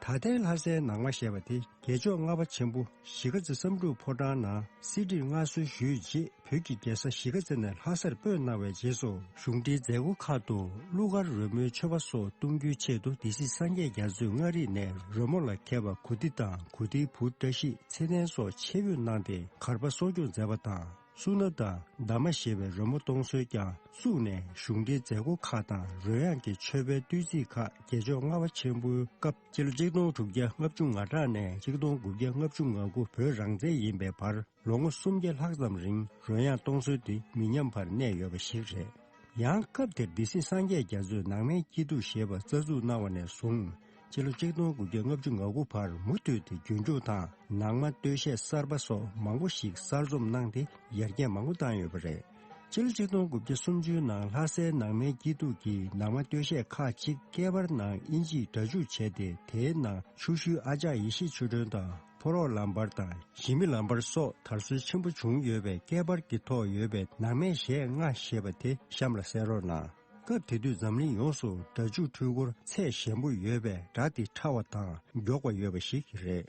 ད་ལྟའི་ལྷ་སའི་ནང་མ་ཞེས་པ་དེ་རྒྱལ་མཆོག་ལྔ་པ་ཆེན་པོ་གཞིས་ཀ་རྩེ་བསམ་གྲུབ་ཕོ་བྲང་ནང་གསེར་བྲིས་མངའ་གསོལ་ཞུས་རྗེས། བོད་ཀྱི་རྒྱལ་ས་གཞིས་ཀ་རྩེ་ནས་ལྷ་སར་སྤོས་གནང་བའི་རྗེས་སུ། གཞུང་འབྲེལ་མཛད་སྒོ་ཁག་ཏུ་གླུ་གར་རོལ་མོའི་མཆོད་པ་སོགས་གཏོང་རྒྱུའི་ཆེད་དུ། སྡེ་སྲིད་སངས་རྒྱས་རྒྱ་མཚོས་མངའ་རིས་ནས་རོལ་མོ་ལ་མཁས་པ་གོ་སྡེ་དང་། གོ་སྡེའི་བུ་བཀྲ་ཤིས་ཚེ་བརྟན་སོགས་ཆེད་ཕེབས་གནང་སྟེ། གར་པ་གསོ་སྐྱོང་མཛད་པ་དང་། སུ་ན་དང་འདབ་མ་ཞེས་པའི་རོལ་མོ་གཏོང་སྲོལ་ཀྱང་བཙུགས་ནས། གཞུང་འབྲེལ་མཛད་སྒོ་ཁག་དང་རོལ་དབྱངས་ཀྱི་མཆོད་པའི་བསྟོད་ཚིག་ཁག་རྒྱལ་མཆོག་ལྔ་པ་ཆེན་པོའི་སྐབས། སྤྱི་ལོ་ཆིག་སྟོང་དྲུག་བརྒྱ་ལྔ་བཅུ་ང་གྲངས་ནས་ཆིག་སྟོང་དགུ་བརྒྱ་ལྔ་བཅུ་ང་དགུ་བོད་རང་བཙན་ཡིན་པའི་བར་ལོ་ངོ་སུམ་བརྒྱ་ལྷག་ཙམ་རིང་རོལ་དབྱངས་གཏོང་སྲོལ་དེ་མི་ཉམས་པར་གནས་ཡོད་པ་ཞིག་རེད། ཡང་སྐབས་དེར་སྡེ་སྲིད་སངས་རྒྱས་རྒྱ་མཚོས་ནང་མའི་སྐྱིད་སྡུག་ཞེས་པ་རྩ་འཛུགས་གནང་བ་ནས་བཟུང་། སྤྱི་ལོ་ཆིག་སྟོང་དགུ་བརྒྱ་ལྔ་བཅུ་ང་དགུ་བར་མུ་མཐུད་དེ་རྒྱུན་འཁྱོངས་དང་། ནང་མ་སྟོད་གཞས་གསར་པ་སོགས་མང་པོ་ཞིག་གསར་རྩོམ་གནང་སྟེ། ཡར་རྒྱས་མང་པོ་བཏང་ཡོད་པ་རེད། སྤྱི་ལོ་ཆིག་སྟོང་དགུ་བརྒྱ་སུམ་ཅུའི་ནང་ལྷ་སའི་ནང་མའི་སྐྱིད་སྡུག་གི་ནང་མ་སྟོད་གཞས་ཁག་ཅིག་སྐེད་པར་ནང་དབྱིན་ཇིས་སྒྲ་འཇུག་བྱས་ཏེ། དེའི་ནང་ཆུ་ཤུལ་ཨ་ཅག་ཡེ་ཤེས་ཆོས་སྒྲོན་དང་། ཕོ་རོག་ལམ་བར་དང་ཞི་མི་ལམ་བར་སོགས་དར་སྲོལ་ཆེན་པོ་བྱུང་ཡོད་པས། སྐེད་པར་གྱི་ཐོག་ཡོད་པའི་ནང་མའི་གཞས་ལྔ་ཞེས་པ་དེ་གཤམ་ལ་གསན་རོགས་གནང་། སྐབས་དེ་དུས་འཛམ་གླིང་ཡོངས་སུ་སྒྲ་འཇུག་འཕྲུལ་འཁོར་ཚད་ཞན་པོ་ཡོད་པས། སྒྲ་དེ་ཕྲ་བ་དང་མགྱོགས་པ་ཡོད་པ་ཞིག་རེད།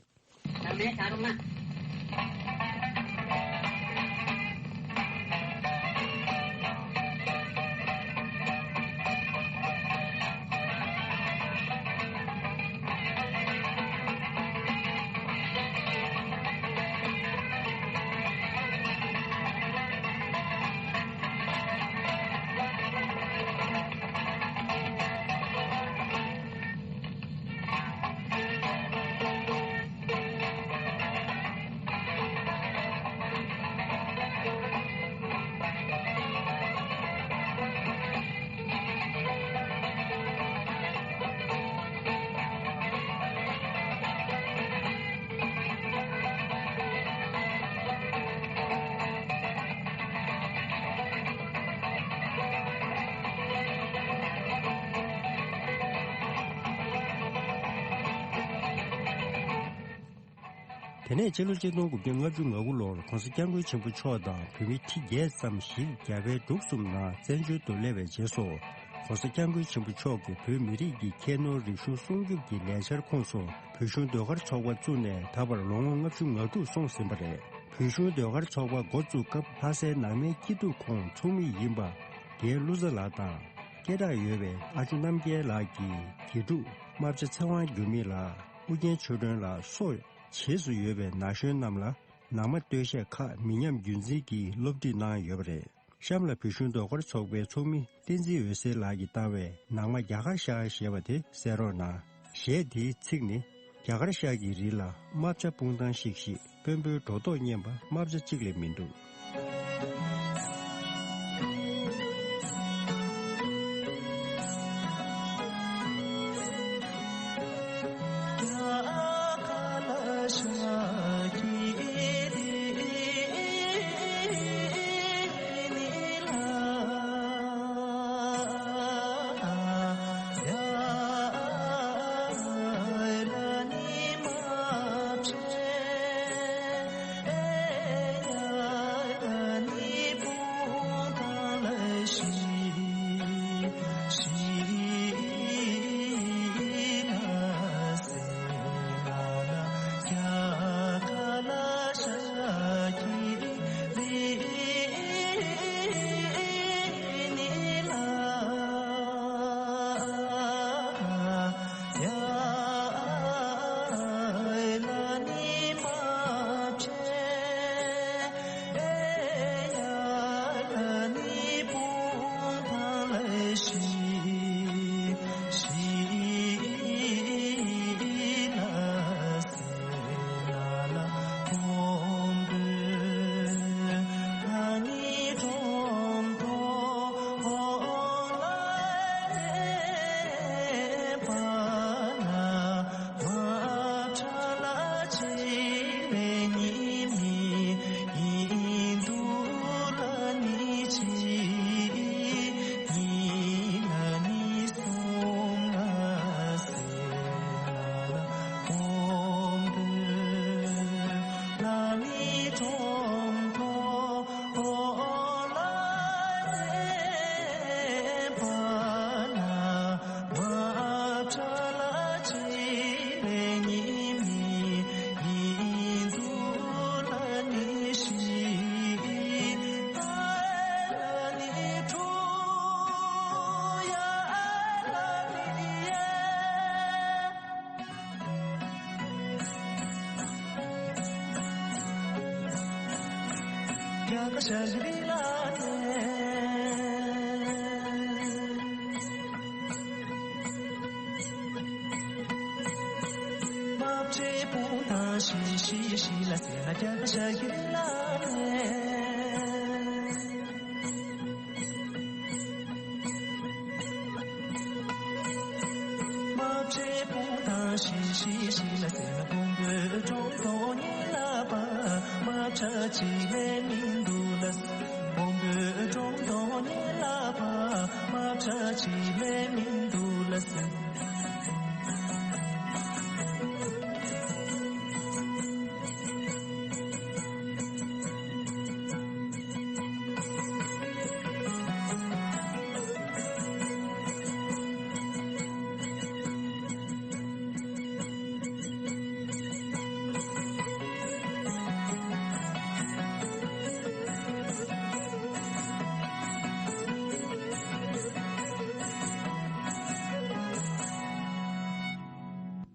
དེ་ནས་སྤྱི་ལོ་ཆིག་སྟོང་དགུ་བརྒྱ་ལྔ་བཅུ་ང་དགུ་ལོར་༧གོང་ས་༧སྐྱབས་མགོན་ཆེན་པོ་མཆོག་དང་བོད་མི་ཁྲི་བརྒྱད་ཙམ་ཞིག་རྒྱ་བལ་འབྲུག་གསུམ་ནང་བཙན་བྱོལ་དུ་སླེབས་པའི་རྗེས་སུ། ༧གོང་ས་༧སྐྱབས་མགོན་ཆེན་པོ་མཆོག་གིས་བོད་མི་རིགས་ཀྱི་ཁྱད་ནོར་རིག་གཞུང་སྲུང་སྐྱོབ་ཀྱི་ལས་འཆར་ཁོངས་སུ་བོད་གཞུང་ཟློས་གར་ཚོགས་པ་བཙུགས་ནས་ད་བར་ལོ་ངོ་ལྔ་བཅུ་ང་དྲུག་སོང་ཟིན་པ་རེད། བོད་གཞུང་ཟློས་གར་ཚོགས་པ་འགོ་བཙུགས་སྐབས་ལྷ་སའི་ནང་མའི་སྐྱིད་སྡུག་ཁོངས་ཚོགས་མི་ཡིན་པ། རྒན་ཀླུ་ཚ་ལགས་དང་། སྐད་གྲགས་ཡོད་པའི་ཨ་ཅོ་རྣམ་རྒྱལ་ལགས་ཀྱི་དགེ་ཕྲུག་རྨ་བྱ་ཚེ་དབང་འགྱུར་མེད་ལགས། ཨུ་རྒྱན་ཆོས་སྒྲོན་ལགས་སོགས་བྱེས་སུ་ཡོད་པའི་ན་གཞོན་རྣམས་ལ་ནང་མ་སྟོད་གཞས་ཁག་མི་ཉམས་རྒྱུན་འཛིན་གྱིས་སློབ་ཁྲིད་གནང་ཡོད་པ་རེད། གཤམ་ལ་བོད་གཞུང་ཟློས་གར་ཚོགས་པའི་ཚོགས་མི་བསྟན་འཛིན་འོད་ཟེར་ལགས་ཀྱིས་བཏང་བའི་ནང་མ་རྒྱ་གར་ཤར་ཞེས་པ་དེ་གསན་རོགས་གནང་། གཞས་དེའི་ཚིག་ནི། རྒྱ་གར་ཤར་གྱི་རི་ལ་རྨ་བྱ་སྤུངས་ཐང་ཤིག་ཤིག་དཔོན་པོའི་སྒྲོ་འདོགས་སྙན་པ་རྨ་བྱ་གཅིག་ལས་མི་འདུག་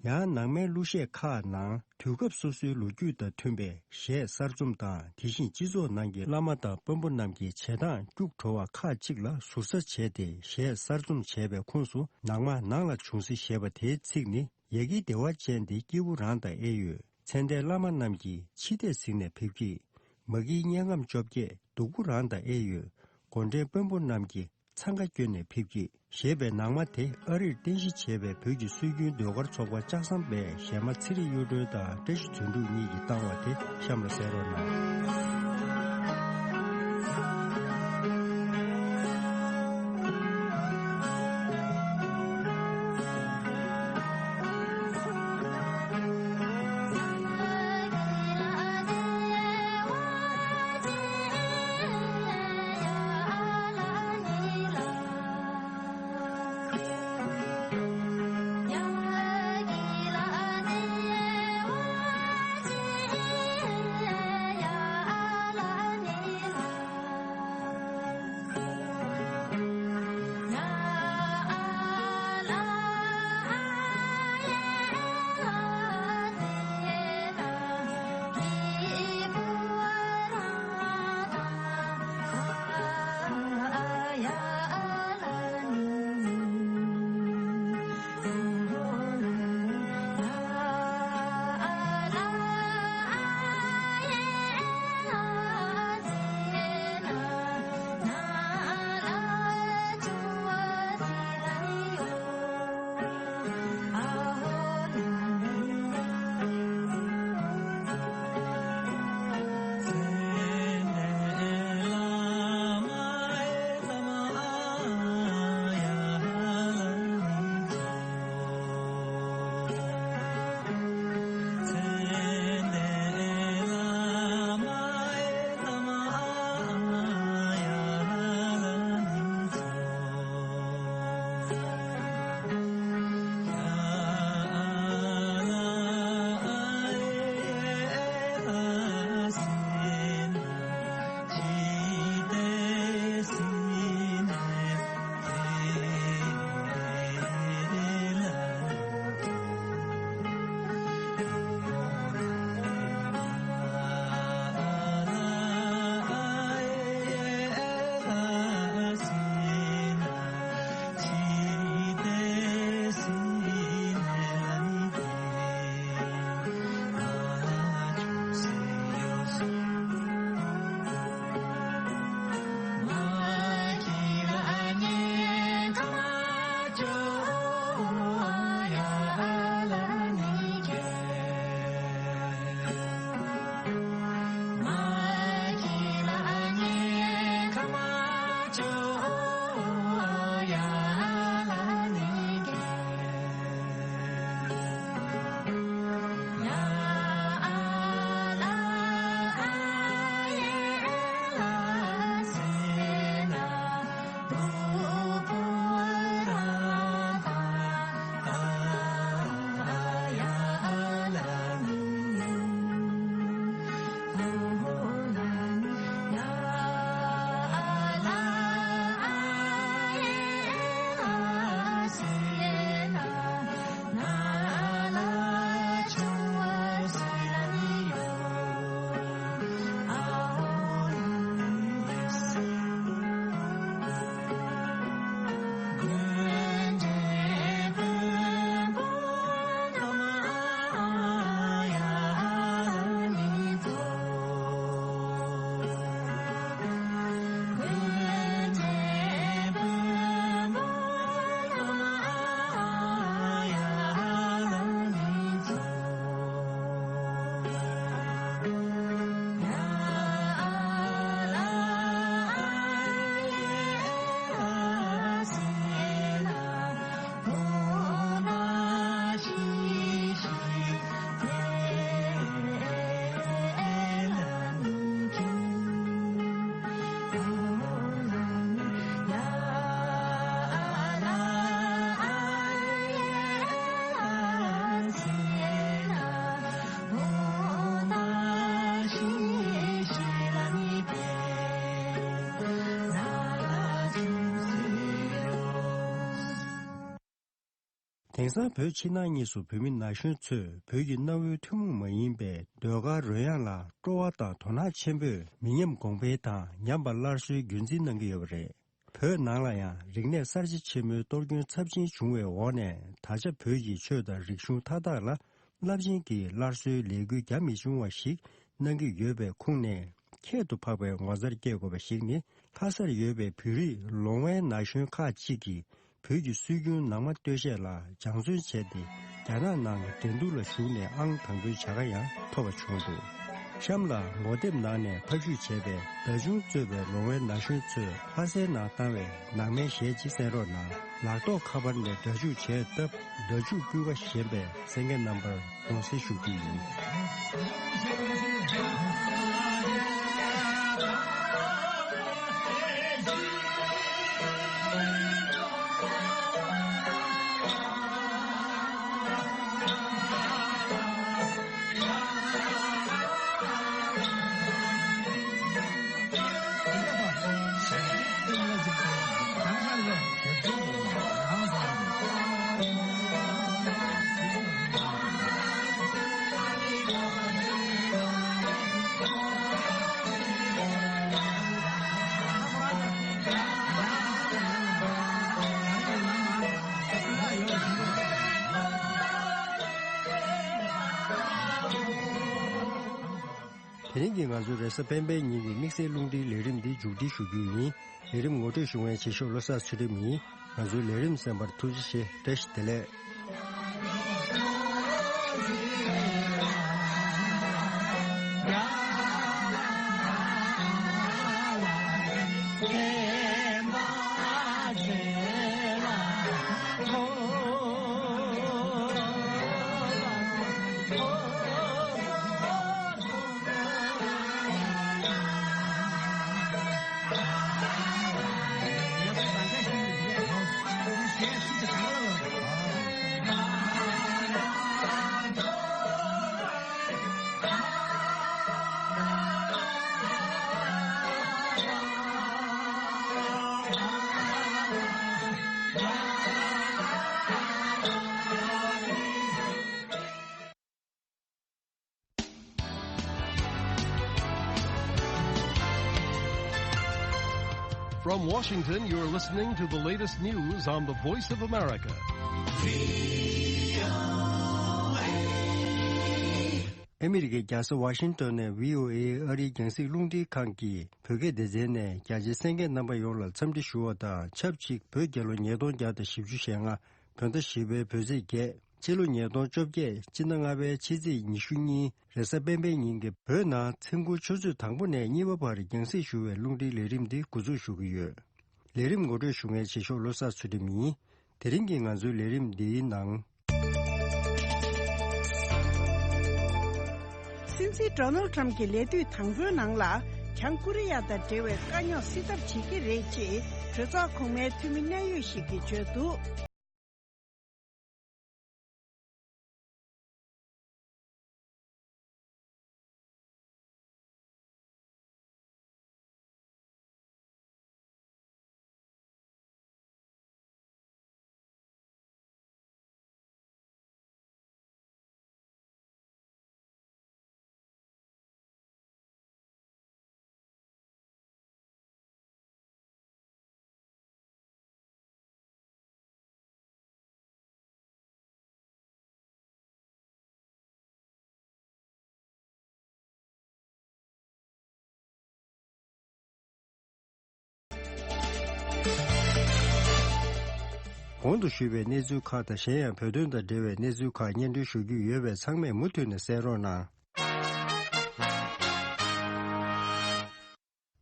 ཡང་ནང་མའི་གླུ་གཞས་ཁག་ནང་དུས་སྐབས་སོ་སོའི་ལོ་རྒྱུས་དང་མཐུན་པའི་གཞས་གསར་རྩོམ་དང་། དེ་བཞིན་སྤྱི་ཚོགས་ནང་གི་བླ་མ་དང་དཔོན་པོ་རྣམས་ཀྱི་བྱེད་སྟངས་སྐྱུག་བྲོ་བ་ཁག་ཅིག་ལ་ཟུར་ཟ་བྱས་ཏེ་གཞས་གསར་རྩོམ་བྱས་པའི་ཁོངས་སུ། ནང་མ་ནང་ལ་བྱུང་ཟིན་ཞེས་པ་དེའི་ཚིག་ནི། ཡ་གིའི་བདེ་བ་ཅན་དེ་སྐྱེས་བུ་རང་དང་ཨེ་ཡོད། ཚེ་འདས་བླ་མ་རྣམས་ཀྱིས་འཆི་ལྟས་གཟིགས་ནས་ཕེབས་ཀྱིས། མ་གིའི་དམྱལ་ཁམས་བཅོ་བརྒྱད་སྡུག་པོ་རང་དང་ཨེ་ཡོད། མགོ་འདྲེན་དཔོན་པོ་རྣམས་ཀྱིས་འཚང་ཁ་བསྐྱོན་ནས་ཕེབས་ཀྱིས། ཞེས་པའི་ནང་མ་དེ་ཨ་རིར་རྟེན་གཞི་བྱས་པའི་བོད་ཀྱི་སྲོལ་རྒྱུན་ཟློས་གར་ཚོགས་པ་ལྕགས་ཟམ་པའི་གཞས་མ་ཚེ་རིང་གཡུ་སྒྲོན་དང་བཀྲ་ཤིས་དོན་གྲུབ་གཉིས་ཀྱིས་བཏང་བ་དེ་གཤམ་ལ་གསན་རོགས་གནང་། དེང་སང་བོད་ཕྱི་ནང་གཉིས་སུ་བོད་མི་ན་གཞོན་ཚོས་བོད་ཀྱི་གནའ་བོའི་ཐུན་མོང་མ་ཡིན་པའི་ཟློས་གར་རོལ་དབྱངས་ལ་སྤྲོ་བ་དང་དོ་སྣང་ཆེན་པོས་མི་ཉམས་གོང་འཕེལ་དང་ཉམས་པ་སླར་གསོའི་རྒྱུན་འཛིན་གནང་གི་ཡོད་པ་རེད། བོད་ནང་ལ་ཡང་རིག་གནས་གསར་བརྗེ་ཆེན་མོའི་གཏོར་སྐྱོན་ཚབས་ཆེན་བྱུང་བའི་འོག་ནས། ད་ཆ་བོད་ཀྱི་ཆོས་དང་རིག་གཞུང་མཐའ་དག་ལ་རླབས་ཆེན་གྱི་སླར་གསོའི་ལས་འགུལ་རྒྱ་མི་ཆུང་བ་ཞིག་གནང་གི་ཡོད་པའི་ཁུངས་ནས། ཁྱད་དུ་འཕགས་པའི་ངོ་མཚར་སྐྱེ་དགོས་པ་ཞིག་ནི། ལྷ་སར་ཡོད་པའི་བོད་རིགས་ལོང་བའི་ན་གཞོན་ཁག་ཅིག་གིས་བོད་ཀྱི་སྲོལ་རྒྱུན་ནང་མ་སྟོད་གཞས་ལ་སྦྱང་བརྩོན་བྱས་ཏེ། རྒྱ་ནག་ནང་འགྲན་བསྡུར་ལ་ཞུགས་ནས་ཨང་དང་པོའི་བྱ་དགའ་ཡང་ཐོབ་པ་བྱུང་འདུག་གཤམ་ལ་ངོ་དེབ་ནང་ནས་ཕབ་བཤུས་བྱས་པའི་བརྡ་ཆུང་གཙོས་པའི་ལོང་བའི་ན་གཞོན་ཚོས་ལྷ་སའི་ནང་བཏང་བའི་ནང་མའི་གཞས་ཅིག་གསན་རོགས་གནང་། ལག་ཐོགས་ཁ་པར་ནས་སྒྲ་འཇུག་བྱས་སྟབས། སྒྲ་འཇུག་སྤུས་ཀ་ཞན་པས་གསན་མཁན་རྣམ་པར་དགོངས་སེལ་ཞུ་རྒྱུ་ཡིན། དེ་རིང་གི་ང་ཚོའི་རེས་གཟའ་སྤེན་པའི་ཉིན་གྱི་དམིགས་བསལ་རླུང་འཕྲིན་ལས་རིམ་འདི་མཇུག་སྒྲིལ་ཞུ་རྒྱུ་ཡིན། ལས་རིམ་ངོ་སྤྲོད་ཞུ་མཁན་བྱེད་ཤོག་བློ་བཟང་ཚུལ་ཁྲིམས་ཡིན། ང་ཚོའི་ལས་རིམ་གསན་པར་ཐུགས་རྗེ་ཆེ། བཀྲ་ཤིས་བདེ་ལེགས། From Washington, you're listening to the latest news on the Voice of America. ཨ་མི་རི་ཀའི་རྒྱལ་ས་ཝ་ཤིང་ཏོན་ནས་བྷི་ཨོ་ཨེ་ཨ་རིའི་རྒྱང་སྲིང་རླུང་འཕྲིན་ཁང་གི་བོད་སྐད་སྡེ་ཚན་ནས་རྒྱ་ཆེའི་གསན་མཁན་རྣམ་པ་ཡོངས་ལ་འཚམས་འདྲི་ཞུ་བ་དང་ཆབས་ཅིག་བོད་རྒྱལ་ལོ་ཉིས་སྟོང་བརྒྱ་དང་བཞི་བཅུ་ཞེ་ལྔ། བོད་ཟླ་བཞི་པའི་བོད་ཚེས་བརྒྱད། ཕྱི་ལོ་ཉིས་སྟོང་བཅོ་བརྒྱད། སྤྱི་ཟླ་ལྔ་པའི་ཕྱི་ཚེས་ཉི་ཤུ་གཉིས། རེས་གཟའ་སྤེན་པའི་ཉིན་གྱི་བོད་ནང་མཚན་གུང་ཆུ་ཚོད་དང་པོ་ནས་གཉིས་པ་བར་རྒྱང་སྲིང་ཞུ་བའི་རླུང་འཕྲིན་ལས་རིམ་འདི་འགོ་འཛུགས་ཞུ་གི་ཡོད། ལས་རིམ་ངོ་སྤྲོད་ཞུ་མཁན་བྱེད་ཤོག་བློ་བཟང་ཚུལ་ཁྲིམས་ཡིན། དེ་རིང་གི་ང་ཚོའི་ལས་རིམ་འདིའི་ནང་། སྲིད་འཛིན་ཌོ་ནལ་ཊམ་གྱི་ལས་དུས་དང་པོའི་ནང་ལ། བྱང་ཀོ་རི་ཡ་དང་འབྲེལ་བའི་དཀའ་རྙོག་སེལ་ཐབས་བྱེད་ཀྱི་རེད་ཅེས་གྲོས་ཚོགས་གོང་མའི་འཐུས་མི་གནད་ཡོད་ཞིག་གིས་བརྗོད་འདུག་གོང་དུ་ཞུས་པའི་གནས་ཚུལ་ཁག་དང་གཞན་ཡང་བོད་དོན་དང་འབྲེལ་བའི་གནས་ཚུལ་ཁག་སྙན་སྒྲོན་ཞུ་རྒྱུ་ཡོད་པས་ཚང་མས་མུ་མཐུད་ནས་གསན་རོགས་གནང་།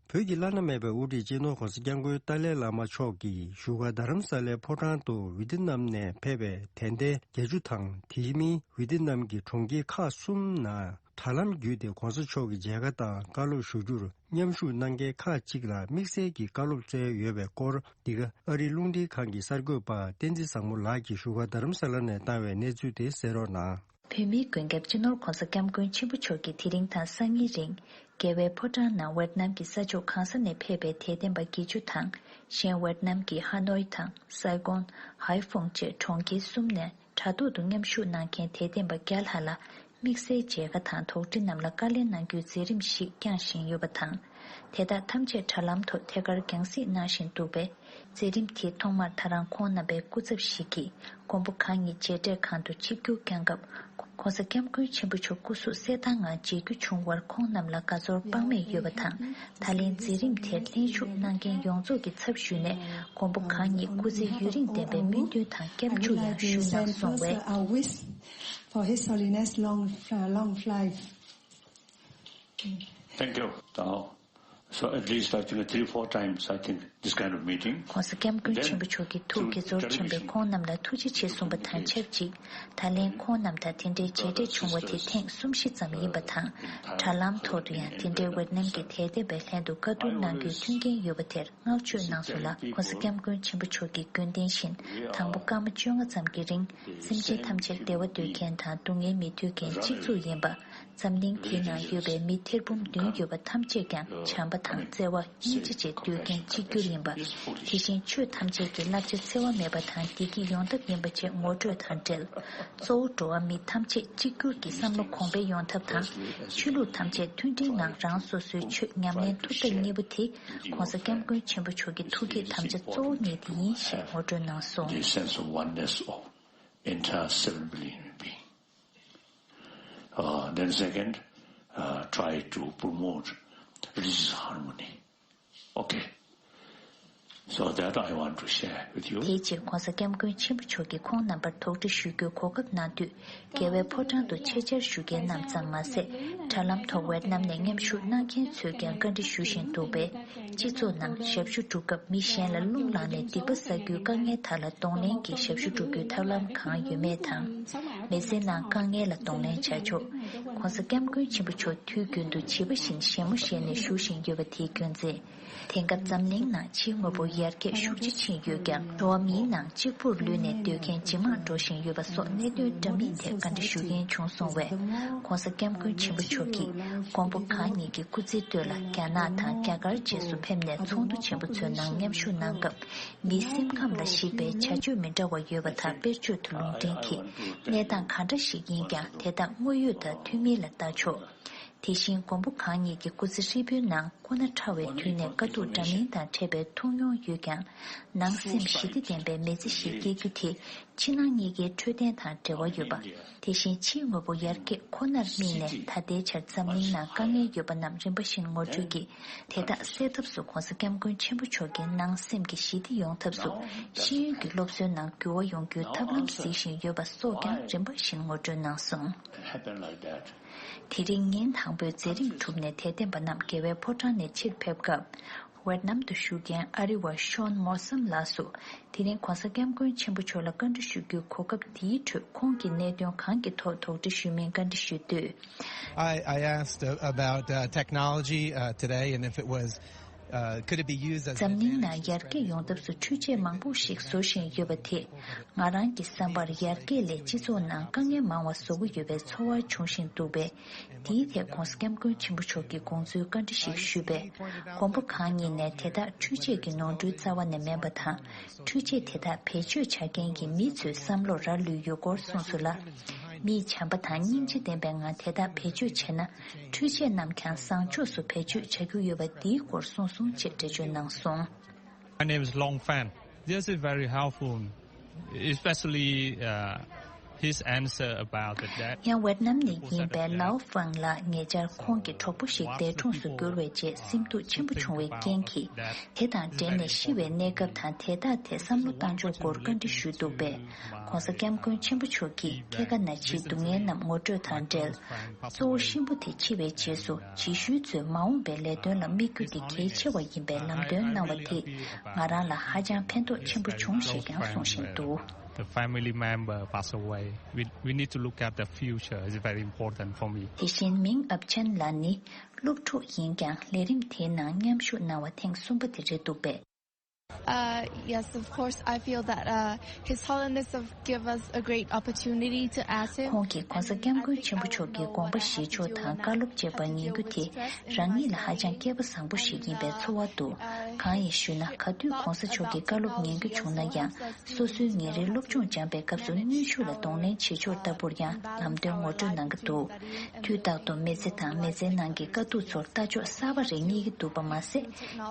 བོད་ཀྱི་བླ་ན་མེད་པའི་དབུ་ཁྲིད་སྤྱི་ནོར་༧གོང་ས་༧སྐྱབས་མགོན་ཏཱ་ལའི་བླ་མ་མཆོག་གིས་བཞུགས་སྒར་རྡ་རམ་ས་ལའི་ཕོ་བྲང་དུ་ཝི་ཏི་ནམ་ནས་ཕེབས་པའི་དད་ལྡན་བརྒྱད་ཅུ་དང་དེ་མིན་ཝི་ཏི་ནམ་གྱི་གྲོང་ཁྱེར་ཁག་གསུམ་ནང་དྲ་ལམ་བརྒྱུད་དེ་༧གོང་ས་མཆོག་གི་མཇལ་ཁ་དང་བཀའ་སློབ་ཞུ་རྒྱུར་མཉམ་ཞུགས་གནང་མཁན་ཁག་ཅིག་ལ་དམིགས་བསལ་གྱི་བཀའ་སློབ་སྩལ་ཡོད་པའི་སྐོར། འདི་ག་ཨ་རིའི་རླུང་འཕྲིན་ཁང་གི་གསར་འགོད་པ་བསྟན་འཛིན་བཟང་མོ་ལགས་ཀྱིས་བཞུགས་སྒར་རྡ་རམ་ས་ལ་ནས་བཏང་བའི་གནས་ཚུལ་དེ་གསན་རོགས་གནང་། བོད་མིའི་མགོན་སྐྱབས་སྤྱི་ནོར་༧གོང་ས་༧སྐྱབས་མགོན་ཆེན་པོ་མཆོག་གིས་དེ་རིང་དང་སང་ཉིན་རིང་། རྒྱལ་བའི་ཕོ་བྲང་ནང་ཝེད་ནམ་གྱི་ས་ཕྱོགས་གང་ས་ནས་ཕེབས་པའི་དད་ལྡན་པ་བརྒྱད་ཅུ་དང་། གཞན་ཝེད་ནམ་གྱི་ཧ་ནོའི་དང་སའི་གོན། ཧའེ་ཧྥུང་བཅས་གྲོང་ཁྱེར་གསུམ་ནས་ དྲ་ཐོག་ཏུ་མཉམ་ཞུགས་གནང་མཁན་དད་ལྡན་པ་བརྒྱ་ལྷག་ལ་དམིགས་བསལ་མཇལ་ཁ་དང་དོགས་འདྲི་རྣམས་ལ་བཀའ་ལན་གནང་རྒྱུའི་མཛད་རིམ་ཞིག་བསྐྱངས་བཞིན་ཡོད་པ་དང་། དེ་དག་ཐམས་ཅད་དྲ་ལམ་ཐོག་ཐད་ཀར་རྒྱང་སྲིང་གནང་བཞིན་འདུག་པས། མཛད་རིམ་དེའི་ཐོག་མར་ད་རང་ཁོང་རྣམ་པའི་སྐུ་ཚབ་ཞིག་གིས་མགོན་པོ་གང་ཉིད་མཇལ་འཕྲད་ཁང་དུ་ཆིབས་བསྒྱུར་བསྐྱངས་སྐབས། ྋགོང་ས་ྋསྐྱབས་མགོན་ཆེན་པོ་མཆོག་སྐུ་གཟུགས་གསལ་ཐང་ངང་མཇལ་རྒྱུ་བྱུང་བར་ཁོང་རྣམས་ལ་དགའ་ཚོར་དཔག་མེད་ཡོད་པ་དང་། ད་ལན་མཛད་རིམ་དེར་ལྷན་ཞུགས་གནང་མཁན་ཡོངས་རྫོགས་ཀྱི་ཚབ་ཞུས་ནས་མགོན་པོ་གང་ཉིད་སྐུ་ཚེ་ཡུན་རིང་བརྟན་པའི་སྨོན་འདུན་དང་སྐྱབས་འཇུག་ཡང་ཞུས་གནང་སོང་བས། Our wish for His Holiness long, uh, long life. Thank you. Tao. So at least I think three, four times I think this kind of meeting. ྋགོང་ས་ྋསྐྱབས་མགོན་ཆེན་པོ་མཆོག་གིས་ཐུགས་དགྱེས་ཚོར་ཆེན་པོས་ཁོང་རྣམས་ལ་ཐུགས་རྗེ་ཆེ་གསུངས་པ་དང་ཆབས་ཅིག་ད་ལན་ཁོང་རྣམས་དང་དེ་འདྲའི་མཇལ་འཕྲད་བྱུང་བ་དེ་ཐེངས་གསུམ་བཞི་ཙམ་ཡིན་པ་དང་། དྲ་ལམ་ཐོག་ཏུ་ཡང་དེ་འདྲའི་ཝེ་ཏི་ནམ་གྱི་དད་ལྡན་པའི་ལྷན་དུ་བཀའ་བསྡུར་གནང་རྒྱུའི་མཐུན་རྐྱེན་ཡོད་པ་དེར་བསྔགས་བརྗོད་གནང་སོང་ལ། ྋགོང་ས་ྋསྐྱབས་མགོན་ཆེན་པོ་མཆོག་གིས་རྒྱུན་ལྡན་བཞིན་དང་པོ་སྐར་མ་བཅོ་ལྔ་ཙམ་གྱི་རིང་སེམས་ཅན་ཐམས་ཅད་བདེ་བ་འདོད་མཁན་དང་སྡུག་བསྔལ་མི་འདོད་མཁན་གཅིག་མཚུངས་ཡིན་པ། འཛམ་གླིང་འདིའི་ནང་ཡོད་པའི་མི་ཐེར་འབུམ་བདུན་ཡོད་པ་ཐམས་ཅད་ཀྱང་བྱམས་པ་དང་བརྩེ་བ་སྙིང་རྗེ་བཅས་འདོད་མཁན་གཅིག་གྱུར་ཡིན་པ། དེ་བཞིན་ཆོས་ཐམས་ཅད་ཀྱི་བསླབ་བྱ་འཚེ་བ་མེད་པ་དང་བདེ་སྐྱིད་ཡོང་ཐབས་ཡིན་པ་བཅས་ངོ་སྤྲོད་དང་འབྲེལ། གཙོ་བོ་འགྲོ་བ་མི་ཐམས་ཅད་གཅིག་གྱུར་གྱི་བསམ་བློ་གོང་འཕེལ་ཡོང་ཐབས་དང་། ཆོས་ལུགས་ཐམས་ཅད་མཐུན་སྒྲིལ་ངང་རང་སོ་སོའི་ཆོས་ཉམས་ལེན་ཐུབ་ཐབས་གཉིས་པོ་དེ་ྋགོང་ས་ྋསྐྱབས་མགོན་ཆེན་པོ་མཆོག་གི་ཐུགས་བསྐྱེད་དམ་བཅའ་གཙོ་བོ་གཉིས་དེ་ཡིན་ཞེས་ངོ་སྤྲོད་གནང་སོང་། The sense of oneness of entire seven billion human being. Uh, then second, uh, try to promote religious harmony. Okay. So that I want to share with you. དེའི་རྗེས་ྋགོང་ས་ྋསྐྱབས་མགོན་ཆེན་པོ་མཆོག་གིས་ཁོང་རྣམ་པར་དོགས་འདྲི་ཞུ་རྒྱུའི་གོ་སྐབས་གནང་དུས། རྒྱལ་བའི་ཕོ་བྲང་དུ་ཆེད་བཅར་ཞུ་མཁན་རྣམས་ཙམ་མ་ཟད། དྲ་ལམ་ཐོག་ཝེ་ཏི་ནམ་ནས་མཉམ་ཞུགས་གནང་མཁན་ཚོས་ཀྱང་བཀའ་འདྲི་ཞུ་བཞིན་འདུག་པས། སྤྱི་ཚོགས་ནང་ཞབས་ཞུ་སྒྲུབ་སྐབས་མི་གཞན་ལ་རླུང་ལངས་ནས་སྡིག་པ་བསགས་རྒྱུའི་དཀའ་ངལ་དག་ལ་གདོང་ལེན་གྱིས་ཞབས་ཞུ་སྒྲུབ་རྒྱུའི་ཐབས་ལམ་གང་ཡོད་མེད་དང་། མི་ཚེའི་ནང་དཀའ་ངལ་ལ་གདོང་ལེན་བྱ་ཕྱོགས། ྋགོང་ས་ྋསྐྱབས་མགོན་ཆེན་པོ་མཆོག་དུས་རྒྱུན་དུ་བྱིས་པ་བཞིན་བཞད་མོ་བཞད་ནས་བཞུགས་བཞིན་ཡོད་པ་དེའི་རྒྱུ་མཚན། དེང་སྐབས་འཛམ་གླིང་ནང་ཕྱིའི་དངོས་པོ་ཡར་རྒྱས་ཤུགས་ཆེ་ཕྱིན་ཡོད་ཀྱང་། འགྲོ་བ་མིའི་ནང་གཅིག་པུར་ལུས་ནས་སྡོད་མཁན་ཇེ་མང་འགྲོ་བཞིན་ཡོད་པ་སོགས་གནད་དོན་འདྲ་མིན་ཐད་བཀའ་འདྲི་ཞུ་མཁན་བྱུང་སོང་བས། ྋགོང་ས་ྋསྐྱབས་མགོན་ཆེན་པོ་མཆོག་གིས་མགོན་པོ་གང་ཉིད་ཀྱི་སྐུ་ཚེའི་སྟོད་ལ་རྒྱ་ནག་དང་རྒྱ་གར་བཅས་སུ་ཕེབས་ནས་ཚོགས་འདུ་ཆེན་པོ་ཚོའི་ནང་མཉམ་ཞུགས་གནང་སྐབས། མིའི་སེམས་ཁམས་ལ་གཞིགས་པའི་བྱ་སྤྱོད་མི་འདྲ་བ་ཡོད་པ་དག་དཔེར་བརྗོད་དུ་ལུང་འདྲེན་གྱིས། གནས་སྟངས་གང་འདྲ་ཞིག་ཡིན་ཀྱང་དེ་དག་དངོས་ཡོད་དང་མཐུན་མིན་ལ་ལྟ་ཆོག་དེ་བཞིན་མགོན་པོ་གང་ཉིད་ཀྱི་སྐུ་ཚེ་ཧྲིལ་པོའི་ནང་ཁོ་ན་ཕྲ་བའི་དུས་ནས་དཀའ་སྡུག་འདྲ་མིན་དང་འཕྲད་པའི་ཐུགས་མྱོང་ཡོད་ཀྱང་། ནང་སེམས་ཞི་བདེ་ལྡན་པའི་མི་ཚེ་ཞིག་སྐྱེལ་རྒྱུ་དེ་ཕྱི་ནང་གཉིས་ཀའི་འཕྲོད་བསྟེན་དང་འབྲེལ་བ་ཡོད་པ། དེ་བཞིན་ཕྱིའི་དངོས་པོ་ཡར་རྒྱས་ཁོ་ནར་དམིགས་ནས་ད་ལྟའི་ཆར་འཛམ་གླིང་ནང་དཀའ་ངལ་ཡོད་པ་རྣམས་རིམ་པ་བཞིན་ངོ་སྤྲོད་ཀྱིས། དེ་དག་སེལ་ཐབས་སུ་ྋགོང་ས་ྋསྐྱབས་མགོན་ཆེན་པོ་མཆོག་གིས་ནང་སེམས་ཀྱི་ཞི་བདེ་ཡོང་ཐབས་སུ་ཤེས་ཡོན་གྱི་སློབ་གསོའི་ནང་འགྱུར་བ་ཡོང་རྒྱུའི་ཐབས་ལམ་གཟིགས་བཞིན་ཡོད་པ་སོགས་ཀྱང་རིམ་པ་བཞིན་ངོ་སྤྲོད་གནང་སོང་། Happen like that. དེ་རིང་ཉིན་དང་པོའི་མཛད་རིམ་གྲུབ་ནས་དད་ལྡན་པ་རྣམས་རྒྱལ་བའི་ཕོ་བྲང་ནས་ཕྱིར་ཕེབས་སྐབས། ཝེ་ཏི་ནམ་དུ་བཞུགས་མཁན་ཨ་རི་བ་ཤོན་མོ་སམ་ལགས་སུ། དེ་རིང་ྋགོང་ས་ྋསྐྱབས་མགོན་ཆེན་པོ་མཆོག་ལ་བཀའ་འདྲི་ཞུ་རྒྱུའི་གོ་སྐབས་འདིའི་ཁྲོད་ཁོང་གིས་གནད་དོན་གང་གི་ཐོག་དོགས་འདྲི་ཞུས་མིན་བཀའ་འདྲི་ཞུས་དུས། I, I asked, uh, about, uh, technology, uh, today and if it was, uh, could it be used as an advantage to spread the gospel? འཛམ་གླིང་ནང་ཡར་རྒྱས་ཡོང་ཐབས་སུ་འཕྲུལ་ཆས་མང་པོ་ཞིག་བཟོ་བཞིན་ཡོད་པ་དེ། ང་རང་གི་བསམ་པར་ཡར་རྒྱས་ལས་སྤྱི་ཚོགས་ནང་དཀའ་ངལ་མང་བ་བཟོ་གི་ཡོད་པའི་ཚོར་བ་བྱུང་བཞིན་འདུག་པས། དེའི་ཐད་ྋགོང་ས་ྋསྐྱབས་མགོན་ཆེན་པོ་མཆོག་གིས་དགོངས་ཚུལ་བཀའ་འདྲི་ཞིག་ཞུས་པས། མགོན་པོ་གང་ཉིད་ནས་དེ་དག་འཕྲུལ་ཆས་ཀྱི་ནོར་འཁྲུལ་རྩ་བ་ནས་མིན་པ་དང་། འཕྲུལ་ཆས་དེ་དག་བེད་སྤྱོད་བྱ་མཁན་གྱི་མི་ཚོའི་བསམ་བློར་རག་ལུས་ཡོད་སྐོར་གསུངས་སོང་ལ། མིས་བྱམས་པ་དང་སྙིང་རྗེ་ལྡན་པའི་ངང་དེ་དག་བེད་སྤྱོད་བྱས་ན། འཕྲུལ་ཆས་རྣམས་ཀྱང་བཟང་ཕྱོགས་སུ་བེད་སྤྱོད་བྱ་རྒྱུ་ཡོད་པ་འདིའི་སྐོར་གསུངས་སོང་ཅེས་འགྲེལ་བརྗོད་གནང་སོང་། My name is Long Fan. This is very helpful, especially, uh, his answer about the death. ཡང་ཝེ་ཏི་ནམ་ནས་ཡིན་པའི་ལའོ་ཧྥང་ལགས་ཉེ་ཆར་ཁོང་གི་གྲོགས་པོ་ཞིག་འདས་གྲོངས་སུ་གྱུར་བའི་རྗེས་སེམས་སྡུག་ཆེན་པོ་བྱུང་བའི་རྐྱེན་གྱིས། དེ་དང་འབྲེལ་ནས་ཤི་བའི་གནས་སྐབས་དང་དེ་དག་ཐད་བསམ་བློ་བཏང་ཕྱོགས་སྐོར་བཀའ་འདྲི་ཞུས་འདུག་པས། ྋགོང་ས་ྋསྐྱབས་མགོན་ཆེན་པོ་མཆོག་གིས་སྐྱེ་རྒ་ན་འཆིའི་སྡུག་བསྔལ་རྣམས་ངོ་སྤྲོད་དང་འབྲེལ། གཙོ་བོ་གཤིན་པོ་དེ་འཆི་བའི་རྗེས་སུ་རྗེས་ཤུལ་ཚོས་མ་འོངས་པའི་ལས་དོན་ལ་དམིགས་རྒྱུ་དེ་གལ་ཆེ་བ་ཡིན་པའི་ལམ་སྟོན་གནང་བ་དེས་ང་རང་ལ་ཧ་ཅང་ཕན་ཐོགས་ཆེན་པོ་བྱུང་ཞེས་ཀྱང་གསུངས་བཞིན་འདུག The family member pass away. We, we need to look at the future. It's very important for me. དེ་བཞིན་མིང་ཨབ་ཆན་ལགས་ནི་སློབ་ཕྲུག་ཡིན་ཀྱང་ལས་རིམ་དེའི་ནང་མཉམ་ཞུགས་གནང་བ་ཐེངས་གསུམ་པ་དེ་རེད་འདུག་པས། Uh, yes, of course, I feel that uh, His Holiness have give us a great opportunity to ask Him. ཁོང་གིས་༸གོང་ས་༸སྐྱབས་མགོན་ཆེན་པོ་མཆོག་གི་དགོངས་པ་བཞེས་ཕྱོགས་དང་བཀའ་སློབ་བཅས་པ་ཉན་རྒྱུ་དེ་རང་ཉིད་ལ་ཧ་ཅང་སྐལ་པ་བཟང་པོ་ཞིག་ཡིན་པའི་ཚོར་བ་འདུག་གང་ཡིན་ཞུས་ན། ག་དུས་༸གོང་ས་མཆོག་གི་བཀའ་སློབ་ཉན་རྒྱུ་བྱུང་ན་ཡང་། སོ་སོའི་ཉིན་རེའི་སློབ་སྦྱོང་སྦྱངས་པའི་སྐབས་སུ་གནོན་ཤུགས་ལ་གདོང་ལེན་བྱེད་ཕྱོགས་ལྟ་བུར་ཡང་ལམ་སྟོན་ངོ་སྤྲོད་གནང་གི་འདུག་དུས་རྟག་ཏུ་མི་ཚེ་དང་མི་ཚེའི་ནང་གི་དཀའ་སྡུག་ཚོར་ལྟ་ཕྱོགས་གསར་པ་རེ་རྙེད་ཀྱི་འདུག་པ་མ་ཟད།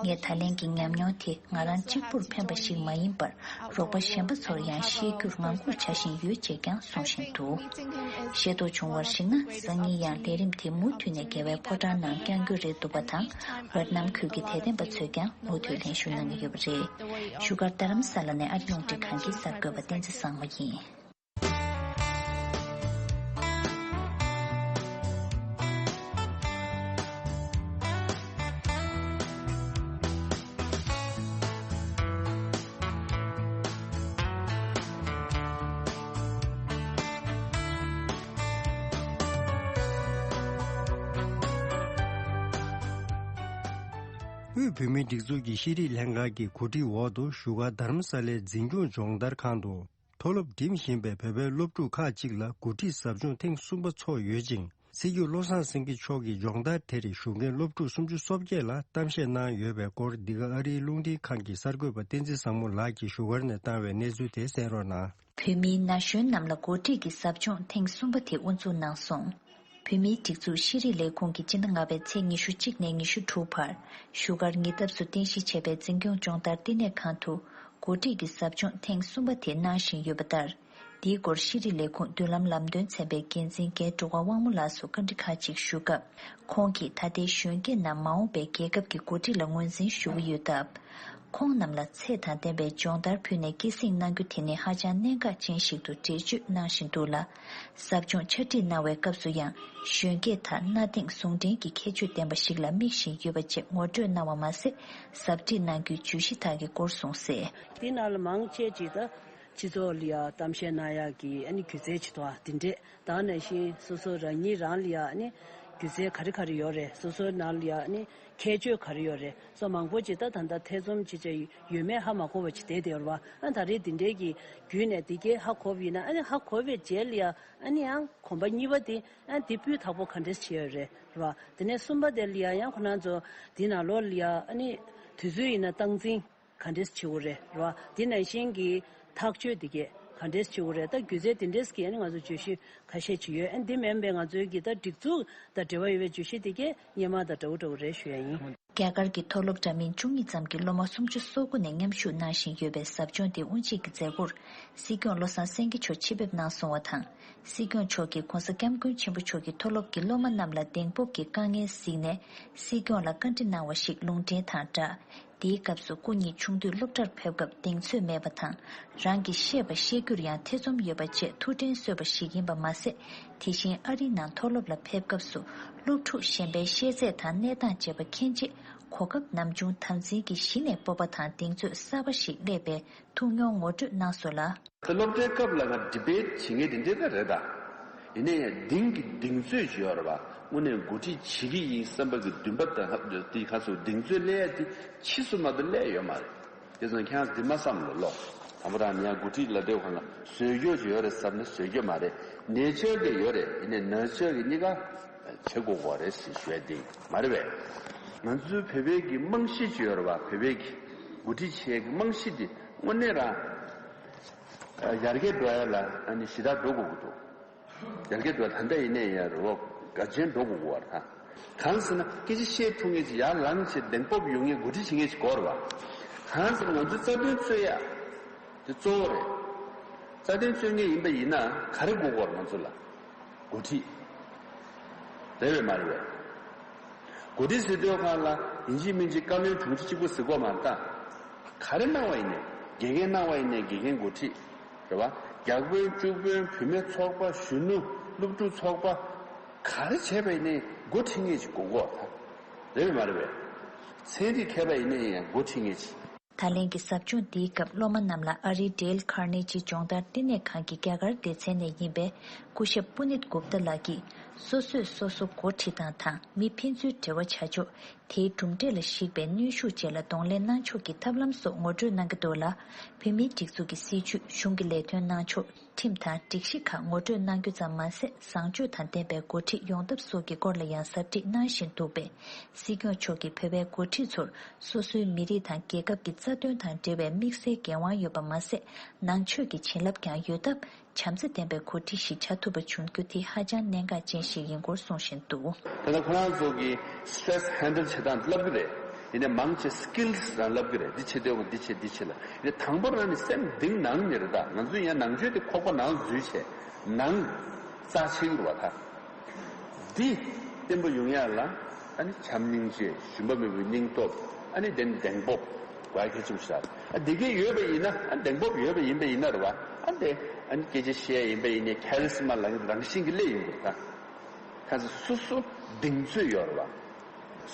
ངས་ད་ལན་གྱི་ཉམས་མྱོང་དེ་ང་རང་གཅིག་པུར་ཕན་པ་ཞིག་མ་ཡིན་པར། རོགས་པ་གཞན་པ་ཚོར་ཡང་ཤེས་རྒྱུར་ངང་སྒུག་བྱ་བཞིན་ཡོད་ཅེས་ཀྱང་གསུང་བཞིན་འདུག་ཤེས་རྟོགས་བྱུང་བར་གཞིགས་ན། སང་ཉིན་ཡང་ལས་རིམ་དེ་མུ་མཐུད་ནས་རྒྱལ་བའི་ཕོ་བྲང་ནང་བསྐྱང་རྒྱུ་རེད་འདུག་པ་དང་། ཝེ་ཏི་ནམ་ཁུལ་གྱི་དད་ལྡན་པ་ཚོས་ཀྱང་མུ་མཐུད་ལེན་ཞུ་གནང་གི་ཡོད་པ་རེད། བཞུགས་སྒར་རྡ་རམ་ས་ལ་ནས་ཨ་རི་རླུང་འཕྲིན་ཁང་གི་གསར་འགོད་པ་བསྟན་འཛིན་བཟང་མོ་ཡིན། དབུས་བོད་མིའི་སྒྲིག་འཛུགས་ཀྱི་ཤེས་རིག་ལྷན་ཁང་གི་གོ་སྒྲིག་འོག་ཏུ་བཞུགས་སྒར་རྡ་རམ་ས་ལའི་འཛིན་སྐྱོང་སྦྱོང་བརྡར་ཁང་དུ། མཐོ་སློབ་འགྲིམ་བཞིན་པའི་བོད་པའི་སློབ་ཕྲུག་ཁག་ཅིག་ལ་འགོ་ཁྲིད་ཟབ་སྦྱོང་ཐེངས་གསུམ་པ་ཚོགས་ཡོད་ཅིང་། སྲིད་སྐྱོང་བློ་བཟང་སེང་གེ་མཆོག་གིས་སྦྱོང་བརྡར་དེར་ཞུགས་མཁན་སློབ་ཕྲུག་སུམ་ཅུ་སོ་བརྒྱད་ལ་གཏམ་བཤད་གནང་ཡོད་པའི་སྐོར། འདི་ག་ཨ་རིའི་རླུང་འཕྲིན་ཁང་གི་གསར་འགོད་པ་བསྟན་འཛིན་བཟང་མོ་ལགས་ཀྱིས་བཞུགས་སྒར་ནས་བཏང་བའི་གནས་ཚུལ་དེ་གསན་རོགས་གནང་། བོད་མིའི་ན་གཞོན་རྣམས་ལ་འགོ་ཁྲིད་ཀྱི་ཟབ་སྦྱོང་ཐེངས་གསུམ་པ་དེ་དབུ་འཛུགས་གནང་སོང་། བོད་མིའི་སྒྲིག་འཛུགས་ཤེས་རིག་ལས་ཁུངས་ཀྱིས་སྤྱི་ཟླ་ལྔ་པའི་ཚེས་ཉི་ཤུ་གཅིག་ནས་ཉི་ཤུ་དྲུག་བར་བཞུགས་སྒར་ཉེ་འདབས་སུ་རྟེན་གཞི་བྱས་པའི་འཛིན་སྐྱོང་སྦྱོང་བརྡར་བསྟི་གནས་ཁང་དུ་འགོ་ཁྲིད་ཀྱི་ཟབ་སྦྱོང་ཐེངས་གསུམ་པ་དེ་གནང་བཞིན་ཡོད་པ་ལྟར། འདིའི་སྐོར་ཤེས་རིག་ལས་ཁུངས་མདུན་ལམ་ལམ་སྟོན་ཚན་པའི་འགན་འཛིན་རྒན་འབྲུག་པ་དབང་མོ་ལགས་སུ་བཀའ་འདྲི་ཁག་ཅིག་ཞུ་སྐབས། ཁོང་གིས་ད་ལྟའི་གཞོན་སྐྱེས་རྣམས་མ་འོངས་པའི་རྒྱལ་ཁབ་ཀྱི་འགོ་ཁྲིད་ལ་ངོས་འཛིན་ཞུ་གི་ཡོད་སྟབས། ཁོང་རྣམས་ལ་ཚད་དང་ལྡན་པའི་སྦྱོང་བརྡར་ཕུལ་ནས་སྐྱེད་སྲིང་གནང་རྒྱུ་དེ་ནི་ཧ་ཅང་གནད་འགག་ཅན་ཞིག་ཏུ་འགྲེལ་བརྗོད་གནང་བཞིན་འདུག་ལ། ཟབ་སྦྱོང་ཕྱག་བྲིས་གནང་བའི་སྐབས་སུ་ཡང་གཞོན་སྐྱེས་དག་གནའ་དེང་ཟུང་འབྲེལ་གྱི་ཁྱད་ཆོས་ལྡན་པ་ཞིག་ལ་དམིགས་བཞིན་ཡོད་པ་བཅས་ངོ་སྤྲོད་གནང་བ་མ་ཟད། ཟབ་ཁྲིད་གནང་རྒྱུའི་བརྗོད་གཞི་དག་གི་སྐོར་གསུངས་གསལ། དེ་ནང་ལ་མང་ཆེ་ཅིག་ད་སྤྱི་ཚོགས་ལ་ཡ་གཏམ་བཤད་གནང་ཡག་གི་ཨ་ནི་སྒྱུ་རྩལ་བྱེད་ཐོག་དེ་འདྲས། ད་ནང་བཞིན་སོ་སོ་རང་ཉིད་རང་ལ་ཡ་ཨ་ནི་སྒྱུ་རྩལ་ག་རེ་ག་རེ་ཡོད་རེད། སོ་སོའི་ནང་ལ་ཡ་ཨ་ནི་ཁྱད་ཆོས་ག་རེ་ཡོད་རེད། སོ་མང་པོ་ཅིག་ད་ད་ལྟ་ཐེ་ཚོམ་ཅིག་ཅིག་ཡོད་མེད་ཧ་མ་གོ་བ་ཅིག་བསྡད་དེ་ཡོད་རེད་བ། ཨ་ད་རེས་དེ་འདྲས་ཀྱི་བརྒྱུད་ནས་དེ་གས་ཧ་གོ་བ་ཡིན་ན། ཨ་ནི་ཧ་གོ་བའི་རྗེས་ལ་ཡ་ཨ་ནི་ཡང་གོམ་པ་གཉིས་པ་དེ་ཨ་དེ་སྤུས་དག་པོ་ག་འདྲས་བྱས་ཡོད་རེད་རེད་བ། དེ་ནས་གསུམ་པ་དེ་ལ་ཡ་ཡང་ཁོ་རང་ཚོ་དེ་ནང་ལོགས་ལ་ཡ་ཨ་ནི་དུས་ཚོད་ཡིན་ན་སྟངས་འཛིན་ག་འདྲས་བྱེད་དགོས་རེད་རེད་བ། དེ་ནང་བཞིན་གྱི་ཐག་གཅོད་དེ་གས་ག་འདྲས་བྱེད་དགོས་རེད། ད་སྒྱུ་རྩལ་དེ་འདྲས་ཀྱི་ཨ་ནི་ང་ཚོ་བརྗོད་གཞི་ཁ་ཤས་ཅིག་ཡོད། ཨ་འདི་མིན་པའི་ང་ཚོའི་གི་ད་སྒྲིག་འཛུགས་དང་འབྲེལ་བ་ཡོད་པའི་བརྗོད་གཞི་དེ་གས་སྔོན་མ་དང་འདྲ་བོ་འདྲ་བོ་རེད་ཞུ་ཡ་ཡིན། རྒྱ་གར་གྱི་མཐོ་སློབ་འདྲ་མིན་བཅུ་གཉིས་ཙམ་གྱི་སློབ་མ་སུམ་ཅུ་སོ་དགུ་ནས་མཉམ་ཞུགས་གནང་བཞིན་ཡོད་པའི་ཟབ་སྦྱོང་དེ་དབུ་འབྱེད་ཀྱི་མཛད་སྒོར་སྲིད་སྐྱོང་བློ་བཟང་སེང་གེ་མཆོག་ཆེད་ཕེབས་གནང་སོང་བ་དང་། སྲིད་སྐྱོང་མཆོག་གིས་༸གོང་ས་༸སྐྱབས་མགོན་ཆེན་པོ་མཆོག་གིས་མཐོ་སློབ་ཀྱི་སློབ་མ་རྣམས་ལ་གདེང་སྤོབས་ཀྱི་དཀའ་ངལ་གཟིགས་ནས་སྲིད་སྐྱོང་ལ་བཀའ་འདྲི་གནང་བ་ཞིག་ལུང་འདྲེན་དང་སྦྲགས། དེའི་སྐབས་སུ་སྐུ་ཉིད་ཆུང་དུས་སློབ་གྲྭར་ཕེབས་སྐབས་གདེང་ཚོད་མེད་པ་དང་། རང་གིས་བཤད་པ་བཤད་རྒྱུར་ཡང་ཐེ་ཚོམ་ཡོད་པ་བཅས་ཐུགས་འགྲན་གསོས་པ་ཞིག་ཡིན་པ་མ་ཟད། དེ་བཞིན་ཨ་རིའི་ནང་མཐོ་སློབ་ལ་ཕེབས་སྐབས་སུ་སློབ་ཕྲུག་གཞན་པའི་ཤེས་ཚད་དང་གནས་སྟངས་བཅས་པ་མཁྱེན་རྗེས། གོ་སྐབས་ནམ་བྱུང་དམ་འཛིན་གྱིས་གཞི་ནས་སྤོབས་པ་དང་གདེང་ཚོད་གསར་པ་ཞིག་སླེབས་པའི་ཐུགས་མྱོང་ངོ་སྤྲོད་གནང་སོང་ལ། ད་སློབ་གྲྭའི་སྐབས་ལ་ང་ཌི་བེཊ་བྱེད་མཁན་དེ་འདྲ་ད་རེད་ད། ཡིན་ནའི་ཡང་གདེང་གི་གདེང་ཚོད་ཅིག་ཡོད་རེད་པ། དངོས་གནས་འགོ་ཁྲིད་བྱེད་ཀྱི་ཡིན་བསམ་པ་གི་འདུན་པ་དང་ལྷག་དེ་ག་ཚོད་གདེང་ཚོད་སླེབས་ཡ་དེ་ཕྱིས་སུ་མ་གཏོགས་སླེབས་ཡོད་མ་རེད། དེ་ཚོ་ཁྱེད་རང་འདི་མ་བསམ་ལོ་ལོ། དང་པོ་དང་ནི་ཡང་འགོ་ཁྲིད་ལ་དེ་གང་ལ་བཟོད་རྒྱུ་ཅིག་ཡོད་རེད་བསམ་ན་བཟོད་རྒྱུ་མ་རེད། ནེ་ཅར་གི་ཡོད་རེད། ཡིན་ནའི་ནར་ཅར་གི་གཉིས་ཀ་བྱེད་དགོས་གོ་རེད་ཟེར་ཞུ་ཡ་དེ་མ་རེད་པས། ང་ཚོའི་བོད་པའི་གི་རྨང་གཞི་ཅིག་ཡོད་རེད་པ། བོད་པའི་གི་འགོ་ཁྲིད་བྱེད་ཀྱི་རྨང་གཞི་དེ་དངོས་གནས་རང་ཡར་རྒྱས་འགྲོ་ཡ་ལ་ཨ་ནི་ཞེ་དྲག་འགྲོ་དགོས་ཀྱི་འདུག་ཡར་རྒྱས་འགྲོ་ད་ལྟ་ཡིན་ནའི་ཡང་རེ་བ་འགའ་ཅན་འགྲོ་དགོས་ཀྱི་ཡོད་རེད་ད། གང་ཟེར་ན་སྐད་ཆ་བཤད་ཐུབ་མཁན་ཅིག་ཡར་ལངས་བྱས་གདེང་སྤོབས་ཡོད་མཁན་འགོ་ཁྲིད་བྱེད་མཁན་ཅིག་དགོས་རེད་པ། གང་ཟེར་ན་ང་ཚོའི་རྩ་དོན་རྩོད་ཡ་དེ་གཙོ་བོ་རེད། རྩ་དོན་རྩོད་མཁན་ཡིན་པ་ཡིན་ན་ག་རེ་དགོས་ཀྱི་ཡོད་རེད་ང་ཚོ་ལ། འགོ་ཁྲིད། རེད་པས་མ་རེད་པས། འགོ་ཁྲིད་ཟེར་དུས་སྒང་ལ་ཡིན་གཅིག་མིན་གཅིག་བཀའ་བློན་དྲུང་ཆེ་གཅིག་པུ་ཟེར་དགོས་མ་རེད་ད། ག་རེ་གནང་བ་ཡིན་ནའི་དགེ་རྒན་གནང་བ་ཡིན་ནའི་དགེ་རྒན་འགོ་ཁྲིད། རེད་པ། རྒྱག་དཔོན་སྐྱུག་དཔོན་བུད་མེད་ཚོགས་པ་གཞོན་ནུ་སློབ་ཕྲུག་ཚོགས་པ། ག་རེ་བྱས་པ་ཡིན་ནའི་འགོ་ཁྲིད་མཁན་ཅིག་དགོས་ཀྱི་ཡོད་རེད་ད། རེད་པས་མ་རེད་པས། ཚན་རིག་མཁས་པ་ཡིན་ནའི་ཡང་འགོ་ཁྲིད་མཁན་ཅིག་ད་ལན་གྱི་ཟབ་སྦྱོང་འདིའི་སྐབས་སློབ་མ་རྣམས་ལ་ཨ་རིའི་ཌེལ་ཁར་ནེ་ཇི་སྦྱོང་བརྡར་བསྟི་གནས་ཁང་གི་རྒྱ་གར་སྡེ་ཚན་ནས་ཡིན་པའི་སྐུ་ཞབས་པུ་ནིད་གུབ་ཏ་ལགས་ཀྱིས་ སོ་སོས་སོ་སོ་འགོ་ཁྲིད་སྟངས་དང་མི་ཕན་ཚུན་འབྲེལ་བ་བྱ་ཕྱོགས། དེའི་གྲུབ་འབྲས་ལ་གཞིགས་པའི་གནོན་ཤུགས་བཅས་ལ་གདོང་ལེན་གནང་ཕྱོགས་ཀྱི་ཐབས་ལམ་སོགས་ངོ་སྤྲོད་གནང་གི་འདུག་ལ། བོད་མིའི་སྒྲིག་འཛུགས་ཀྱི་སྲིད་བྱུས། གཞུང་གི་ལས་དོན་གནང་ཕྱོགས། ཁྲིམས་དང་སྒྲིག་གཞི་ཁག་ངོ་སྤྲོད་གནང་རྒྱུ་ཙམ་མ་ཟད། བཟང་སྤྱོད་དང་ལྡན་པའི་འགོ་ཁྲིད་ཡོང་ཐབས་སོགས་ཀྱི་སྐོར་ལ་ཡང་ཟབ་ཁྲིད་གནང་བཞིན་འདུག་པས། སྲིད་སྐྱོང་མཆོག་གིས་བོད་པའི་འགོ་ཁྲིད་ཚོར་སོ་སོའི་མི་རིགས་དང་རྒྱལ་ཁབ་ཀྱི་རྩ་དོན་དང་འབྲེལ་བའི་དམིགས་བསལ་འགན་དབང་ཡོད་པ་མ་ཟད། ནང་ཆོས་ཀྱི་བྱིན་རླབས་ཀྱང་ཡོད་སྟབས། བྱམས་བརྩེ་ལྡན་པའི་འགོ་ཁྲིད་ཞིག་བྱ་ཐུབ་པ་བྱུང་རྒྱུ་དེ་ཧ་ཅང་གནད་འགག་ཅན་ཞིག་ཡིན་སྐོར་གསུངས་བཞིན་འདུག། ད་ལྟ་ཁོ་རང་ཚོ་གི་stress handle་བྱེད་སྟངས་བསླབ་གི་རེད། ཡིན་ནའི་མང་ཆེ་skills་རང་བསླབ་གི་རེད། འདི་བྱེད་འདོད་པ་འདི་བྱེད་འདི་བྱེད་ལ། ཡིན་ནའི་དང་པོ་རང་ནི་སེམས་གཏིང་ནང་ནས་རེད། ད་ང་ཚོས་ཡང་ནང་ཆོས་དེ་ཁོག་པ་ནང་འཛུལ་བྱས་ནང་རྩ་ཆེ་གི་རེད་བ། ད་འདི་བརྟན་པོ་ཡོང་ཡ་ལ་ཨ་ནི་བྱམས་སྙིང་རྗེ། ཞུམ་པ་མེད་པའི་སྙིང་སྟོབས། ཨ་ནི་དེ་ནི་གདེང་སྤོབས་དགོས་གལ་ཆེན་པོ་ཞིག་རེད། ཨ་འདི་གས་ཡོད་པ་ཡིན་ན། ཨ་གདེང་སྤོབས་ཡོད་པ་ཡིན་པ་ཡིན་ན་རེད་བ། ཨ་འདི་ཨ་ནི་སྐད་ཆ་བཤད་ཡིན་པ་ཡིན་ནའི་charisma་ལ་རང་བཞིན་གྱི་སླེབས་ཡོང་གི་རེད། ད་ག་ཚོད་སོ་སོ་གདེང་ཚོད་ཡོད་རེད་བ།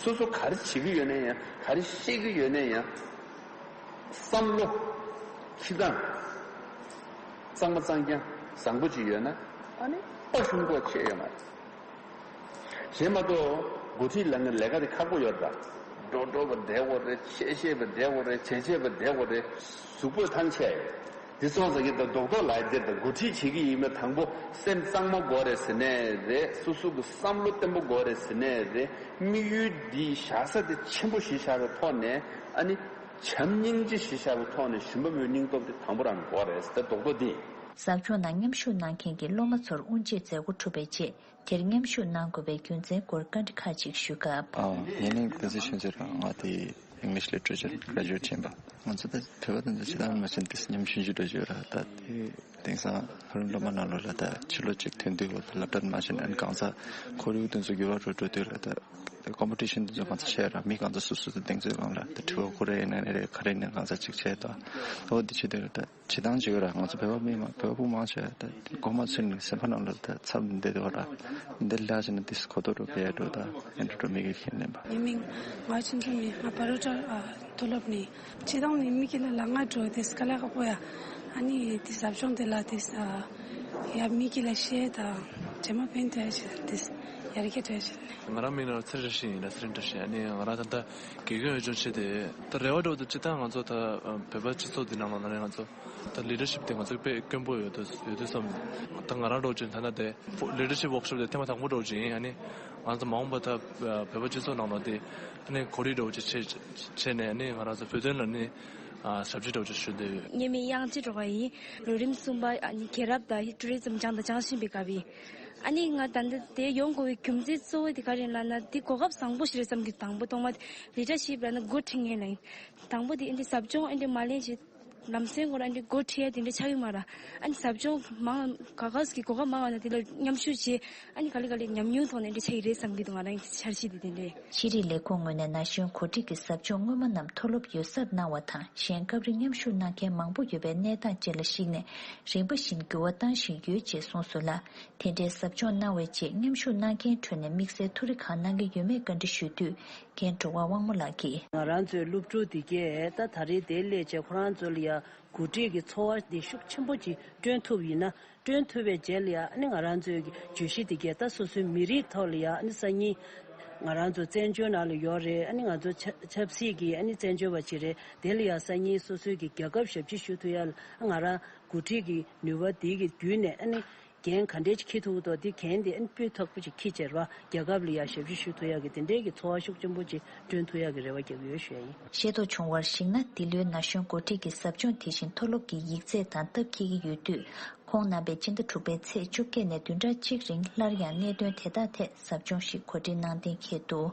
སོ་སོ་ག་རེ་བྱེད་ཀྱི་ཡོད་ན་ཡང་། ག་རེ་བཤད་ཀྱི་ཡོད་ན་ཡང་། བསམ་བློ་འཁྱེར་སྟངས་གཙང་མ་གཙང་རྐྱང་བཟང་པོ་ཅིག་ཡོད་ན། ཨ་ནི་དཔའ་ཞུམ་དགོས་ཆེ་ཡོད་མ་རེད། གཞན་མ་གཏོགས་འགོ་ཁྲིད་ལ་ངའི་ལས་ཀ་དེ་ཁག་པོ་ཡོད་རེད། འགྲོ་འགྲོ་བ་བསྡད་དགོས་རེད། བྱས་བྱས་པ་བསྡད་དགོས་རེད། བྱས་བྱས་པ་བསྡད་དགོས་རེད། གཟུགས་པོ་ཐང་ཆད་ཡོད། དེ་སོང་ཙང་གི་ད་རྡོག་རྡོག་ལ་འདིར་ད་འགོ་ཁྲིད་བྱེད་ཀྱི་ཡིན་ན་དང་པོ་སེམས་གཙང་མ་དགོས་རེད་ཟེར་ནའི་རེད། སོ་སོ་གི་བསམ་བློ་བརྟན་པོ་དགོས་རེད་ཟེར་ནའི་རེད། དམིགས་ཡུལ་འདི་བཞག་ས་དེ་ཆེན་པོ་གཞི་བཞག་པའི་ཐོག་ནས། ཨ་ནི་བྱམས་སྙིང་རྗེ་གཞི་བཞག་པའི་ཐོག་ནས་ཞུམ་པ་མེད་སྙིང་སྟོབས་དེ་དང་པོ་རང་དགོས་རེད་ཟེར། ད་རྡོག་རྡོག་འདི། ཟབ་སྦྱོང་ནང་མཉམ་ཞུགས་གནང་མཁན་གྱི་སློབ་མ་ཚོར་དབུ་འབྱེད་མཛད་སྒོ་གྲུབ་པའི་རྗེས། དེར་མཉམ་ཞུགས་གནང་དགོས་པའི་རྒྱུ་མཚན་སྐོར་བཀའ་འདྲི་ཁག་ཅིག་ཞུས་སྐབས། ཨ། ངའི་མིང་བསྟན་འཛིན་ཆོས་མཛད་རེད། ང་དེ་English Literature graduate་ཕྱིན་པ། ང་ཚོ་ད་བོད་པ་དེ་ཚོ་ཇི་ལྟར་མ་བྱན་ཏེ་མཉམ་ཞུགས་ཞུ་འགྲོ་ཞུ་ར། ད་དེ་དེང་སང་ཧ་རུན་སློབ་མ་ནང་ལོགས་ལ་ད་ཕྱི་ལོགས་གཅིག་ཐོན་དུས་འོ་ད་སློབ་གྲྭར་མ་ཕྱིན། ཨ་ནི་གང་ཟག་ཁོར་ཡུག་དེ་ཚོ་འགྱུར་བ་འགྲོ་འགྲོ་དུས་ལ་ད་competition་དེ་ཚོ་གང་ཚ་བྱས་ར། མི་གང་ཚ་སོ་སོ་དེ་གདེང་ཚོད་གང་ལ་ད་དྲི་བ་ཁོ་རེ་ཡིན་ན་ནི་རེད། ག་རེ་ཡིན་ན་གང་ཚ་གཅིག་བྱས་ད་འོ་དེ་བྱེད་དུས་ལ་ད། བྱེད་སྟངས་ཅིག་ཡོད་ར། ང་ཚོ་བོད་པ་མི་མང་། བོད་པ་སྤུ་མང་ཆེ་ད་མགོ་མ་ཚོས་ནས་སེམས་པ་ནང་ལ་ད་འཚབ་འདེད་འདུག་ར། འདི་ལ་ཕྱིན་ན་ཏིས་གོ་ཐོག་འགྲོ་གི་ཡ་འགྲོ། ད་ཨེ་འགྲོ་འགྲོ་མི་གི་ཁྱེར་ནས་པ། ངའི་མིང་ང་ཆུང་ཆུང་ནས་ང་བ་རོ་ཊར་མཐོ་སློབ་ནས། བྱེད་སྟངས་ནི་མི་གི་ལ་ལ་ང་འགྲོ་ཏིས་དཀའ་ལས་ཁག་པོ་ཡ། ཨ་ནི་ཏིས་ཟབ་སྦྱོང་དེ་ལ་ཏིས་ཡ་མི་གི་ལ་བཤད་ད་དྲན་མ་ཕན་ཐོགས་ཡ་ཞིག་ཏིས་ཡར་རྒྱས་འགྲོ་ཡ་ཞིག་ང་རང་མིང་ལ་ཚེ་རིང་བཀྲ་ཤིས་ཡིན། ལ་ཚེ་རིང་བཀྲ་ཤིས། ཨ་ནི་ང་རང་ད་ལྟ་དགེ་རྒན་འོས་སྦྱོང་བྱས་ཏེ། ད་རེ་བ་འདྲ་བོ་ད་སྤྱིར་བཏང་ང་ཚོ་ད་བོད་པ་སྤྱི་ཚོགས་འདི་ནང་ལ་ན་རེ་ང་ཚོ་ད་ལི་ཌར་ཤིབ་དེ་ང་ཚོ་དཔེ་དཀོན་པོ་ཡོད་དུས་ཡོད་དུས་བསམ། ད་ང་རང་འདྲ་བོ་ཅིག་ད་ལྟ་དེ་ལི་ཌར་ཤིབ་ཝོག་ཤོབ་དེ་ཐེངས་མ་དང་པོ་འདྲ་བོ་ཅིག་ཡིན། ཨ་ནི་ང་ཚོ་མ་འོངས་པ་ད་བོད་པ་སྤྱི་ཚོགས་ནང་ལ་དེ་ཨ་ནི་གོ་སྒྲིག་འདྲ་བོ་ཅིག་བྱས་བྱས་ནས། ཨ་ནི་ང་རང་ཚོ་བོད་དོན་ལ་ནི་ཞབས་ཕྱི་འདྲ་བོ་ཅིག་ཞུ་འདོད་ཡོད། ངའི་མིང་དབྱངས་ཅན་སྒྲོལ་དཀར་ཡིན། ལོ་རིམ་གསུམ་པ་ཨ་ནི་རྒྱལ་རབས་དང་ཊུ་རི་ཛིམ་སྦྱངས་དང་སྦྱང་བཞིན་པའི་སྐབས་ཡིན། ཨ་ནི་ང་ད་ལྟ་དེ་ཡོང་དགོས་པའི་རྒྱུ་མཚན་གཙོ་བོ་དེ་ག་རེ་ཡིན་ལབ་ན། འདི་གོ་སྐབས་བཟང་པོ་ཞིག་རེད་བསམ་གྱི། དང་པོ་ཐོག་མ་ལི་ཌར་ཤིབ་ལབ་ན་འགོ་ཁྲིད་མཁན་ལ་ཡིན། དང་པོ་དེ་འདི་ཟབ་སྦྱོང་འདི་མ་ལེན་ཞིག་ལམ་སེང་སྐོར་འདི་འགོ་ཁྲིད་ཡ་དེ་འདྲ་ཆགས་ཀྱི་མ་རེད། ཨ་ནི་ཟབ་སྦྱོང་མང་ག་ག་ཟིག་གི་གོ་སྐབས་མང་བ་ན་དེ་ལ་མཉམ་ཞུགས་བྱས། ཨ་ནི་ག་ལེ་ག་ལེ་ཉམས་མྱོང་ཐོག་ནས་འདི་ཆགས་ཀྱི་རེད་བསམ་གྱི་འདུག་ང་རང་གི་འཆར་གཞི་དེ་དེ་འདྲས། ཤེས་རིག་ལས་ཁུངས་ངོས་ནས་ན་གཞོན་འགོ་ཁྲིད་ཀྱི་ཟབ་སྦྱོང་སྔོན་མ་རྣམས་མཐོ་སློབ་ཡོད་སར་གནང་བ་དང་། གཞན་སྐབས་རེ་མཉམ་ཞུགས་གནང་མཁན་མང་པོ་ཡོད་པའི་གནས་སྟངས་བཅས་ལ་གཞིགས་ནས་རིམ་པ་བཞིན་འགྱུར་བ་བཏང་བཞིན་ཡོད་ཅེས་གསུངས་སོང་ལ། དེ་འདྲའི་ཟབ་སྦྱོང་གནང་བའི་རྗེས་མཉམ་ཞུགས་གནང་མཁན་ཁྲོད་ནས་དམིགས་བསལ་ཐུགས་རེ་གང་གནང་གི་ཡོད་མེད་བཀའ་འདྲི་ཞུས་དུས། རྒན་བྲོ་བ་དབང་མོ་ལགས་ཀྱིས། ང་རང་ཚོའི་སློབ་ཕྲུག་འདི་གས་ད་ད་རེས་དེ་སླེབས་བྱས་ཁོ་རང་ཚོ་ལ་ཡ་འགོ་ཁྲིད་ཀྱི་འཚོ་བ་འདི་ཤུགས་ཆེན་པོ་ཅིག་བསྐྲུན་ཐུབ་ཡིན་ན། བསྐྲུན་ཐུབ་པའི་རྗེས་ལ་ཡ་ཨ་ནི་ང་རང་ཚོའི་གི་བརྗོད་གཞི་འདི་གས་ད་སོ་སོའི་མི་རིགས་ཐོག་ལ་ཡ་ཨ་ནི་སང་ཉིན་ང་རང་ཚོ་བཙན་བྱོལ་ནང་ལ་ཡོད་རེད། ཨ་ནི་ང་ཚོ་ཆབ་ཆབ་སྲིད་ཀྱི་ཨ་ནི་བཙན་བྱོལ་བ་ཅིག་རེད། དེ་ལ་ཡ་སང་ཉིན་སོ་སོའི་གི་རྒྱལ་ཁབ་ཞབས་ཕྱི་ཞུ་ཐུབ་ཡ་ལ་ང་རང་འགོ་ཁྲིད་ཀྱི་ནུས་པ་འདི་གི་བརྒྱུད་ནས་ཨ་ནི། འགན་ག་འདྲས་ཅིག་འཁྱེར་ཐུབ་ཀྱི་འདུག་འདི་འགན་འདི་ཨ་ནི་སྤུས་དག་པོ་ཅིག་འཁྱེར་བྱས་ར་རྒྱལ་ཁབ་ལ་ཡ་ཞབས་ཕྱི་ཞུ་ཐུབ་ཡག་གི་དེ་འདྲས་ཀྱི་འཚོ་བ་ཤུགས་ཆེན་པོ་ཅིག་བསྐྲུན་ཐུབ་ཡག་གི་རེ་བ་རྒྱག་གི་ཡོད་ཞུ་ཡ་ཡིན། ཤེས་རྟོགས་བྱུང་བར་གཞིགས་ན། འདི་ལོའི་ན་གཞོན་འགོ་ཁྲིད་ཀྱི་ཟབ་སྦྱོང་དེ་བཞིན་མཐོ་སློབ་ཀྱི་ཡིག་ཚད་དང་སྟབས་འཁེལ་གྱི་ཡོད་དུས། ཁོང་རྣམ་པས་སྤྱི་ཟླ་དྲུག་པའི་ཚེས་བཅོ་བརྒྱད་ནས་བདུན་ཕྲག་གཅིག་རིང་སླར་ཡང་གནད་དོན་དེ་དག་ཐད་ཟབ་སྦྱོང་ཞིག་གོ་སྒྲིག་གནང་གཏན་འཁེལ་འདུག་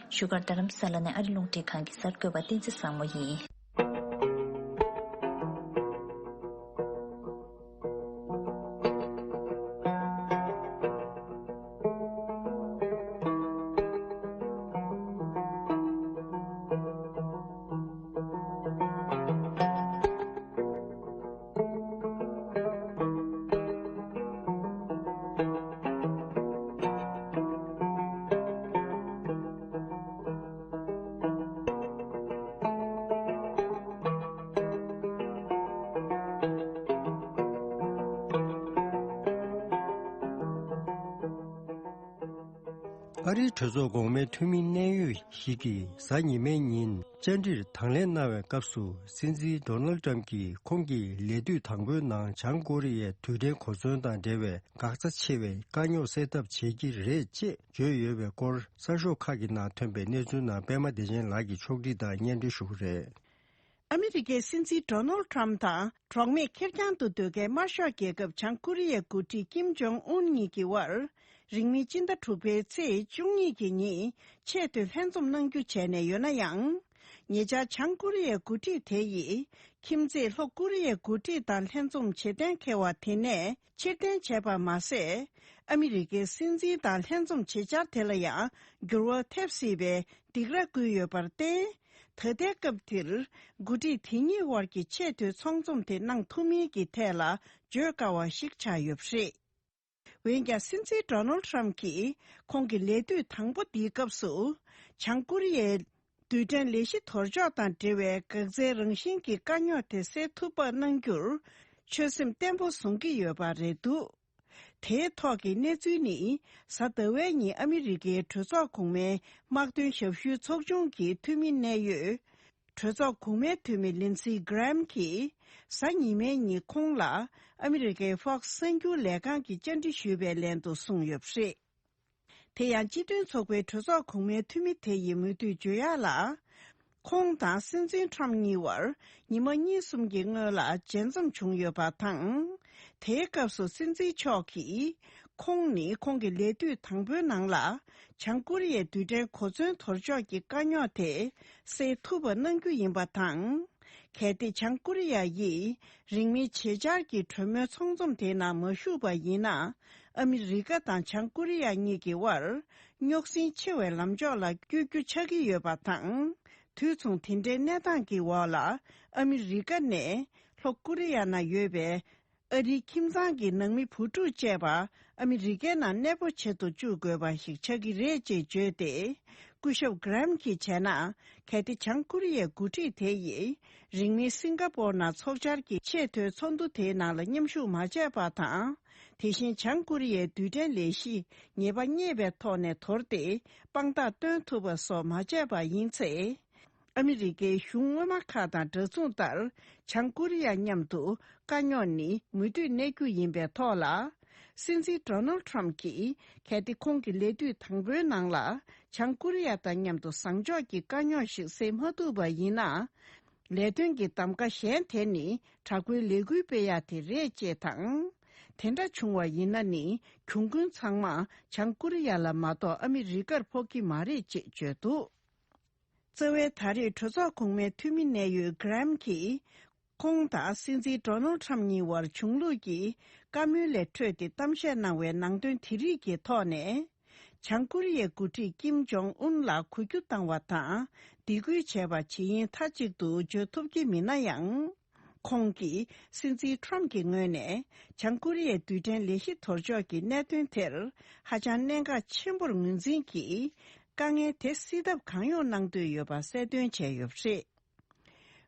བཞུགས་སྒར་རྡ་རམ་ས་ལ་ནས་ཨ་རི་རླུང་འཕྲིན་ཁང་གི་གསར་འགོད་པ་བསྟན་འཛིན་བཟང་མོ་ཡིན། ཨ་རིའི་གྲོས་ཚོགས་གོང་མའི་འཐུས་མི་གནད་ཡོད་ཞིག་གིས་གཟའ་ཉི་མའི་ཉིན་བཅར་འདྲིར་དང་ལེན་གནང་བའི་སྐབས་སུ། སྲིད་འཛིན་ཌོ་ནལ་ཏྲམ་གྱིས་ཁོང་གི་ལས་དུས་དང་པོའི་ནང་བྱང་ཀོ་རི་ཡའི་རྡུལ་ཕྲན་གོ་མཚོན་དང་འབྲེལ་བའི་འགག་རྩ་ཆེ་བའི་དཀའ་རྙོག་སེལ་ཐབས་བྱེད་ཀྱི་རེད་ཅེས་བརྗོད་ཡོད་པའི་སྐོར། གསར་ཤོག་ཁག་གི་ནང་ཐོན་པའི་གནས་ཚུལ་ནང་པད་མ་བདེ་ཆེན་ལགས་ཀྱིས་ཕྱོགས་སྒྲིག་དང་སྙན་སྒྲོན་ཞུ་གི་རེད། ཨ་མི་རི་ཀའི་སྲིད་འཛིན་ཌོ་ནལ་ཏྲམ་དང་གྲོགས་མེད་ཁེར་རྐྱང་དུ་སྡོད་མཁན་དམར་ཤོག་རྒྱལ་ཁབ་བྱང་ཀོ་རི་ཡའི་འགོ་ཁྲིད་ཀིམ་ཇོང་ཨུན་གཉིས་ཀྱི་དབར། རིང་མིན་སྤྱི་ཟླ་དྲུག་པའི་ཚེས་བཅུ་གཉིས་ཀྱི་ཉིན་ཆེས་མཐོའི་ལྷན་འཛོམས་གནང་རྒྱུ་བྱས་ནས་ཡོད་ན་ཡང་། ཉེ་ཆར་བྱང་ཀོ་རི་ཡའི་འགོ་ཁྲིད་དེ་ཡིས་ཁྱིམ་མཚེས་ལྷོ་ཀོ་རི་ཡའི་འགོ་ཁྲིད་དང་ལྷན་འཛོམས་བྱེད་གཏན་འཁེལ་བ་དེ་ནས་ཕྱིར་འཐེན་བྱས་པ་མ་ཟད། ཨ་མི་རི་ཀའི་སྲིད་འཛིན་དང་ལྷན་འཛོམས་བྱེད་འཆར་དེ་ལ་ཡང་འགྱུར་བ་ཐེབས་སྲིད་པའི་སྡིགས་ར་བསྐུལ་ཡོད་པར་བརྟེན། ད་ལྟའི་སྐབས་འདིར་འགོ་ཁྲིད་དེ་གཉིས་དབར་གྱི་ཆེས་མཐོའི་ཚོགས་འཛོམས་དེ་གནང་ཐུབ་མིན་གྱི་ཐད་ལ་བརྗོད་དཀའ་བ་ཞིག་ཆགས་ཡོད་པ་རེད། འོན་ཀྱང་། སྲིད་འཛིན་ཌོ་ནལ་ཏྲམ་གྱིས་ཁོང་གི་ལས་དུས་དང་པོ་འདིའི་སྐབས་སུ། བྱང་ཀོ་རི་ཡའི་རྡུལ་ཕྲན་ལས་གཞི་དོར་འཇོག་དང་འབྲེལ་བའི་འགག་རྩའི་རང་བཞིན་གྱི་དཀའ་རྙོག་དེ་སེལ་ཐུབ་པ་གནང་རྒྱུར་ཆོད་སེམས་བརྟན་པོ་བཟུང་གི་ཡོད་པ་རེད་འདུག་དེའི་ཐོག་གི་གནས་ཚུལ་ནི། གཟའ་ཟླ་བའི་ཉིན་ཨ་མི་རི་ཀའི་གྲོས་ཚོགས་གོང་མའི་དམག་དོན་ཞབས་ཞུའི་ཚོགས་ཆུང་གི་འཐུས་མི་གནད་ཡོད། གྲོས་ཚོགས་གོང་མའི་འཐུས་མི་ལིན་སི་གྷི་རེམ་གྱིས། གཟའ་ཉི་མའི་ཉིན་ཁོང་ལ་ཨ་མི་རི་ཀའི་ཧྥོག་སི་གསར་འགྱུར་ལས་ཁང་གིས་བཅར་འདྲི་ཞུས་པའི་ལན་དུ་གསུངས་ཡོད་པ་རེད། དེ་ཡང་སྤྱི་མཐུན་ཚོགས་པའི་གྲོས་ཚོགས་གོང་མའི་འཐུས་མི་དེ་ཡིས་མུ་མཐུད་བརྗོད་ཡག་ལ། ཁོང་དང་སྲིད་འཛིན་ཁྲོམ་གཉིས་བར་ཉི་མ་གཉིས་གསུམ་གྱི་སྔོན་ལ་མཇལ་འཛོམས་བྱུང་ཡོད་པ་དང་། དེའི་སྐབས་སུ་སྲིད་འཛིན་མཆོག་གིས། ཁོང་ནི་ཁོང་གི་ལས་དུས་དང་པོའི་ནང་ལ། བྱང་ཀོ་རི་ཡའི་རྡུལ་ཕྲན་གོ་མཚོན་དོར་འཇོག་གི་དཀའ་རྙོག་དེ་སེལ་ཐུབ་པ་གནང་རྒྱུ་ཡིན་པ་དང་། གལ་ཏེ་བྱང་ཀོ་རི་ཡ་ཡིས་རིང་མིན་བྱེད་འཆར་གྱི་གྲོས་མོལ་ཚོགས་འཛོམས་དེའི་ནང་མ་ཞུགས་པ་ཡིན་ན། ཨ་མི་རི་ཀ་དང་བྱང་ཀོ་རི་ཡ་གཉིས་ཀྱི་དབར་རྙོག་ཟིང་ཆེ་བའི་ལམ་ཕྱོགས་ལ་བསྐྱོད་རྒྱུ་ཆགས་ཀྱི་ཡོད་པ་དང་། དུས་མཚུངས་དེ་འདྲའི་གནས་སྟངས་ཀྱི་འོག་ལ། ཨ་མི་རི་ཀ་ནས་ལྷོ་ཀོ་རི་ཡ་ནང་ཡོད་པའི་ཨ་རིའི་ཁྱིམ་ཚང་གི་ནང་མི་བུ་ཕྲུག་བཅས་པ་ཨ་མི་རི་ཀའི་ནང་གནས་སྤོ་བྱེད་དུ་བཅུག་དགོས་པ་ཞིག་ཆགས་ཀྱི་རེད་ཅེས་བརྗོད་དེ། སྐུ་ཞབས་གྷི་རེམ་གྱིས་བྱས་ན། གལ་ཏེ་བྱང་ཀོ་རི་ཡའི་འགོ་ཁྲིད་དེ་ཡིས་རིང་མིན་སིང་ག་པོར་ནང་ཚོགས་བཅར་གྱི་ཆེས་མཐོའི་ཚོགས་འདུ་དེའི་ནང་ལ་མཉམ་ཞུགས་མ་བྱས་པ་དང་། དེ་བཞིན་བྱང་ཀོ་རི་ཡའི་རྡུལ་ཕྲན་ལས་གཞི་ཉེས་པ་རྙེད་པའི་ཐོག་ནས་དོར་ཏེ་དཔང་རྟགས་སྟོན་ཐུབ་པ་སོགས་མ་བྱས་པ་ཡིན་ཚེ། ཨ་མི་རི་ཀའི་གཞུང་སྔོན་མ་ཁག་དང་འདྲ་མཚུངས་ལྟར། བྱང་ཀོ་རི་ཡ་མཉམ་དུ་དཀའ་རྙོག་ནི་མུ་མཐུད་གནས་རྒྱུ་ཡིན་པའི་ཐོག་ལ། སྲིད་འཛིན་ཌོ་ནལ་ཏྲམ་གྱིས། གལ་ཏེ་ཁོང་གི་ལས་དུས་དང་པོའི་ནང་ལ། བྱང་ཀོ་རི་ཡ་དང་མཉམ་དུ་བཟང་ཕྱོགས་ཀྱི་དཀའ་རྙོག་ཞིག་སེལ་མ་ཐུབ་པ་ཡིན་ན། ལས་དོན་གྱི་གདམ་ག་གཞན་དེ་ནི་དྲག་པོའི་ལས་འགུལ་སྤེལ་ཡག་དེ་རེད་ཅེས་དང་། དེ་འདྲ་བྱུང་བ་ཡིན་ན་ནི་གྱོང་གུན་ཚང་མ་བྱང་ཀོ་རི་ཡ་ལ་མ་གཏོགས་ཨ་མི་རི་ཀར་ཕོག་གི་མ་རེད་ཅེས་བརྗོད་འདུག་རྩ་བའི་ད་རེས་གྲོས་ཚོགས་གོང་མའི་འཐུས་མི་གནད་ཡོད་གྷི་རེམ་གྱིས། ཁོང་དང་སྲིད་འཛིན་ཌོ་ནལ་ཏྲམ་གཉིས་བར་བྱུང་ལུགས་ཀྱི་བཀའ་མོལ་ལས་འཕྲོས་ཏེ་གཏམ་བཤད་གནང་བའི་ནང་དོན་དེ་རིགས་ཀྱི་ཐོག་ནས། བྱང་ཀོ་རི་ཡའི་འགོ་ཁྲིད་ཀིམ་ཇོང་ཨུན་ལ་གུས་བཀུར་བཏང་བ་དང་། སྡིགས་སྐུལ་བྱས་པ་ཇི་ཡིན་མཐའ་གཅིག་ཏུ་བརྗོད་ཐུབ་ཀྱི་མིན་ན་ཡང་། ཁོང་གིས་སྲིད་འཛིན་ཁྲོམ་གྱི་ངོས་ནས་བྱང་ཀོ་རི་ཡའི་རྡུལ་ཕྲན་ལས་གཞི་དོར་འཇོག་གི་གནད་དོན་དེར་ཧ་ཅང་གནད་འགག་ཆེན་པོར་ངོས་འཛིན་གྱིས། དཀའ་ངལ་དེ་སེལ་ཐབས་གང་ཡོང་གནང་འདོད་ཡོད་པ་གསལ་སྟོན་བྱས་ཡོད་པ་རེད།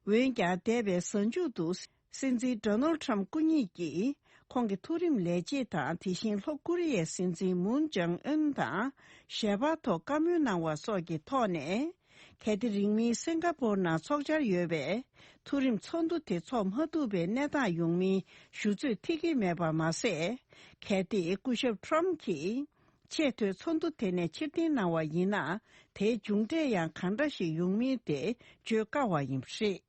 འོན་ཀྱང་། འདས་པའི་གཟའ་མཇུག་ཏུ་སྲིད་འཛིན་ཌོ་ནལ་ཁྲམ་སྐུ་ཉིད་ཀྱིས་ཁོང་གི་མཐོ་རིམ་ལས་བྱེད་དང་། དེ་བཞིན་ལྷོ་ཀོ་རི་ཡའི་སྲིད་འཛིན་མུན་ཇང་ཨུན་དང་ཞལ་པར་ཐོག་བཀའ་མོལ་གནང་བ་སོགས་ཀྱི་ཐོག་ནས། གལ་ཏེ་རིང་མིན་སིང་ག་པོར་ནང་ཚོགས་འཆར་ཡོད་པའི་མཐོ་རིམ་ཚོགས་འདུ་དེ་ཚོགས་མ་ཐུབ་པའི་གནས་སྟངས་ཡོང་མིན་ཞུ་ཚོད་ཐིག་གི་མེད་པ་མ་ཟད། གལ་ཏེ་སྐུ་ཞབས་ཁྲམ་གྱིས། ཆེས་མཐོའི་ཚོགས་འདུ་དེ་ནས་ཕྱིར་འཐེན་གནང་བ་ཡིན་ན། དེའི་མཇུག་འབྲས་ཡང་གང་འདྲ་ཞིག་ཡོང་མིན་དེ་བརྗོད་དཀའ་བ་ཡིན་པ་རེད།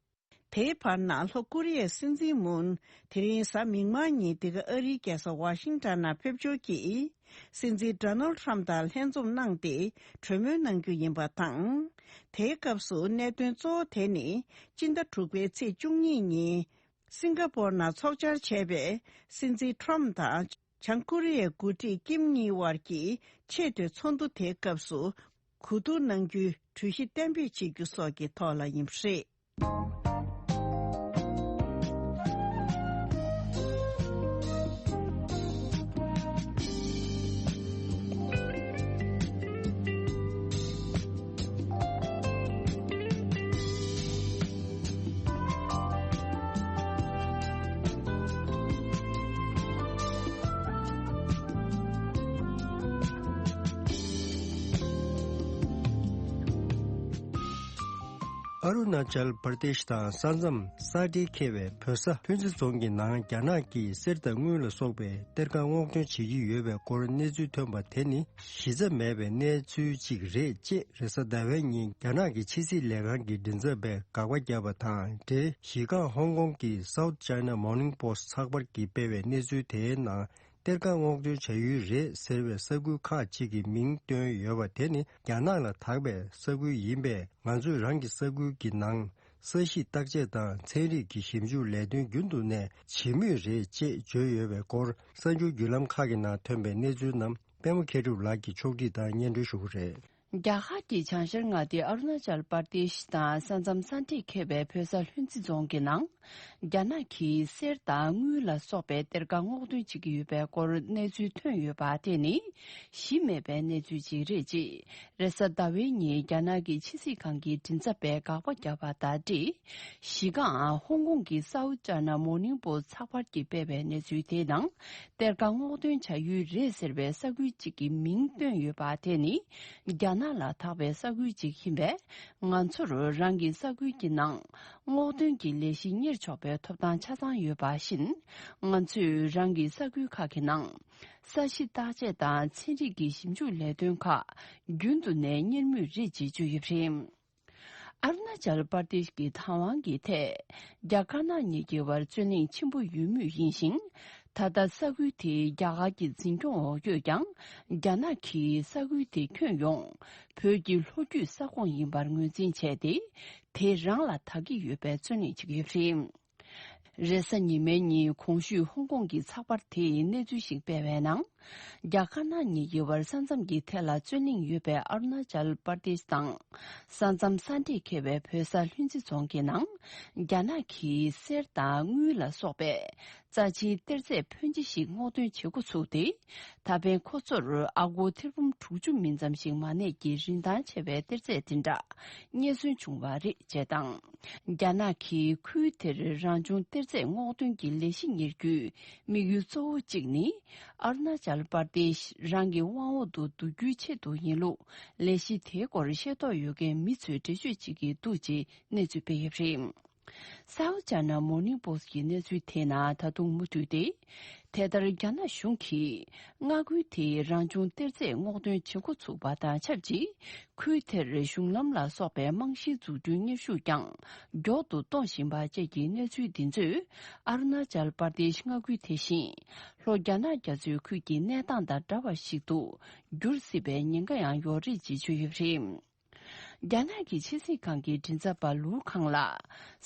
དེའི་བར་ན་ལྷོ་ཀོ་རི་ཡའི་སྲིད་འཛིན་མུན། དེ་རིང་གཟའ་མིག་དམར་ཉིན་འདི་ག་ཨ་རིའི་རྒྱལ་ས་ཝ་ཤིང་ཊོན་ནང་ཕེབས་འབྱོར་གྱིས། སྲིད་འཛིན་ཌོ་ནལ་ཁྲམ་དང་ལྷན་འཛོམས་གནང་སྟེ་གྲོས་མོལ་གནང་རྒྱུ་ཡིན་པ་དང་། དེའི་སྐབས་སུ་གནད་དོན་གཙོ་བོ་དེ་ནི། སྤྱི་ཟླ་དྲུག་པའི་ཚེས་བཅུ་གཉིས་ཉིན། སིང་ག་པོར་ནང་ཚོགས་བཅར་བྱས་པའི་སྲིད་འཛིན་ཁྲོམ་དང་བྱང་ཀོ་རི་ཡའི་འགོ་ཁྲིད་ཀིམ་གཉིས་དབར་གྱི་ཆེས་མཐོའི་ཚོགས་འདུ་དེའི་སྐབས་སུ་གོ་བསྡུར་གནང་རྒྱུའི་གྲོས་གཞི་གཏན་འབེབས་བྱེད་རྒྱུ་སོགས་ཀྱི་ཐོག་ལ་ཡིན་པ་རེད། ཨ་རུ་ན་ཅལ་པར་དེཤ་དང་ས་མཚམས་ས་ཁྲའི་ཁེལ་བའི་བོད་ས་ལྷུན་རྩེ་རྫོང་གི་ནང་རྒྱ་ནག་གིས་གསེར་དང་དངུལ་ལ་སོགས་པའི་གཏེར་ཁ་སྔོག་འདོན་བྱེད་ཀྱི་ཡོད་པའི་སྐོར་གནས་ཚུལ་ཐོན་པ་དེ་ནི་གཞི་རྩ་མེད་པའི་གནས་ཚུལ་ཅིག་རེད་ཅེས་རེས་གཟའ་ཟླ་བའི་ཉིན་རྒྱ་ནག་གི་ཕྱི་སྲིད་ལས་ཁང་གི་མགྲིན་ཚབ་པས་དགག་པ་བརྒྱབ་པ་དང་འབྲེལ། གཞི་རྐང་ཧོང་ཀོང་གི་South China Morning Post་ཚགས་པར་གྱིས་སྤེལ་བའི་གནས་ཚུལ་དེའི་ནང་། གཏེར་ཁ་སྔོག་འདོན་བྱ་ཡུལ་རེད་ཟེར་བའི་ས་ཁུལ་ཁག་ཅིག་གི་མིང་བཏོན་ཡོད་པ་དེ་ནི་རྒྱ་ནག་ལ་དག་པའི་ས་ཁུལ་ཡིན་པས། ང་ཚོས་རང་གི་ས་ཁུལ་གྱི་ནང་ས་གཞི་བརྟག་དཔྱད་དང་ཚན་རིག་གི་ཞིབ་འཇུག་ལས་དོན་རྒྱུན་དུ་ནས་བྱེད་མུས་རེད་ཅེས་བརྗོད་ཡོད་པའི་སྐོར། གསར་འགྱུར་བརྒྱུད་ལམ་ཁག་གི་ནང་ཐོན་པའི་གནས་ཚུལ་རྣམས་པད་མ་མཁས་གྲུབ་ལགས་ཀྱིས་ཕྱོགས་སྒྲིག་དང་སྙན་སྒྲོན་ཞུ་གི་རེད། རྒྱ་གར་གྱི་བྱང་ཤར་མངའ་སྡེ་ཨ་རུ་ན་ཅལ་པར་དེཤ་དང་ས་མཚམས་ས་འདྲེས་ཁེལ་བའི་བོད་ས་ལྷུན་རྩེ་རྫོང་གི་ནང་། རྒྱ་ནག་གིས་གསེར་དང་དངུལ་ལ་སོགས་པའི་གཏེར་ཁ་སྔོག་འདོན་བྱེད་ཀྱི་ཡོད་པའི་སྐོར་གནས་ཚུལ་ཐོན་ཡོད་པ་དེ་ནི་གཞི་མེད་པའི་གནས་ཚུལ་ཅིག་རེད་ཅེས་རེས་གཟའ་ཟླ་བའི་ཉིན་རྒྱ་ནག་གི་ཕྱི་སྲིད་ཁང་གི་མགྲིན་ཚབ་པས་དགག་པ་བརྒྱབ་པ་དང་འབྲེལ། གཞི་རྐང་ཧོང་ཀོང་གི་South China Morning Post་ཚགས་པར་གྱིས་སྤེལ་བའི་གནས་ཚུལ་དེའི་ནང་། གཏེར་ཁ་སྔོག་འདོན་བྱ་ཡུལ་རེད་ཟེར་བའི་ས་ཁུལ་གཅིག་གི་མིང་བཏོན་ཡོད་པ་དེ་ནི་རྒྱ་ནག་ལ་དག་པའི་ས་ཁུལ་གཅིག་ཡིན་པས། ང་ཚོར་རང་གི་ས་ཁུལ་གྱི་ནང་སྔོག་འདོན་གྱི་ལས་གཞི་གཉེར་ཆོག་པའི་ཐོབ་ཐང་ཆ་ཚང་ཡོད་པ་བཞིན། ང་ཚོས་རང་གི་ས་ཁུལ་ཁག་གི་ནང་ས་གཞི་བརྟག་དཔྱད་དང་ཚན་རིག་གི་ཞིབ་འཇུག་ལས་དོན་ཁག་རྒྱུན་དུ་ནས་གཉེར་མུས་རེད་ཅེས་བརྗོད་ཡོད་པ་རེད། ཨ་རུ་ན་ཅལ་པར་དེཤ་གི་ཐང་ཝང་གི་ཐད་རྒྱ་དཀར་ནག་གཉིས་ཀྱི་བར་རྩོད་གླེང་ཆེན་པོ་ཡོད་མུས་ཡིན་ཞིང་། ད་ལྟ་ས་ཁུལ་དེ་རྒྱ་གར་གྱི་འཛིན་སྐྱོང་འོག་ཡོད་ཀྱང་། རྒྱ་ནག་གིས་ས་ཁུལ་དེ་ཁྱོན་ཡོངས་བོད་ཀྱི་ལྷོ་རྒྱུད་ས་ཁོངས་ཡིན་པར་ངོས་འཛིན་བྱས་ཏེ། དེ་རང་ལ་དག་གི་ཡོད་པའི་རྩོད་གླེང་བྱེད་ཀྱི་ཡོད་པ་རེད། རེས་གཟའ་ཉི་མའི་ཉིན་གོང་ཞུས་ཧོང་ཀོང་གི་ཚགས་པར་དེས་གནས་ཚུལ་ཞིག་སྤེལ་བའི་ནང་། རྒྱ་དཀར་ནག་གཉིས་ཀྱི་བར་ས་མཚམས་ཀྱི་ཐད་ལ་རྩོད་གླེང་ཡོད་པའི་ཨ་རུ་ན་ཅལ་པར་དེཤ་དང་། ས་མཚམས་ས་འདྲེས་ཁེལ་བའི་བོད་ས་ལྷུན་རྩེ་རྫོང་གི་ནང་། རྒྱ་ནག་གིས་གསེར་དང་དངུལ་ལ་སོགས་པའི་རྩ་ཆེའི་གཏེར་རྫས་ཕོན་ཆེ་ཞིག་སྔོག་འདོན་བྱེད་འགོ་ཚུགས་ཏེ། ད་ཕན་ཁོ་ཚོར་ཨ་སྒོར་ཐེར་འབུམ་དྲུག་ཅུ་མིན་ཙམ་ཞིག་མ་གནས་ཀྱི་རིན་ཐང་ཆེ་བའི་གཏེར་རྫས་དེ་འདྲ་རྙེད་སོན་བྱུང་བ་རེད་ཅེས་དང་། རྒྱ་ནག་གིས་ཁུལ་དེར་རང་བྱུང་གཏེར་རྫས་སྔོག་འདོན་གྱི་ལས་གཞི་གཉེར་རྒྱུའི་དམིགས་ཡུལ་གཙོ་བོ་གཅིག་ནི། ཨ་རུ་ན་ཅལ་པར་དེཤ་རང་གི་དབང་འོག་ཏུ་བསྡུ་རྒྱུའི་ཆེད་དུ་ཡིན་ལུགས་ལས་གཞི་དེའི་སྐོར་ཤེས་རྟོགས་ཡོད་མཁན་མི་ཚོས་འགྲེལ་བརྗོད་བྱེད་ཀྱི་འདུག་ཅེས་གནས་ཚུལ་སྤེལ་ཡོད་པ་རེད། South China Morning Post་གྱི་གནས་ཚུལ་དེའི་ནང་ད་དུང་མུ་མཐུད་དེ། དེ་ལྟར་རྒྱ་ནག་གཞུང་གིས་མངའ་ཁུལ་དེའི་རང་བྱུང་གཏེར་རྫས་སྔོག་འདོན་བྱེད་འགོ་ཚུགས་པ་དང་ཆབས་ཅིག་ཁུལ་དེར་གཞུང་ལམ་ལ་སོགས་པའི་རྨང་གཞིའི་འཛུགས་སྐྲུན་གཉེར་ཤུགས་ཀྱང་མགྱོགས་ཏུ་གཏོང་བཞིན་པ་བཅས་ཀྱི་གནས་ཚུལ་འདི་ཚོས་ཨ་རུ་ན་ཅལ་པར་དེཤ་མངའ་ཁུལ་དེ་བཞིན་ལྷོ་རྒྱ་ནག་རྒྱ་མཚོའི་ཁུལ་གྱི་གནས་སྟངས་དང་འདྲ་བ་ཞིག་ཏུ་འགྱུར་སྲིད་པའི་ཉེན་ཁ་ཡང་ཡོད་རེད་ཅེས་བརྗོད་ཡོད་པ་རེད། རྒྱ་ནག་གི་ཕྱི་སྲིད་ཁང་གི་མགྲིན་ཚབ་པ་ལུའུ་ཁང་ལ་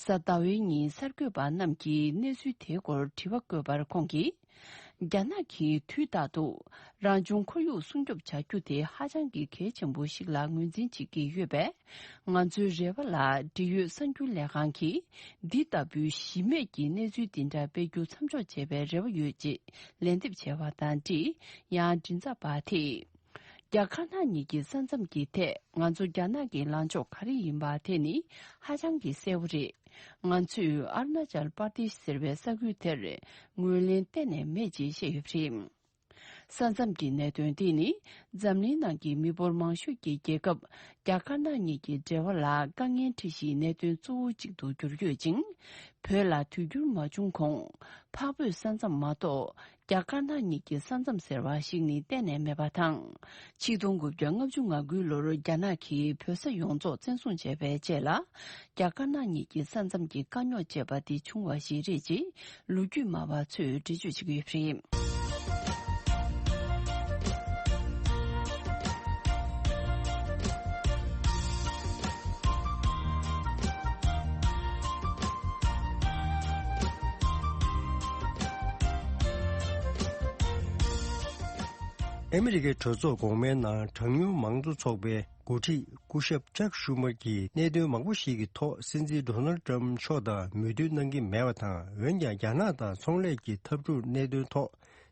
གཟའ་ཟླ་བའི་ཉིན་གསར་འགོད་པ་རྣམས་ཀྱིས་གནས་ཚུལ་དེའི་སྐོར་དྲི་བ་བཀོད་པར་ཁོང་གིས། རྒྱ་ནག་གིས་དུས་རྟག་ཏུ་རང་བྱུང་ཁོར་ཡུག་སྲུང་སྐྱོབ་བྱ་རྒྱུ་དེ་ཧ་ཅང་གི་གལ་ཆེན་པོ་ཞིག་ལ་ངོས་འཛིན་བྱེད་ཀྱི་ཡོད་པས། ང་ཚོའི་རེ་བ་ལ་འབྲེལ་ཡོད་གསར་འགྱུར་ལས་ཁང་གིས་འདི་ལྟ་བུའི་གཞི་མེད་ཀྱི་གནས་ཚུལ་འདི་འདྲ་སྤེལ་རྒྱུ་མཚམས་འཇོག་བྱེད་པའི་རེ་བ་ཡོད་ཅེས་ལན་འདེབས་བྱས་པ་དང་འབྲེལ། ཡང་མགྲིན་ཚབ་པ་དེས། རྒྱ་དཀར་ནག་གཉིས་ཀྱི་ས་མཚམས་ཀྱི་ཐད་ང་ཚོ་རྒྱ་ནག་གི་ལངས་ཕྱོགས་ག་རེ་ཡིན་པ་དེ་ནི་ཧ་ཅང་གི་གསལ་བོ་རེད། ང་ཚོས་ཨ་རུ་ན་ཅལ་པར་དེཤ་ཟེར་བའི་ས་ཁུལ་དེར་ངོས་ལེན་གཏན་ནས་མེད་ཅེས་བཤད་ཡོད་པ་རེད། ས་མཚམས་ཀྱི་གནད་དོན་འདི་ནི་འཛམ་གླིང་ནང་གི་མི་འབོར་མང་ཤོས་ཀྱི་རྒྱལ་ཁབ་རྒྱ་དཀར་ནག་གཉིས་ཀྱི་འབྲེལ་བ་ལ་དཀའ་ངལ་འཕྲད་གཞིའི་གནད་དོན་གཙོ་བོ་གཅིག་ཏུ་གྱུར་ཡོད་ཅིང་། བོད་ལ་དུས་འགྱུར་མ་བྱུང་གོང་། འཕགས་བོད་ས་མཚམས་མ་གཏོགས། རྒྱ་དཀར་ནག་གཉིས་ཀྱི་ས་མཚམས་ཟེར་བ་ཞིག་ནི་གཏན་ནས་མེད་པ་དང་། ཆིག་སྟོང་དགུ་བརྒྱ་ལྔ་བཅུ་ང་དགུའི་ལོར་རྒྱ་ནག་གིས་བོད་ས་ཡོངས་རྫོགས་བཙན་བཟུང་བྱས་པའི་རྗེས་ལ། རྒྱ་དཀར་ནག་གཉིས་ཀྱི་ས་མཚམས་ཀྱི་དཀའ་རྙོག་ཅེས་པ་དེ་བྱུང་བ་ཞིག་རེད་ཅེས་ལོ་རྒྱུས་སྨྲ་བ་ཚོས་འགྲེལ་བརྗོད་བྱེད་ཀྱི་ཡོད་པ་རེད། ཨ་མི་རི་ཀའི་གྲོས་ཚོགས་གོང་མའི་ནང་གྲངས་ཉུང་མང་གཙོ་ཚོགས་པའི་འགོ་ཁྲིད་སྐུ་ཞབས་ཅག་ཤུ་མར་གྱིས་གནད་དོན་མང་པོ་ཞིག་གི་ཐོག་སྲིད་འཛིན་ཌོ་ནལ་ཊམ་མཆོག་དང་མོས་མཐུན་གནང་གི་མེད་པ་དང་། འོན་ཀྱང་རྒྱ་ནག་དང་ཚོང་ལས་ཀྱི་འཐབ་འཁྲུག་གནད་དོན་ཐོག་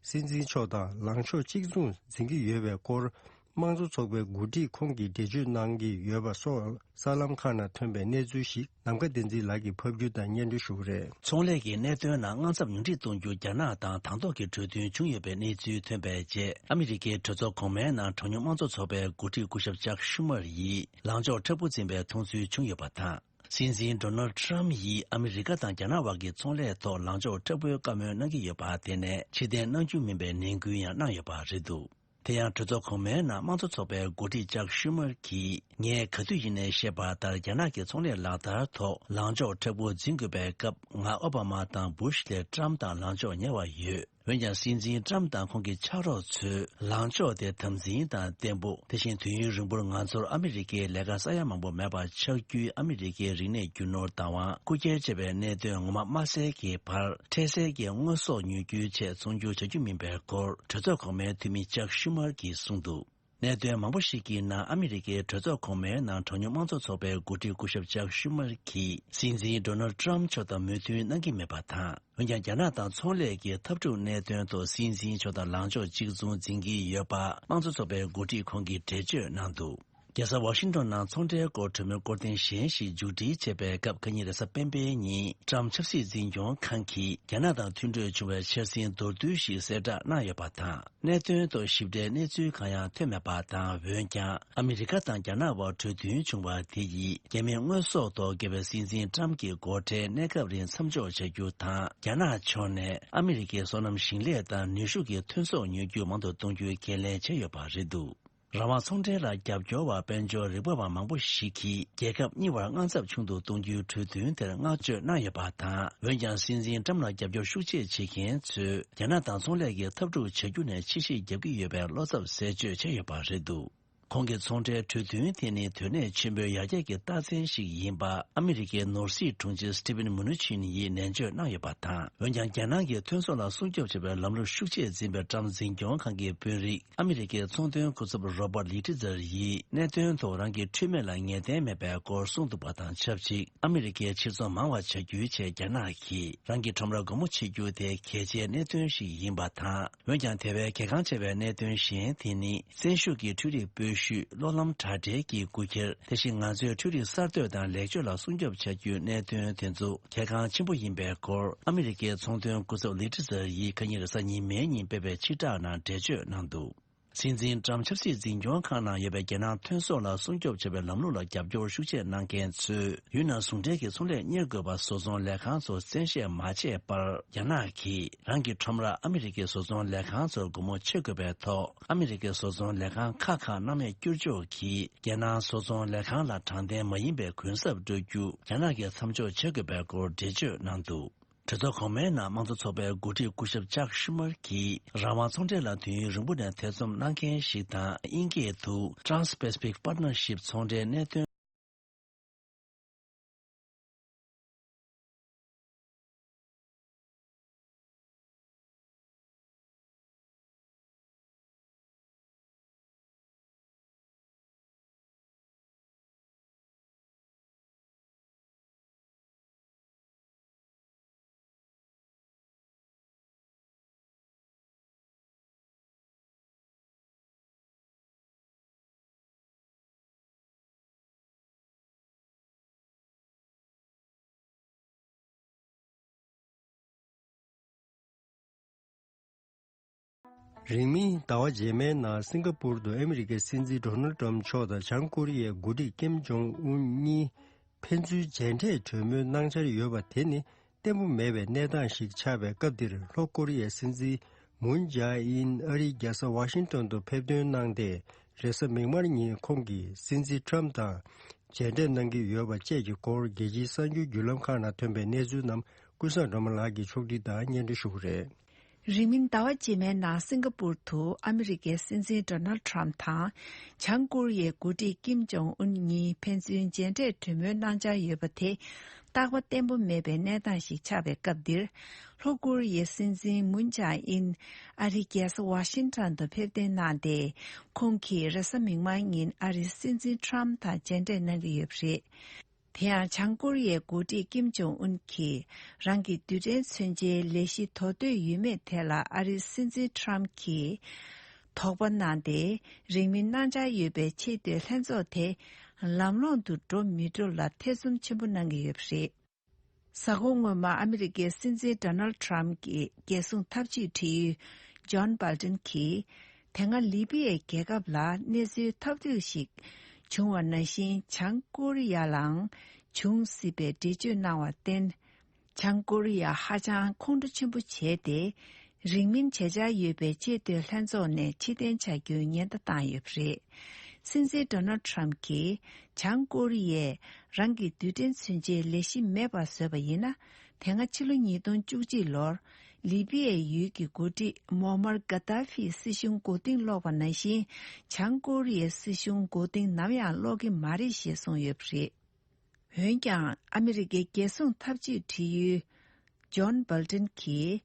སྲིད་འཛིན་མཆོག་དང་ལངས་ཕྱོགས་གཅིག་མཚུངས་འཛིན་གྱི་ཡོད་པའི་སྐོར། དམངས་གཙོ་ཚོགས་པའི་འགོ་ཁྲིད་ཁོང་གིས་འགྲེལ་བརྗོད་གནང་གི་ཡོད་པ་སོགས་གསར་ལམ་ཁག་ནང་ཐོན་པའི་གནས་ཚུལ་ཞིག་ནམ་མཁའ་བསྟན་འཛིན་ལགས་ཀྱིས་ཕབ་སྒྱུར་དང་སྙན་སྒྲོན་ཞུ་གི་རེད། ཚོང་ལས་ཀྱི་གནད་དོན་ནང་དངངས་འཚབ་ཉུང་འཕྲི་གཏོང་རྒྱུ་རྒྱ་ནག་དང་དང་ཐོག་གི་གྲོས་མཐུན་བྱུང་ཡོད་པའི་གནས་ཚུལ་ཐོན་པའི་རྗེས། ཨ་མི་རི་ཀའི་གྲོས་ཚོགས་གོང་མའི་ནང་གྲངས་ཉུང་དམངས་གཙོ་ཚོགས་པའི་འགོ་ཁྲིད་སྐུ་ཞབས་ཅག་ཤུ་མར་ཡིས་ལངས་ཕྱོགས་མཁྲེགས་པོ་འཛིན་པའི་མཐོང་ཚུལ་བྱུང་ཡོད་པ་དང་། སྲིད་འཛིན་ཌོ་ནལ་ཌི་ཊརམ་ཡིས་ཨ་མི་རི་ཀ་དང་རྒྱ་ནག་དབར་གྱི་ཚོང་ལས་ཐོག་ལངས་ཕྱོགས་མཁྲེགས་པོའི་བཀའ་མོལ་གནང་གི་ཡོད་པ་དེ་ནས་ཕྱིར་འཐེན་གནང་རྒྱུ་མིན་པའི་ནན་སྐུལ་ཡང་གནང་ཡོད་པ་རེད་འདུག་དེ་ཡང་གྲོས་ཚོགས་གོང་མའི་ནང་དམངས་གཙོ་ཚོགས་པའི་འགོ་ཁྲིད་ཅག་ཤུ་མར་གྱིས། ངས་ག་དུས་ཡིན་ནའི་བཤད་པ་ལྟར། རྒྱ་ནག་གི་ཚོང་ལས་ལག་བསྟར་ཐོག་ལངས་ཕྱོགས་མཁྲེགས་པོ་འཛིན་དགོས་པའི་སྐབས། ང་ཨོ་བྷ་མ་དང་སྦུ་ཤ་ལས་ཊརམ་དང་ལངས་ཕྱོགས་ཉེ་བ་ཡོད། འོན་ཀྱང་། སྲིད་འཛིན་ཊརམ་དང་ཁོང་གི་ཕྱག་རོགས་ཚོའི་ལངས་ཕྱོགས་དེ་དམ་འཛིན་དང་བརྟན་པོ། དེ་བཞིན་དུས་ཡུན་རིང་པོར་ང་ཚོར་ཨ་མི་རི་ཀའི་ལས་ཀ་ས་ཡ་མང་པོ་མེད་པ་ཆགས་རྒྱུའི་ཨ་མི་རི་ཀའི་རིག་གནས་རྒྱུ་ནོར་བདག་དབང་རྐུ་འཁྱེར་བྱས་པའི་གནད་དོན་ངོ་མ་མ་གསལ་གྱི་བར། འཕྲལ་སེལ་གྱི་དངོས་ཟོག་ཉོ་རྒྱུའི་ཆེད་ཚོང་སྒྱུར་བྱ་རྒྱུ་མིན་པའི་སྐོར། གྲོས་ཚོགས་གོང་མའི་འཐུས་མི་ཅག་ཤུ་མར་གྱིས་གསུངས་འདུག་གནད་དོན་མང་པོ་ཞིག་གི་ནང་ཨ་མི་རི་ཀའི་གྲོས་ཚོགས་གོང་མའི་ནང་གྲངས་ཉུང་དམངས་གཙོ་ཚོགས་པའི་འགོ་ཁྲིད་སྐུ་ཞབས་ཅག་ཤུ་མར་གྱིས་སྲིད་འཛིན་ཌོ་ནལ་ཌི་ཊརམ་མཆོག་དང་མོས་མཐུན་གནང་གི་མེད་པ་དང་། འོན་ཀྱང་། རྒྱ་ནག་དང་ཚོང་ལས་ཀྱི་འཐབ་འཁྲུག་གནད་དོན་ཐོག་སྲིད་འཛིན་མཆོག་དང་ལངས་ཕྱོགས་གཅིག་མཚུངས་འཛིན་གྱི་ཡོད་པ། དམངས་གཙོ་ཚོགས་པའི་འགོ་ཁྲིད་ཁོང་གིས་འགྲེལ་བརྗོད་གནང་འདུག་རྒྱལ་ས་ཝ་ཤིང་ཏོན་ནང་ཚོང་འབྲེལ་སྐོར་གྲོས་མོལ་སྐོར་ཐེངས་གཞན་ཞིག་མཇུག་སྒྲིལ་བྱས་པའི་སྐབས། ཁ་ཉིན་རེས་གཟའ་སྤེན་པའི་ཉིན་ཊརམ་ཆབ་སྲིད་འཛིན་སྐྱོང་ཁང་གིས་རྒྱ་ནག་དང་མཐུན་གྲོས་བྱུང་བའི་འཆར་ཟིན་མདོར་བསྡུས་ཤིག་གསལ་བསྒྲགས་གནང་ཡོད་པ་དང་། གནད་དོན་ཐོག་ཞིབ་ཕྲའི་གནས་ཚུལ་གང་ཡང་ཐོན་མེད་པ་དང་། འོན་ཀྱང་། ཨ་མི་རི་ཀ་དང་རྒྱ་ནག་དབར་གྲོས་མཐུན་བྱུང་བ་དེ་ཡིས། རྒྱ་མིའི་དངོས་ཟོག་ཐོག་བཀལ་བའི་སྲིད་འཛིན་ཊརམ་གྱི་སྒོ་ཁྲལ་གནས་སྐབས་རིང་མཚམས་འཇོག་བྱ་རྒྱུ་དང་། རྒྱ་ནག་ཕྱོགས་ནས་ཨ་མི་རི་ཀའི་སོ་ནམ་ཞིང་ལས་དང་ནུས་ཤུགས་ཀྱི་ཐོན་ཟོག་ཉོ་རྒྱུ་མང་དུ་གཏོང་རྒྱུའི་འགན་ལེན་བྱས་ཡོད་པ་རེད་འདུག་རང་དབང་ཚོང་འབྲེལ་ལ་རྒྱབ་སྐྱོར་བ་དཔལ་འབྱོར་རིག་པ་བ་མང་པོ་ཞིག་གིས། རྒྱལ་ཁབ་གཉིས་བར་དངངས་འཚབ་ཆུང་དུ་གཏོང་རྒྱུའི་གྲོས་མཐུན་དེར་བསྔགས་བརྗོད་གནང་ཡོད་པ་དང་། འོན་ཀྱང་། སྲིད་འཛིན་ཊམ་ལ་རྒྱབ་སྐྱོར་ཤུགས་ཆེ་བྱེད་མཁན་ཚོས། རྒྱ་ནག་དང་ཚོང་ལས་ཀྱི་འཐབ་འཁྲུག་བྱ་རྒྱུ་ནས་ཕྱིར་བཤིག་རྒྱག་གི་ཡོད་པའི་བློ་འཚབ་ཟེར་བརྗོད་བྱས་ཡོད་པ་རེད་འདུག་ཁོང་གིས། ཚོང་འབྲེལ་གྲོས་མཐུན་དེ་ནི་དོན་གནད་ཆེན་པོའི་ཡར་རྒྱས་ཀྱི་རྟགས་མཚན་ཞིག་ཡིན་པ། ཨ་མི་རི་ཀའི་ནོར་སྲིད་དྲུང་ཆེ་སི་ཊི་ཝེན་མུ་ནུ་ཆིན་ཡིས་ནན་བརྗོད་གནང་ཡོད་པ་དང་། འོན་ཀྱང་། རྒྱ་ནག་གིས་ཐོན་ཟོག་ལ་སྲུང་སྐྱོབ་བྱེད་པའི་ལམ་ལུགས་ཤུགས་ཆེར་འཛིན་པའི་ཊརམ་འཛིན་སྐྱོང་ཁང་གི་དཔོན་རིགས། ཨ་མི་རི་ཀའི་ཚོང་དོན་སྐུ་ཚབ་རོ་བར་ལི་ཏི་ཛར་ཡིས། གནད་དོན་ཐོག་རང་གི་འཁྲུལ་མེད་ལ་ངེས་གཏན་མེད་པའི་སྐོར་གསུངས་འདུག་པ་དང་ཆབས་ཅིག་ཨ་མི་རི་ཀའི་ཕྱིར་ཚོང་མང་བ་བྱ་རྒྱུའི་ཆེད། རྒྱ་ནག་གིས་རང་གི་ཁྲོམ་ར་སྒོ་མོ་ཕྱེ་རྒྱུ་དེ་གལ་ཆེའི་གནད་དོན་ཞིག་ཡིན་པ་དང་། འོན་ཀྱང་། དེ་བས་གལ་འགངས་ཆེ་བའི་གནད་དོན་གཞན་དེ་ནི། བཙན་ཤུགས་ཀྱིས་འཕྲུལ་རིག་སྤོ་བཤུད། གློག་ལམ་དྲ་སྦྲེལ་གྱི་རྐུ་འཁྱེར། དེ་བཞིན་ང་ཚོའི་འཕྲུལ་རིག་གསར་གཏོད་དང་ལེགས་བཅོས་ལ་སྲུང་སྐྱོབ་བྱ་རྒྱུའི་གནད་དོན་དེ་ཚོ་གལ་འགངས་ཆེན་པོ་ཡིན་པའི་སྐོར། ཨ་མི་རི་ཀའི་ཚོང་དོན་སྐུ་ཚབ་ལི་ཏི་ཛར་ཡིས་ཁ་ཉིན་རེས་གཟའ་ཉི་མའི་ཉིན་སྤེལ་བའི་ཕྱིར་བསྒྲགས་ནང་འགྲེལ་བརྗོད་གནང་འདུག་སྲིད་འཛིན་ཊམ་ཆབ་སྲིད་འཛིན་སྐྱོང་ཁང་ནང་ཡོད་པའི་རྒྱལ་ནང་ཐོན་ཟོག་ལ་སྲུང་སྐྱོབ་བྱེད་པའི་ལམ་ལུགས་ལ་རྒྱབ་སྐྱོར་ཤུགས་ཆེ་གནང་མཁན་ཚོས། ཡུལ་ནང་ཟུང་འབྲེལ་གྱི་ཚོང་ལས་གཉེར་དགོས་པ། བཟོ་ཚོང་ལས་ཁང་ཚོར་བཙན་ཤེད་མ་བྱས་པར། རྒྱ་ནག་གིས་རང་གི་ཁྲོམ་ར་ཨ་མི་རི་ཀའི་བཟོ་ཚོང་ལས་ཁང་ཚོར་སྒོ་མོ་ཕྱེ་དགོས་པའི་ཐོག་ཨ་མི་རི་ཀའི་བཟོ་ཚོང་ལས་ཁང་ཁག་ཁག་སྣང་མེད་བསྐྱུར་ཕྱོགས་ཀྱིས། རྒྱལ་ནང་བཟོ་ཚོང་ལས་ཁང་ལ་དྲང་བདེན་མ་ཡིན་པའི་གུན་གསབ་སྤྲོད་རྒྱུ། རྒྱ་ནག་གིས་མཚམས་འཇོག་བྱེད་དགོས་པའི་སྐོར་འགྲེལ་བརྗོད་གནང་འདུག་གྲོས་ཚོགས་གོང་མའི་ནང་དམངས་གཙོ་ཚོགས་པའི་འགོ་ཁྲིད་སྐུ་ཞབས་ཅག་ཤུ་མར་གྱིས། རང་དབང་ཚོང་འབྲེལ་ལ་དུས་ཡུན་རིང་པོ་ནས་ཐེ་ཚོམ་གནང་མཁན་ཞིག་དང་། དབྱིན་སྐད་དུ་Trans-Pacific Partnership ཚོང་འབྲེལ་གནད་དོན། རིང་མིན་ཟླ་བ་རྗེས་མའི་ནང་སིང་ག་པུར་དུ་ཨ་མི་རི་ཀའི་སྲིད་འཛིན་ཌོ་ནལ་ཊམ་མཆོག་དང་བྱང་ཀོ་རི་ཡའི་འགོ་ཁྲིད་ཀིམ་ཇོང་ཨུན་གཉིས་ཕན་ཚུན་མཇལ་འཕྲད་གྲོས་མོལ་གནང་འཆར་ཡོད་པ་དེ་ནི་བརྟན་པོ་མེད་པའི་གནས་སྟངས་ཤིག་ཆགས་པའི་སྐབས་འདིར། ལྷོ་ཀོ་རི་ཡའི་སྲིད་འཛིན་མུན་ཇཱ་ཨིན་ཨ་རིའི་རྒྱལ་ས་ཝ་ཤིང་ཏོན་དུ་ཕེབས་ཐོན་གནང་སྟེ། རེས་གཟའ་མིག་དམར་ཉིན་ཁོང་གིས་སྲིད་འཛིན་ཊམ་དང་མཇལ་འཕྲད་གནང་གི་ཡོད་པ་བཅས་ཀྱི་སྐོར། རྒྱལ་སྤྱིའི་གསར་འགྱུར་བརྒྱུད་ལམ་ཁག་ནང་ཐོན་པའི་གནས་ཚུལ་རྣམས་ཀུན་བཟང་སྒྲོལ་མ་ལགས་ཀྱིས་ཕྱོགས་སྒྲིག་དང་སྙན་སྒྲོན་ཞུ་གི་རེད། རིང་མིན་ཟླ་བ་རྗེས་མའི་ནང་སིང་ག་པུར་དུ་ཨ་མི་རི་ཀའི་སྲིད་འཛིན་ཌོ་ནལ་ཊམ་དང་། བྱང་ཀོ་རི་ཡའི་འགོ་ཁྲིད་ཀིམ་ཇོང་ཨུན་གཉིས་ཕན་ཚུན་མཇལ་འཕྲད་གྲོས་མོལ་གནང་འཆར་ཡོད་པ་དེ། རྟག་པ་བརྟན་པོ་མེད་པའི་གནས་སྟངས་ཤིག་ཆགས་པའི་སྐབས་འདིར། ལྷོ་ཀོ་རི་ཡའི་སྲིད་འཛིན་མུན་ཇཱ་ཨིན་ཨ་རིའི་རྒྱལ་ས་ཝ་ཤིང་ཊོན་དུ་ཕེབས་ཐོན་གནང་སྟེ། ཁོང་གིས་རེས་གཟའ་མིག་དམར་ཉིན་ཨ་རིའི་སྲིད་འཛིན་ཊམ་དང་མཇལ་འཕྲད་གནང་གི་ཡོད་པ་རེད། དེ་ཡང་། བྱང་ཀོ་རི་ཡའི་འགོ་ཁྲིད་ཀིམ་ཇོང་ཨུན་གྱིས་རང་གི་རྡུལ་ཕྲན་མཚོན་ཆའི་ལས་གཞི་དོ་དོད་ཡོད་མེད་ཐད་ལ་ཨ་རིའི་སྲིད་འཛིན་ཊམ་གྱིས་དོགས་པ་གནང་སྟེ། རིང་མིན་གནང་འཆར་ཡོད་པའི་ཆེས་མཐོའི་ལྷན་ཚོགས་དེ་ལམ་ལྷོང་དུ་འགྲོ་མི་འགྲོ་ལ་ཐེ་ཚོམ་ཆེན་པོ་གནང་གི་ཡོད་པ་རེད། གཟའ་འཁོར་སྔོན་མ་ཨ་མི་རི་ཀའི་སྲིད་འཛིན་ཌོ་ནལ་ཊམ་གྱིས་རྒྱལ་སྲུང་ཐབས་ཇུས་འབྲེལ་ཡོད་ཇོན་སྦལ་ཏན་གྱིས། དེ་སྔ་ལི་པི་ཡའི་རྒྱལ་ཁབ་ལ་གནས་ཚུལ་ཐབས་སྡུག་ཞིག་ བྱུང་བ་ནང་བཞིན་བྱང་ཀོ་རི་ཡ་ལའང་འབྱུང་སྲིད་པའི་འགྲེལ་བརྗོད་གནང་བར་བརྟེན། བྱང་ཀོ་རི་ཡ་ཧ་ཅང་ཁོང་ཁྲོ་ཆེན་པོ་བྱས་ཏེ། རིང་མིན་བྱེད་འཆར་ཡོད་པའི་ཆེས་མཐོའི་ལྷན་ཚོགས་ནས་ཕྱིར་འཐེན་བྱ་རྒྱུའི་ཉེན་བརྡ་བཏང་ཡོད་པ་རེད། སྲིད་འཛིན་ཌོ་ནལ་ཊམ་གྱིས་བྱང་ཀོ་རི་ཡས་རང་གི་རྡུལ་ཕྲན་མཚོན་ཆའི་ལས་གཞི་མེད་པར་བཟོས་པ་ཡིན་ན། དེ་སྔ་ཕྱི་ལོ་ཉིས་སྟོང་བཅུ་གཅིག་ལོར་ལི་པི་ཡའི་ཡུལ་གྱི་འགོ་ཁྲིད་མོ་མར་གྷ་དཱ་ཧྥིའི་སྲིད་གཞུང་མགོ་རྟིང་སློག་པ་ནང་བཞིན། བྱང་ཀོ་རི་ཡའི་སྲིད་གཞུང་མགོ་རྟིང་ནམ་ཡང་སློག་གི་མ་རེད་ཞེས་གསུངས་ཡོད་པ་རེད། འོན་ཀྱང་ཨ་མི་རི་ཀའི་རྒྱལ་སྲུང་འཐབ་ཇུས་དྲི་ཡུལ་ཇོན་སྦོལ་ཏན་གྱིས་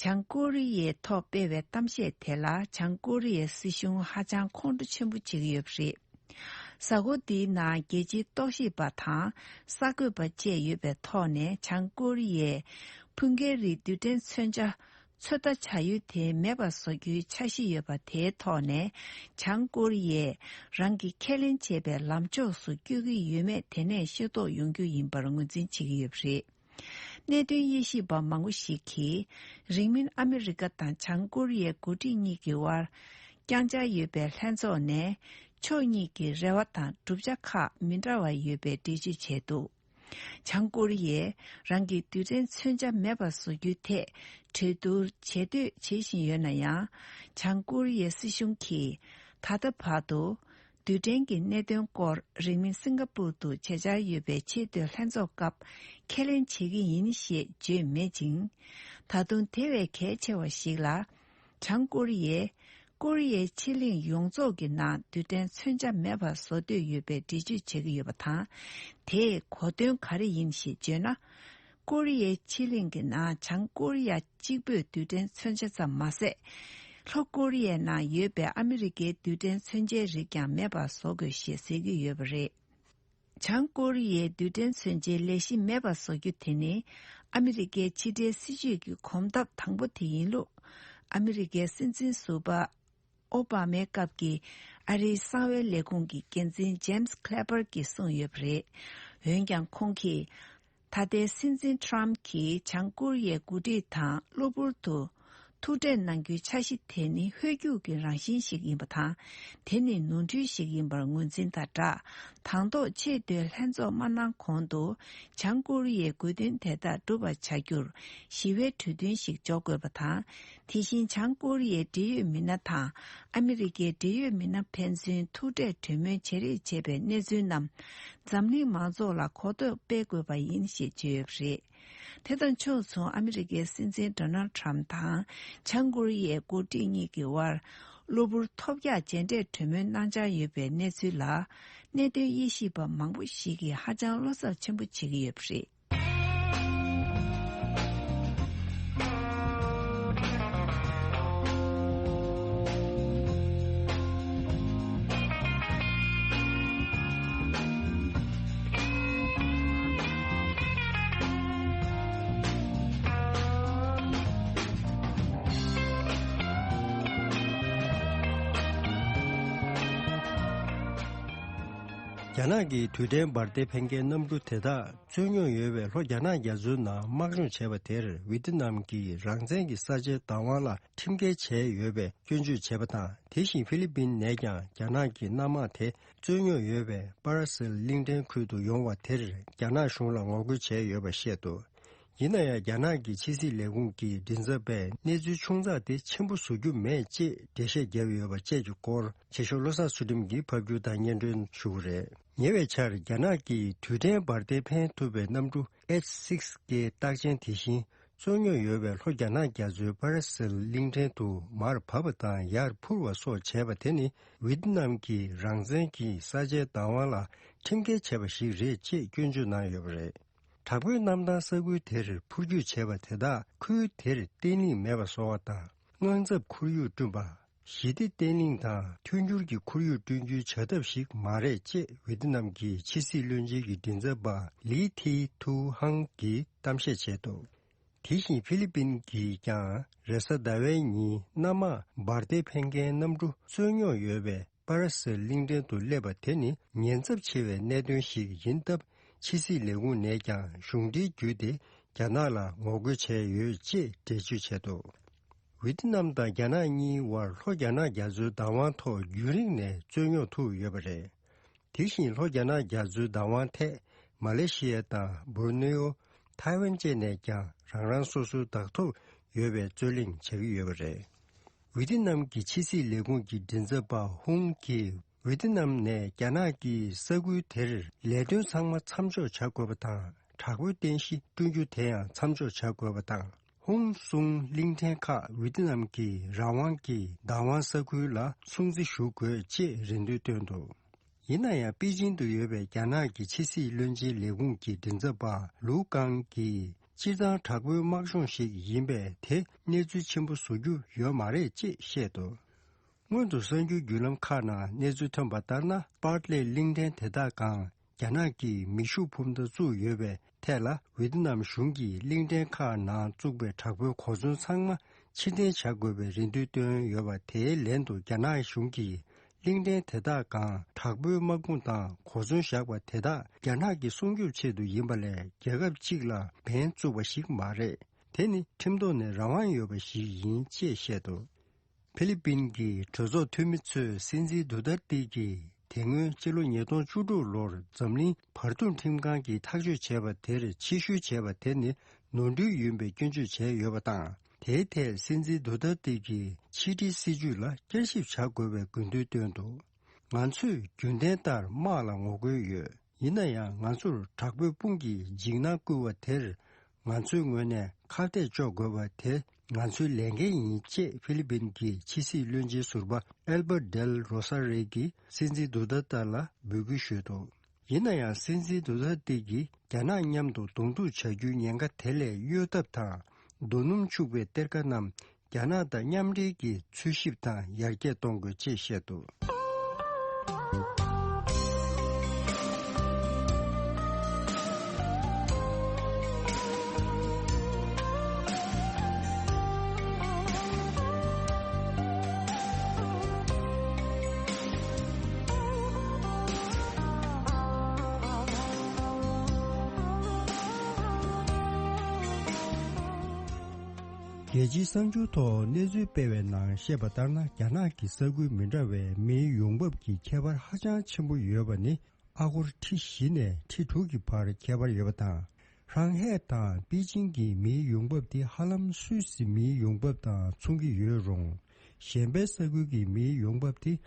བྱང་ཀོ་རི་ཡའི་ཐོག་སྤེལ་བའི་གཏམ་བཤད་དེ་ལ་བྱང་ཀོ་རི་ཡའི་སྲིད་གཞུང་ཧ་ཅང་ཁོང་ཁྲོ་ཆེན་པོ་བྱེད་ཀྱི་ཡོད་པ་རེད། གཟའ་འཁོར་འདིའི་ནང་རྒྱལ་སྤྱིའི་རྟོག་ཞིབ་པ་དང་གསར་འགོད་པ་བཅས་ཡོད་པའི་ཐོག་ནས་བྱང་ཀོ་རི་ཡས་འཕུར་མཁན་རིགས་རྡུལ་ཕྲན་མཚོན་ཆ་ཚོད་ལྟ་བྱ་ཡུལ་དེ་མེད་པར་བཟོ་རྒྱུའི་འཆར་གཞི་ཡོད་པ་དེའི་ཐོག་ནས། བྱང་ཀོ་རི་ཡས་རང་གིས་ཁས་ལེན་བྱས་པའི་ལམ་ཕྱོགས་སུ་བསྐྱོད་ཀྱི་ཡོད་མེད་དེ་ནས་ཤེས་རྟོགས་ཡོང་རྒྱུ་ཡིན་པར་ངོས་འཛིན་བྱེད་ཀྱི་ཡོད་པ་རེད། གནད་དོན་དབྱེ་ཞིབ་པ་མང་པོ་ཞིག་གིས། རིང་མིན་ཨ་མི་རི་ཀ་དང་བྱང་ཀོ་རི་ཡའི་འགོ་ཁྲིད་གཉིས་ཀྱི་དབར་བསྐྱངས་འཆར་ཡོད་པའི་ལྷན་ཚོགས་ནས། ཕྱོགས་གཉིས་ཀྱི་རེ་བ་དང་བསྒྲུབ་བྱ་ཁག་མི་འདྲ་བ་ཡོད་པའི་འགྲེལ་བརྗོད་བྱས་འདུག། བྱང་ཀོ་རི་ཡས་རང་གི་རྡུལ་ཕྲན་མཚོན་ཆ་མེད་པར་བཟོ་རྒྱུའི་ཐད་གྲོས་བསྡུར་བྱེད་འདོད་བྱེད་བཞིན་ཡོད་ན་ཡང་། བྱང་ཀོ་རི་ཡའི་སྲིད་གཞུང་གིས་ད་ལྟ་བར་དུ་རྡུལ་ཕྲན་གྱི་གནད་དོན་སྐོར་རིང་མིན་སིང་ག་པུར་དུ་བྱེད་འཆར་ཡོད་པའི་ཆེས་མཐོའི་ལྷན་ཚོགས་སྐབས་ཁས་ལེན་བྱེད་ཀྱི་ཡིན་ཞེས་བརྗོད་མེད་ཅིང་། ད་དུང་དེ་བས་གལ་ཆེ་བ་ཞིག་ལ། བྱང་ཀོ་རི་ཡས་ཀོ་རི་ཡའི་ཕྱེད་གླིང་ཡོངས་རྫོགས་ཀྱི་ནང་རྡུལ་ཕྲན་མཚོན་ཆ་མེད་པར་བཟོ་འདོད་ཡོད་པའི་འགྲེལ་བརྗོད་བྱེད་ཀྱི་ཡོད་པ་དང་། དེས་གོ་དོན་ག་རེ་ཡིན་ཞེས་བརྗོད་ན། ཀོ་རི་ཡའི་ཕྱེད་གླིང་གི་ནང་བྱང་ཀོ་རི་ཡ་གཅིག་པུས་རྡུལ་ཕྲན་མཚོན་ཆ་ཙམ་མ་ཟད། ལྷོ་ཀོ་རི་ཡའི་ནང་ཡོད་པའི་ཨ་མི་རི་ཀའི་རྡུལ་ཕྲན་མཚོན་ཆའི་རིགས་ཀྱང་མེད་པར་བཟོ་དགོས་ཞེས་ཟེར་གྱི་ཡོད་པ་རེད། བྱང་ཀོ་རི་ཡའི་རྡུལ་ཕྲན་མཚོན་ཆའི་ལས་གཞི་མེད་པར་བཟོ་རྒྱུ་དེ་ནི། ཨ་མི་རི་ཀའི་ཕྱི་འབྲེལ་སྲིད་ཇུས་ཀྱི་གོམ་སྟབས་དང་པོ་དེ་ཡིན་ལུགས། ཨ་མི་རི་ཀའི་སྲིད་འཛིན་ཟུར་པ་ཨོ་བྷ་མའི་སྐབས་ཀྱི་ཨ་རིའི་གསང་བའི་ལས་ཁུངས་ཀྱི་འགན་འཛིན་ཇེམ་སི་ཁི་ལེ་པར་གྱིས་གསུངས་ཡོད་པ་རེད། འོན་ཀྱང་ཁོང་གིས། ད་ལྟའི་སྲིད་འཛིན་ཊམ་གྱིས་བྱང་ཀོ་རི་ཡའི་འགོ་ཁྲིད་དང་གློ་བུར་དུ་ཐུག་འཕྲད་གནང་རྒྱུའི་འཆར་གཞི་དེ་ནི་ཧོལ་རྒྱུག་གི་རང་བཞིན་ཞིག་ཡིན་པ་དང་། དེ་ནི་ནོར་འཁྲུལ་ཞིག་ཡིན་པར་ངོས་འཛིན་དང་སྦྲགས། དང་ཐོག་ཆེས་མཐོའི་ལྷན་ཚོགས་མ་གནང་གོང་དུ། བྱང་ཀོ་རི་ཡའི་དགོས་འདུན་དེ་དག་འགྲུབ་པར་བྱ་རྒྱུར་ཞི་བའི་གྲོས་མཐུན་ཞིག་འཇོག་དགོས་པ་དང་། དེ་བཞིན་བྱང་ཀོ་རི་ཡའི་འབྲེལ་ཡོད་མི་སྣ་དང་ཨ་མི་རི་ཀའི་འབྲེལ་ཡོད་མི་སྣ་ཕན་ཚུན་ཐུག་འཕྲད་གྲོས་མོལ་བྱེད་རེས་བྱས་པའི་གནས་ཚུལ་རྣམས་འཛམ་གླིང་མང་ཚོགས་ལ་གོ་ཐོས་སྤེལ་དགོས་པ་ཡིན་ཞེས་བརྗོད་ཡོད་པ་རེད། དེ་དང་ཕྱོགས་མཚུངས་ཨ་མི་རི་ཀའི་སྲིད་འཛིན་ཌོ་ནལ་ཊམ་དང་བྱང་ཀོ་རི་ཡའི་འགོ་ཁྲིད་གཉིས་ཀྱི་དབར་གློ་བུར་ཐོལ་རྒྱག་མཇལ་འཕྲད་གྲོས་མོལ་གནང་འཆར་ཡོད་པའི་གནས་ཚུལ་ལ་གནད་དོན་དབྱེ་ཞིབ་པ་མང་པོ་ཞིག་གིས་ཧ་ཅང་བློ་འཚབ་ཆེན་པོ་བྱེད་ཀྱི་ཡོད་པ་རེད། རྒྱ་ནག་གི་རྡུལ་ཕྲན་འབར་མདེལ་འཕེན་མཁན་གནམ་གྲུ་དེ་དག་རྩོད་རྙོག་ཡོད་པའི་ལྷོ་རྒྱ་ནག་རྒྱ་མཚོའི་ནང་དམག་སྦྱོང་བྱས་པ་དེར་ཝི་ཏི་ནམ་གྱིས་རང་བཙན་གྱི་ས་ཆའི་བདག་དབང་ལ་ཁྲིམས་འགལ་བྱས་ཡོད་པའི་སྐྱོན་བརྗོད་བྱས་པ་དང་། དེ་བཞིན་ཧྥི་ལི་པིན་ནས་ཀྱང་རྒྱ་ནག་གི་གནམ་དམག་དེ་རྩོད་རྙོག་ཡོད་པའི་པ་ར་སེལ་གླིང་ཕྲན་ཁུལ་དུ་ཡོང་བ་དེར་རྒྱ་ནག་གཞུང་ལ་ངོ་རྒོལ་བྱས་ཡོད་པ་བཤད་འདུག། ཡིན་ན་ཡང་རྒྱ་ནག་གི་ཕྱི་སྲིད་ལས་ཁུངས་ཀྱི་མགྲིན་ཚབ་པས་གནས་ཚུལ་ཆུང་ཙག་དེ་ཆེན་པོ་བཟོ་རྒྱུ་མེད་ཅེས་འགྲེལ་བཤད་བརྒྱབ་ཡོད་པ་བཅས་ཀྱི་སྐོར་ཆེ་ཤོས་བློ་བཟང་ཚུལ་ཁྲིམས་ཀྱིས་ཕབ་སྒྱུར་དང་སྙན་སྒྲོན་ཞུ་གི་རེད། ཉེ་བའི་ཆར་རྒྱ་ནག་གིས་རྡུལ་ཕྲན་འབར་མདེལ་འཕེན་ཐུབ་པའི་གནམ་གྲུ་ཨེཆ་སིགས་ཀེ་རྟགས་ཅན་དེ་བཞིན་རྩོད་རྙོག་ཡོད་པའི་ལྷོ་རྒྱ་ནག་རྒྱ་མཚོའི་པ་ར་སེལ་གླིང་ཕྲན་དུ་མར་བབས་པ་དང་ཡར་འཕུར་བ་སོགས་བྱས་པ་དེ་ནི་ཝི་ཏི་ནམ་གྱི་རང་བཙན་གྱི་ས་ཆའི་བདག་དབང་ལ་ཁྲིམས་འགལ་བྱས་པ་ཞིག་རེད་ཅེས་སྐྱོན་བརྗོད་གནང་ཡོད་པ་རེད། དྲག་པོའི་གནམ་ཐང་ས་ཁུལ་དེར་འཕུར་སྐྱོད་བྱས་པ་དེ་དག་ཁུལ་དེར་བརྟན་ལྷིང་མེད་པ་བཟོ་བ་དང་། དངངས་འཚབ་ཁོར་ཡུག་བསྐྲུན་པ། ཞི་བདེ་བརྟན་ལྷིང་དང་མཐུན་འགྱུར་གྱི་ཁོར་ཡུག་བསྐྲུན་རྒྱུའི་བྱ་ཐབས་ཤིག་མ་རེད་ཅེས་ཝི་ཏི་ནམ་གྱི་ཕྱི་སྲིད་བློན་ཆེན་གྱི་མགྲིན་ཚབ་པ་ལི་ཐི་ཐུའུ་ཧང་གིས་གཏམ་བཤད་བྱས་འདུག། དེ་བཞིན་ཧྥི་ལི་པིན་གྱིས་ཀྱང་རེས་གཟའ་ཟླ་བའི་ཉིན་གནམ་དམག་འབར་མདེལ་འཕེན་མཁན་གནམ་གྲུ་རྩོད་རྙོག་ཡོད་པའི་པ་ར་སེལ་གླིང་ཕྲན་དུ་སླེབས་པ་དེ་ནི་ཉེན་ཚབས་ཆེ་བའི་གནད་དོན་ཞིག་ཡིན་སྟབས། ཕྱི་སྲིད་ལས་ཁུངས་ནས་ཀྱང་གཞུང་འབྲེལ་བརྒྱུད་དེ་རྒྱ་ནག་ལ་ངོ་རྒོལ་བྱས་ཡོད་ཅེས་འགྲེལ་བརྗོད་བྱས་འདུག། ཝི་ཏི་ནམ་དང་རྒྱ་ནག་གཉིས་དབར་ལྷོ་རྒྱ་ནག་རྒྱ་མཚོའི་བདག་དབང་ཐོག་རྒྱུན་རིང་ནས་རྩོད་རྙོག་ཐུག་ཡོད་པ་རེད། དེ་བཞིན་ལྷོ་རྒྱ་ནག་རྒྱ་མཚོའི་བདག་དབང་ཐད་མ་ལེ་ཤི་ཡ་དང་སྦོར་ནེའོ། ཐའེ་ཝན་བཅས་ནས་ཀྱང་རང་རང་སོ་སོའི་བདག་ཐོབ་ཡོད་པའི་རྩོད་གླེང་བྱ་གི་ཡོད་པ་རེད། ཝི་ཏི་ནམ་གྱི་ཕྱི་སྲིད་ལས་ཁུངས་ཀྱི་མགྲིན་ཚབ་པ་ཧུང་གིས། ཝི་ཏི་ནམ་ནས་རྒྱ་ནག་གིས་ས་ཁུལ་དེར་ལས་དོན་ཚང་མ་མཚམས་འཇོག་བྱ་དགོས་པ་དང་། དྲག་པོའི་རྟེན་གཞི་བསྐྲུན་རྒྱུ་དེ་ཡང་མཚམས་འཇོག་བྱ་དགོས་པ་དང་། ཧུང་གསུང་གླིང་ཕྲན་ཁག་ཝི་ཏི་ནམ་གྱི་རང་དབང་གི་བདག་དབང་ས་ཁུལ་ལ་སྲུང་བརྩི་ཞུ་དགོས་ཅེས་རེ་འདུན་བཏོན་འདུག་ཡིན་ན་ཡང་པེ་ཅིང་དུ་ཡོད་པའི་རྒྱ་ནག་གི་ཕྱི་སྲིད་བློན་ཆེན་ལས་ཁུངས་ཀྱི་མགྲིན་ཚབ་པ་ལུའུ་ཀང་གིས། སྤྱིར་བཏང་དྲག་པོའི་དམག་སྦྱོང་ཞིག་ཡིན་པས་དེ་གནས་ཚུལ་ཆེན་པོ་བཟོ་རྒྱུ་ཡོད་མ་རེད་ཅེས་བཤད་འདུག་སྔོན་དུ་གསར་འགྱུར་བརྒྱུད་ལམ་ཁག་ནང་གནས་ཚུལ་ཐོན་པ་ལྟར་ན། པར་ལེ་གླིང་ཕྲན་དེ་དག་གང་རྒྱ་ནག་གིས་མེ་ཤུགས་འཕུར་མདའ་བཙུགས་ཡོད་པའི་ཐད་ལ་ཝི་ཏི་ནམ་གཞུང་གིས་གླིང་ཕྲན་ཁག་ནང་བཙུགས་པའི་དྲག་པོའི་གོ་མཚོན་ཚང་མ་ཕྱིར་འཐེན་བྱ་དགོས་པའི་རེ་འདུན་བཏོན་ཡོད་པ། དེའི་ལན་དུ་རྒྱ་ནག་གཞུང་གིས་གླིང་ཕྲན་དེ་དག་གང་དྲག་པོའི་དམག་དཔུང་དང་གོ་མཚོན་བཞག་པ་དེ་དག་རྒྱ་ནག་གི་སྲུང་སྐྱོབ་ཆེད་དུ་ཡིན་པ་ལས་རྒྱལ་ཁབ་གཅིག་ལ་འབེན་བཙུགས་པ་ཞིག་མ་རེད། དེ་ནི་ཁྲིམས་ཐོག་ནས་རང་དབང་ཡོད་པ་ཞིག་ཡིན་ཅེས་བཤད་འདུག་ཕི་ལི་པིན་གྱི་གྲོས་ཚོགས་འཐུས་མི་ཚོས་སྲིད་འཛིན་དུ་ཏར་ཏི་གིས་དེ་སྔོན་ཕྱི་ལོ་ཉིས་སྟོང་བཅུ་དྲུག་ལོར་འཛམ་གླིང་བར་འདུམ་ཁྲིམས་ཁང་གིས་ཐག་གཅོད་བྱས་པ་དེར་ཕྱིར་བཤོལ་བྱས་པ་དེ་ནི་ནོར་འཁྲུལ་ཡིན་པའི་སྐྱོན་བརྗོད་བྱས་ཡོད་པ་དང་། དེའི་ཐད་སྲིད་འཛིན་དུ་ཏར་ཏི་གིས་ཕྱི་འབྲེལ་སྲིད་ཇུས་ལ་བསྐྱར་ཞིབ་བྱ་དགོས་པའི་དགོས་འདུན་བཏོན་འདུག་ང་ཚོས་རྒྱུན་ལྡན་ལྟར་དམག་ལ་ངོ་རྒོལ་ཡོད། ཡིན་ན་ཡང་ང་ཚོར་དྲག་པོའི་དཔུང་གིས་འཇིགས་སྣང་བསྐུལ་བ་དེར་ང་ཚོའི་ངོས་ནས་ཁ་གཏད་གཅོག་དགོས་པ་དེ་ང་ཚོའི་ལས་འགན་ཡིན་ཅེས་ཧྥི་ལི་པིན་གྱི་ཕྱི་སྲིད་བློན་ཆེན་ཟུར་པ་ཨེལ་བར་ཌེལ་རོ་ས་རེ་གིས་སྲིད་འཛིན་དུ་ཏར་ཏི་ལ་འབོད་སྐུལ་ཞུས་འདུག་ཡིན་ན་ཡང་སྲིད་འཛིན་དུ་ཏར་ཏི་གིས་རྒྱ་ནག་མཉམ་དུ་གདོང་ཐུག་བྱ་རྒྱུའི་ཉེན་ཁ་དེ་ལས་གཡོལ་ཐབས་དང་། རྡོ་སྣུམ་ཕྱུག་པའི་གཏེར་ཁ་རྣམས་རྒྱ་ནག་དང་མཉམ་འབྲེལ་གྱིས་འཚོལ་ཞིབ་དང་ཡར་རྒྱས་གཏོང་དགོས་ཅེས་བཤད་འདུག་རྒྱལ་སྤྱིའི་གསར་འགྱུར་ཐོག་གནས་ཚུལ་སྤེལ་བའི་ནང་བཤད་པ་ལྟར་ན། རྒྱ་ནག་གི་ས་ཁུལ་མི་འདྲ་བའི་མིའི་ཡོང་འབབ་ཀྱི་ཁྱད་པར་ཧ་ཅང་ཆེན་པོ་ཡོད་པ་ནི། ཨ་སྒོར་ཁྲི་བཞི་ནས་ཁྲི་དྲུག་གི་བར་ཁྱད་པར་ཡོད་པ་དང་། ཧྲང་ཧའེ་དང་པེ་ཅིང་གི་མིའི་ཡོང་འབབ་དེ་ཧ་ལམ་སུད་སི་མིའི་ཡོང་འབབ་དང་མཚུངས་ཀྱི་ཡོད་རུང་། གཞན་པའི་ས་ཁུལ་གྱི་མིའི་ཡོང་འབབ་དེ་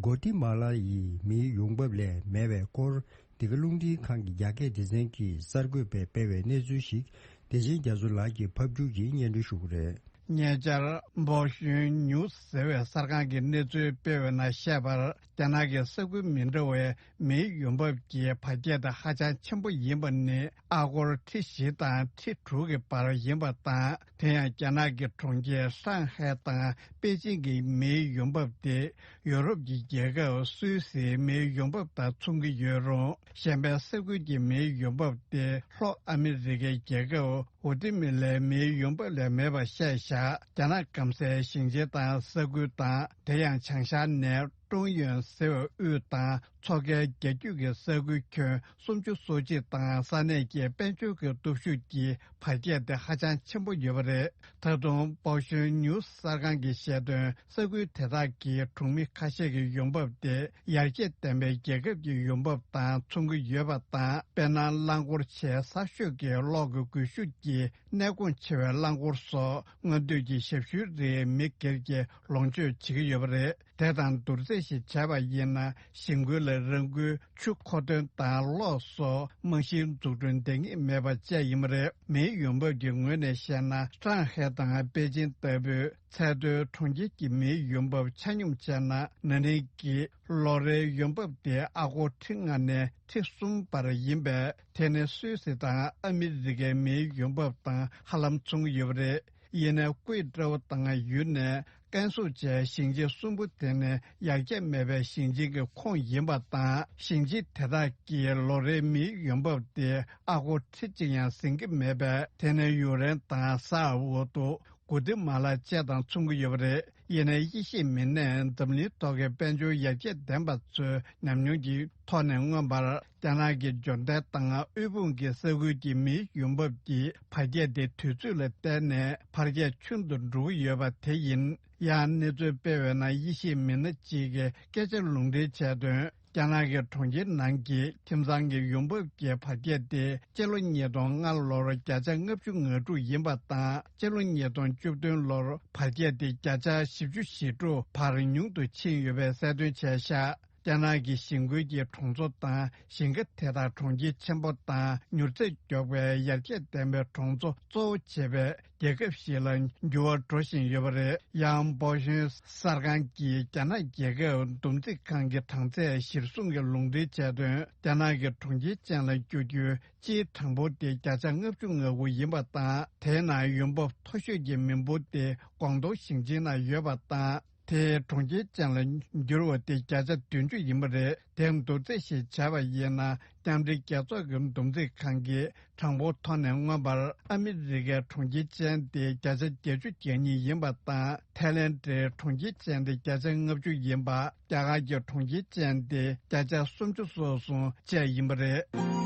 གོ་ཏི་མ་ལ་ཡི་མིའི་ཡོང་འབབ་ལས་མེད་པའི་སྐོར། འདི་ག་རླུང་འཕྲིན་ཁང་གི་རྒྱ་སྐད་སྡེ་ཚན་གྱིས་གསར་འགོད་པས་སྤེལ་བའི་གནས་ཚུལ་ཞིག་བདེ་ཆེན་རྒྱ་མཚོ་ལགས་ཀྱིས་ཕབ་སྒྱུར་གྱིས་སྙན་སྒྲོན་ཞུ་གི་རེད། ཉེ་ཆར་འབའོ་ཤུན་ཉུ་ཟེར་བའི་གསར་ཁང་གིས་གནས་ཚུལ་སྤེལ་བའི་ནང་བཤད་པར། རྒྱ་ནག་གི་ས་ཁུལ་མི་འདྲ་བའི་མིའི་ཡོང་འབབ་ཀྱི་འཕར་ཁྱད་དེ་ཧ་ཅང་ཆེན་པོ་ཡིན་པ་ནི་ཨ་སྒོར་ཁྲི་བཞི་དང་ཁྲི་དྲུག་གི་བར་ཡིན་པ་དང་། དེ་ཡང་རྒྱ་ནག་གི་གྲོང་ཁྱེར་ཧྲང་ཧའེ་དང་པེ་ཅིང་གི་མིའི་ཡོང་འབབ་དེ་ཡོ་རོབ་ཀྱི་རྒྱལ་ཁབ་སུད་སིའི་མིའི་ཡོང་འབབ་དང་མཚུངས་ཀྱི་ཡོད་རུང་། གཞན་པའི་ས་ཁུལ་གྱི་མིའི་ཡོང་འབབ་དེ་ལྷོ་ཨ་མི་རི་ཀའི་རྒྱལ་ཁབ་ཝུ་ཏི་མི་ལའི་མིའི་ཡོང་འབབ་ལས་མེད་པ་བཤད་བཞག་རྒྱ་ནག་སྐམ་སའི་ཞིང་ཆེན་དང་ས་ཁུལ་དང་། དེ་ཡང་བྱང་ཤར་ནས་ཀྲུང་ཡོན་ཟེར་བའི་དབུས་དང་མཚོ་ཁའི་རྒྱ་རྒྱུད་ཀྱི་ས་ཁུལ་ཁྱོན་སུམ་ཅུ་སོ་གཅིག་དང་ས་གནས་ཀྱི་དཔལ་འབྱོར་གྱི་སྟོབས་ཤུགས་ཀྱི་འཕར་ཁྱད་དེ་ཧ་ཅང་ཆེན་པོ་ཡོད་པ་རེད། ད་དུང་པའོ་ཤུན་ཉུ་གསར་ཁང་གིས་བཤད་དོན། ས་ཁུལ་དེ་དག་གི་གྲོང་མི་ཁ་ཤས་ཀྱི་ཡོང་འབབ་དེ་ཡར་རྒྱས་ལྡན་པའི་རྒྱལ་ཁབ་ཀྱི་ཡོང་འབབ་དང་མཚུངས་ཀྱི་ཡོད་པ་དང་། དཔེར་ན། རླངས་འཁོར་ཆེས་གསར་ཤོས་ཀྱི་གློག་གི་སྒུལ་ཤུགས་ཀྱི་གནས་གོང་ཆེ་བའི་རླངས་འཁོར་སོགས་སྔོན་དུས་ཀྱི་ཞབས་ཞུའི་རིགས་མི་སྒེར་གྱིས་ལོངས་སྤྱོད་བྱེད་ཀྱི་ཡོད་པ་རེད། དེ་དང་བསྡུར་ཚད་ཞིག་བྱས་པ་ཡིན་ན། ཞིང་ཁུལ་ལ་རང་འགུལ་ཆུ་མཁོ་འདོན་དང་གློག་སོགས་རྨང་གཞིའི་འཛུགས་སྐྲུན་ལྡང་ངེས་མེད་པ་བཅས་ཡིན་པ་རེད། མིའི་ཡོང་འབབ་ཀྱི་ངོས་ནས་བཤད་ན། ཧྲང་ཧའེ་དང་པེ་ཅིང་ལྟ་བུའི་ཚད་མཐོའི་གྲོང་ཁྱེར་གྱི་མིའི་ཡོང་འབབ་ཆ་སྙོམས་བྱས་ན། ན་ནིང་གི་ལོ་རེའི་ཡོང་འབབ་དེ་ཨ་སྒོར་ཁྲི་ལྔ་ནས་ཁྲི་གསུམ་བར་ཡིན་པས། དེ་ནི་སུད་སི་དང་ཨ་མི་རི་ཀའི་མིའི་ཡོང་འབབ་དང་ཧ་ལམ་མཚུངས་ཡོད་པ་རེད། ཡིན་ནའི་ཀུའེ་ཀྲོའུ་དང་ཡུན་ནན། ཀན་སུའུ་བཅས་ཞིང་ཆེན་གསུམ་པོ་དེ་ནི་ཡར་རྒྱས་མེད་པའི་ཞིང་ཆེན་གྱི་ཁོངས་ཡིན་པ་དང་། ཞིང་ཆེན་དེ་དག་གི་ལོ་རེའི་མིའི་ཡོང་འབབ་དེ་ཨ་སྒོར་ཁྲི་གཅིག་ཡང་ཟིན་གྱི་མེད་པས། དེ་ནི་ཡུ་རན་དང་སའོ་ཝོ་ཏོ། གོ་ཏི་མ་ལ་བཅས་དང་མཚུངས་ཀྱི་ཡོད་པ་རེད། ཡིན་ནའི་དབྱེ་ཞིབ་མི་སྣས་འཛམ་གླིང་ཐོག་གི་དཔལ་འབྱོར་ཡར་རྒྱས་ལྡན་པ་ཚོའི་ཉམས་མྱོང་གི་ཐོག་ནས་མངོན་པར། རྒྱ་ནག་གི་འབྱོར་ལྡན་དང་དབུལ་ཕོངས་ཀྱི་ས་ཁུལ་གྱི་མིའི་ཡོང་འབབ་ཀྱི་འཕར་ཁྱད་དེ་དུས་ཚོད་ལ་བརྟེན་ནས་འཕར་ཁྱད་ཆུང་དུ་འགྲོ་གི་ཡོད་པ་དེ་ཡིན། ཡང་གནས་ཚུལ་སྤེལ་བའི་ནང་དབྱེ་ཞིབ་མི་སྣ་གཅིག་གིས་སྐད་ཆ་ལུང་འདྲེན་བྱས་དོན། རྒྱ་ནག་གི་གྲོང་ཁྱེར་ནང་གི་ཁྱིམ་ཚང་གི་ཡོང་འབབ་ཀྱི་བར་ཁྱད་དེ་སྤྱི་ལོ་ཉིས་སྟོང་ལྔ་ལོར་བརྒྱ་ཆ་ལྔ་བཅུ་ང་དྲུག་ཡིན་པ་དང་། སྤྱི་ལོ་ཉིས་སྟོང་བཅུ་བདུན་ལོར་བར་ཁྱད་དེ་བརྒྱ་ཆ་བཞི་བཅུ་ཞེ་དྲུག་བར་ཉུང་དུ་ཕྱིན་ཡོད་པའི་གསལ་སྟོན་བྱས་ཤག་རྒྱ་ནག་གི་ཞིང་ཁུལ་གྱི་གྲོང་ཚོ་དང་ཞིང་ཁ་དེ་དག་གྲོང་ཁྱེར་ཆེན་པོ་དང་མྱུར་ཚད་མགྱོགས་པའི་ཡར་རྒྱས་ལྡན་པའི་གྲོང་ཚོ་གཙོ་བོ་བྱེད་པའི་རྒྱལ་ཁབ་ཞིག་ལ་འགྱུར་བ་འགྲོ་བཞིན་ཡོད་པ་རེད། ཡང་པོ་ཤོན་གསར་ཁང་གིས་རྒྱ་ནག་རྒྱལ་ཁབ་བསྡོམས་རྩིས་ཁང་གི་གྲངས་ཚད་གཞིར་བཟུང་གི་ལུང་འདྲེན་བྱས་དོན། རྒྱ་ནག་གི་གྲོང་ཁྱེར་ཅན་ལ་འགྱུར་རྒྱུའི་སྤྱིའི་གྲངས་འབོར་དེ་བརྒྱ་ཆ་ལྔ་བཅུ་ང་དགུ་ཡིན་པ་དང་། དེའི་ནང་ཡོང་འབབ་མཐོ་ཤོས་ཀྱི་མི་འབོར་དེ་ཀོང་ཏུང་ཞིང་ཆེན་ནང་ཡོད་པ་དང་། དེའི་གྲོང་ཁྱེར་ཅན་ལ་འགྱུར་བ་དེ་བརྒྱ་ཆ་བདུན་ཅུ་ཡིན་པ་རེད། དེ་མདོར་བསྡུས་ཤིག་བྱས་པ་ཡིན་ན། མཉམ་འབྲེལ་རྒྱལ་ཚོགས་ཀྱི་བསྡོམས་རྩིས་ཁང་གིས་གྲངས་འབོར་ཐོག་ནས་མངོན་པར་ཨ་མི་རི་ཀའི་གྲོང་ཁྱེར་ཅན་དེ་བརྒྱ་ཆ་བརྒྱད་ཅུ་གྱ་གཉིས་ཡིན་པ་དང་། ཐའི་ལེན་ཌའི་གྲོང་ཁྱེར་ཅན་དེ་བརྒྱ་ཆ་ལྔ་བཅུ་ཡིན་པ། རྒྱ་གར་གྱི་གྲོང་ཁྱེར་ཅན་དེ་བརྒྱ་ཆ་སུམ་ཅུ་སོ་གསུམ་བཅས་ཡིན་པ་རེད།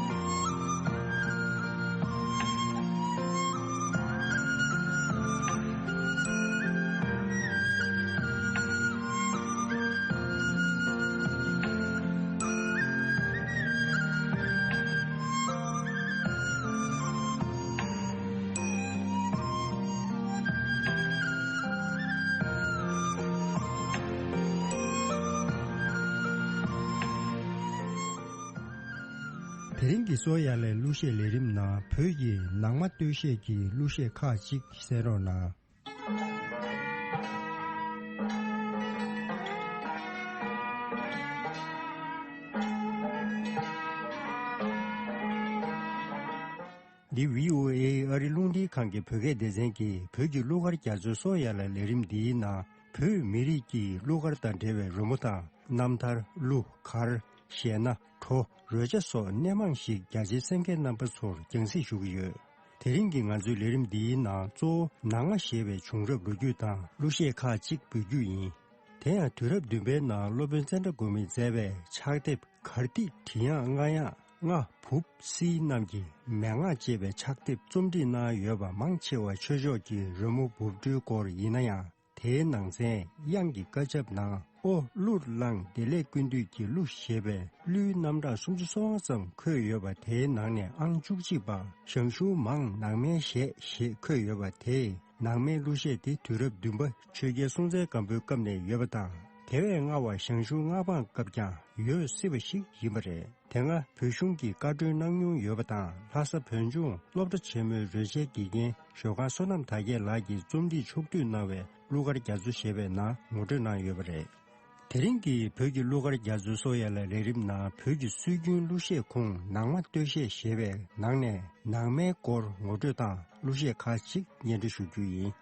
དེ་རིང་གི་སོ་ཡ་ལའི་གླུ་གཞས་ལས་རིམ་ནང་བོད་ཀྱི་ནང་མ་སྟོད་གཞས་ཀྱི་གླུ་གཞས་ཁག་ཅིག་གསན་རོགས་གནང་། འདི་བྷི་ཨོ་ཨེ་ཨ་རི་རླུང་འཕྲིན་ཁང་གི་བོད་སྐད་སྡེ་ཚན་གྱིས་བོད་ཀྱི་གླུ་གར་རྒྱ་མཚོའི་སོ་ཡ་ལ་ལས་རིམ་འདིའི་ནང་བོད་མི་རིགས་ཀྱི་གླུ་གར་དང་འབྲེལ་བའི་རོལ་མོ་དང་རྣམ་ཐར། གླུ་གར། གཞས་སྣ། བྲོ། རོལ་ཆ་སོགས་སྣེ་མང་ཞིག་རྒྱ་ཆེའི་གསན་མཁན་རྣམ་པ་ཚོར་རྒྱང་སྲིང་ཞུ་གི་ཡོད། དེ་རིང་གི་ང་ཚོའི་ལས་རིམ་འདིའི་ནང་གཙོ་བོ་ནང་མ་ཞེས་པའི་བྱུང་རབས་ལོ་རྒྱུས་དང་གླུ་གཞས་ཁག་ཅིག་འབུལ་རྒྱུ་ཡིན། དེ་ཡང་དུས་རབས་བདུན་པའི་ནང་སློབ་དཔོན་ཙནྡྲ་གོ་མིས་མཛད་པའི་ཕྱག་དེབ་གར་ཐིག་བྲིས་དབྱངས་རྔ་དབྱངས་རྔ་བུབ་སིལ་རྣམས་ཀྱི་མན་ངག་ཅེས་པའི་ཕྱག་དེབ་རྩོམ་སྒྲིག་གནང་ཡོད་པ་མང་ཆེ་བ་ཆོས་ཕྱོགས་ཀྱི་རོལ་མོ་འབུབ་སྒྲོལ་སྐོར་ཡིན་ན་ཡང་། དེའི་ནང་ཚན་དབྱངས་ཀྱི་བཀའ་ཁྱབ་ནང་ཨོ་གླུར་བླངས་བདེ་ལེགས་ཀུན་འདུས་ཀྱི་གླུ་ཞེས་པའི་གླུའི་རྣམ་གྲངས་སུམ་ཅུ་སོ་ལྔ་ཙམ་འཁོད་ཡོད་པ། དེའི་ནང་ནས་ཨང་བཅུ་གཅིག་པ་ཞང་ཞུང་མང་ནང་མའི་གཞས་ཞེས་འཁོད་ཡོད་པ། དེས་ནང་མའི་གླུ་གཞས་དེ་དུས་རབས་བདུན་པ་ཆོས་རྒྱལ་སྲོང་བཙན་སྒམ་པོའི་སྐབས་ནས་ཡོད་པ་དང་། དེ་བས་སྔ་བ་ཞང་ཞུང་མངའ་འབངས་སྐབས་ཀྱང་ཡོད་སྲིད་པ་ཞིག་ཡིན་པ་རེད། དེ་སྔ་བོད་གཞུང་གིས་བཀའ་འཁྲོལ་གནང་མྱོང་ཡོད་པ་དང་། ལྷ་ས་བོད་ལྗོངས་སློབ་གྲྭ་ཆེན་མོའི་རོལ་ཆའི་དགེ་རྒན་ཞོལ་ཁང་བསོད་ནམས་དར་རྒྱས་ལགས་ཀྱིས་རྩོམ་སྒྲིག་ཕྱོགས་བསྡུས་གནང་བའི་གླུ་གར་རྒྱ་མཚོ་ཞེས་པའི་ནང་ངོ་སྤྲོད་གནང་ཡོད་པ་རེད། དེ་རིང་གི་བོད་ཀྱི་གླུ་གར་རྒྱ་མཚོའི་སོ་ཡ་ལ་ལས་རིམ་ནང་བོད་ཀྱི་སྲོལ་རྒྱུན་གླུ་གཞས་ཁོངས་ནང་མ་སྟོད་གཞས་ཞེས་པའི་ནང་ནས་ནང་མའི་སྐོར་ངོ་སྤྲོད་དང་གླུ་གཞས་ཁག་ཅིག་སྙན་སྒྲོན་ཞུ་རྒྱུ་ཡིན།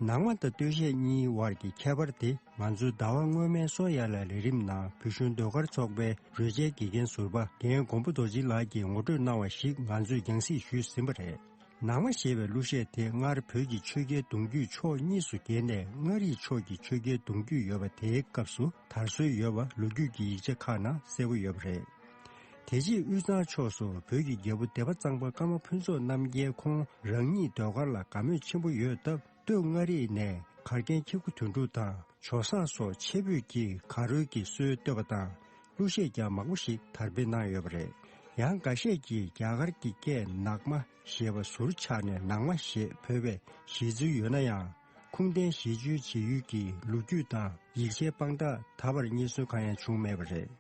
ནང་མ་དང་སྟོད་གཞས་གཉིས་དབར་གྱི་ཁྱད་པར་དེ་ང་ཚོའི་ཟླ་བ་སྔོན་མའི་སོ་ཡ་ལ་ལས་རིམ་ནང་བོད་གཞུང་ཟློས་གར་ཚོགས་པའི་རོལ་ཆའི་དགེ་རྒན་ཟུར་པ་རྒན་མགོན་པོ་རྡོ་རྗེ་ལགས་ཀྱིས་ངོ་སྤྲོད་གནང་བ་ཞིག་ང་ཚོས་རྒྱང་སྲིང་ཞུས་ཟིན་པ་རེད། ནང་མ་ཞེས་པའི་གླུ་གཞས་དེ་སྔར་བོད་ཀྱི་ཆོས་རྒྱལ་གདུང་རྒྱུད་ཕྱོགས་གཉིས་སུ་གྱེས་ནས་མངའ་རིས་ཕྱོགས་ཀྱི་ཆོས་རྒྱལ་གདུང་རྒྱུད་ཡོད་པ་དེའི་སྐབས་སུ་དར་སྲོལ་ཡོད་པ་ལོ་རྒྱུས་ཀྱི་ཡིག་ཆ་ཁག་ནང་གསལ་པོ་ཡོད་པ་རེད། དེ་རྗེས་དབུས་གཙང་ཕྱོགས་སུ་བོད་ཀྱི་རྒྱལ་པོ་སྡེ་པ་གཙང་པ་ཀརྨ་ཕུན་ཚོགས་རྣམ་རྒྱལ་ཁོང་རང་ཉིད་ཟློས་གར་ལ་དགའ་མོས་ཆེན་པོ་ཡོད་སྟབས། སྟོད་མངའ་རིས་ནས་གར་མཁན་ཁྱེད་སྐུ་དོན་གྲུབ་དང་ཇོ་བཟང་སོགས་ཆེ་བོད་ཀྱི་གར་རོལ་གྱི་སྲོལ་བཏོད་པ་དང་། གླུ་གཞས་ཀྱང་མང་པོ་ཞིག་དར་སྤེལ་གནང་ཡོད་པ་རེད། ཡང་འགའ་ཤས་ཀྱིས་རྒྱ་གར་གྱི་སྐད་ནག་མ་ཞེས་པ་ཟུར་ཆག་ནས་ནང་མ་ཞེས་བོས་པའི་བཞེད་ཚུལ་ཡོད་ན་ཡང་། ཁུངས་ལྡན་བཞེད་སྤྱོད་བྱེད་ཡུལ་གྱི་ལོ་རྒྱུས་དང་ཡིག་ཆའི་དཔང་རྟགས་ད་བར་རྙེད་སོན་གང་ཡང་བྱུང་མེད་པ་རེད།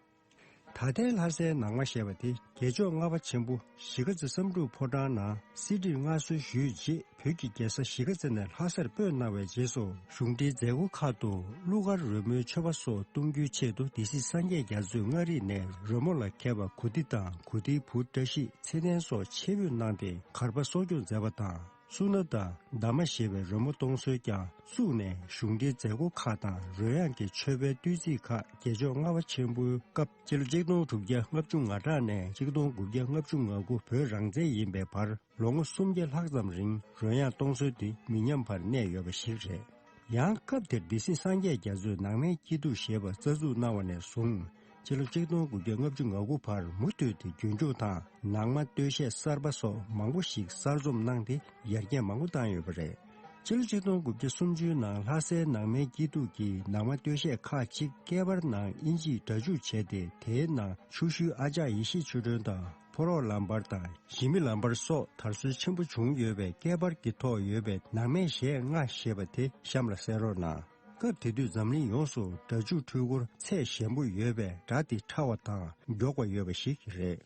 ད་ལྟའི་ལྷ་སའི་ནང་མ་ཞེས་པ་དེ་རྒྱལ་མཆོག་ལྔ་པ་ཆེན་པོ་གཞིས་ཀ་རྩེ་བསམ་གྲུབ་ཕོ་བྲང་ནང་གསེར་ཁྲིར་མངའ་གསོལ་ཞུས་རྗེས། བོད་ཀྱི་རྒྱལ་ས་གཞིས་ཀ་རྩེ་ནས་ལྷ་སར་སྤོས་གནང་བའི་རྗེས་སུ། གཞུང་འབྲེལ་མཛད་སྒོ་ཁག་ཏུ་གླུ་གར་རོལ་མོའི་མཆོད་པ་སོགས་གཏོང་རྒྱུའི་ཆེད་དུ། སྡེ་སྲིད་སངས་རྒྱས་རྒྱ་མཚོས་མངའ་རིས་ནས་རོལ་མོ་ལ་མཁས་པ་གུ་ཏི་དང་། གུ་ཏིའི་བུ་བཀྲ་ཤིས། ཚེ་བརྟན་སོགས་ཆེད་འབོད་གནང་སྟེ་གར་པ་གསོ་སྐྱོང་མཛད་པ་དང་། སུ་ན་དང་། ཟླ་མ་ཞེས་པའི་རོལ་མོ་གཏོང་སྲོལ་ཀྱང་བཙུགས་ནས། གཞུང་འབྲེལ་མཛད་སྒོ་ཁག་དང་རོལ་དབྱངས་ཀྱི་མཆོད་པའི་བསྟོད་ཚིག་ཁག་རྒྱལ་མཆོག་ལྔ་པ་ཆེན་པོའི་སྐབས་སྤྱི་ལོ་གཅིག་སྟོང་དྲུག་བརྒྱ་ལྔ་བཅུ་ང་གྲངས་ནས་གཅིག་སྟོང་དགུ་བརྒྱ་ལྔ་བཅུ་ང་དགུ་བོད་རང་བཙན་ཡིན་པའི་བར་ལོ་ངོ་སུམ་བརྒྱ་ལྷག་ཙམ་རིང་རོལ་དབྱངས་གཏོང་སྲོལ་དེ་མི་ཉམས་པར་གནས་ཡོད་པ་ཞིག་རེད། ཡང་སྐབས་དེར་སྡེ་སྲིད་སངས་རྒྱས་རྒྱ་མཚོས་ནང་མའི་སྐྱིད་སྡུག་ཞེས་པ་རྩ་འཛུགས་གནང་བ་ནས་བཟུང་། སྤྱི་ལོ་གཅིག་སྟོང་དགུ་བརྒྱ་ལྔ་བཅུ་ང་དགུ་བར་མུ་མཐུད་དེ་རྒྱུན་སྐྱོང་དང་། ནང་མ་སྟོད་གཞས་གསར་པ་སོགས་མང་པོ་ཞིག་གསར་རྩོམ་གནང་སྟེ་ཡར་རྒྱས་མང་པོ་བཏང་ཡོད་པ་རེད། ཕྱི་ལོ་ཆིག་སྟོང་དགུ་བརྒྱ་སུམ་ཅུའི་ནང་ལྷ་སའི་ནང་མའི་སྐྱིད་སྡུག་གི་ནང་མ་སྟོད་གཞས་ཁག་ཅིག་སྐེད་པར་ནང་ཨིན་ཇིས་སྒྲ་འཇུག་བྱས་ཏེ། དེའི་ནང་ཆུ་ཤུལ་ཨ་ཅག་ཡེ་ཤེས་ཆོས་སྒྲོན་དང་ཕོ་རོག་ལམ་བར་དང་ཞི་མི་ལམ་བར་སོགས་དར་སྲོལ་ཆེན་པོ་བྱུང་ཡོད་པའི། སྐེད་པར་གྱི་ཐོག་ཡོད་པའི་ནང་མའི་གཞས་ལྔ་ཞེས་པ་དེ་གཤམ་ལ་གསན་རོགས་གནང་། སྐབས་དེ་དུས་འཛམ་གླིང་ཡོངས་སུ་སྒྲ་འཇུག་འཕྲུལ་འཁོར་ཚད་ཞན་པོ་ཡོད་པས། སྒྲ་དེ་ཕྲ་བ་དང་མགྱོགས་པ་ཡོད་པ་ཞིག་རེད།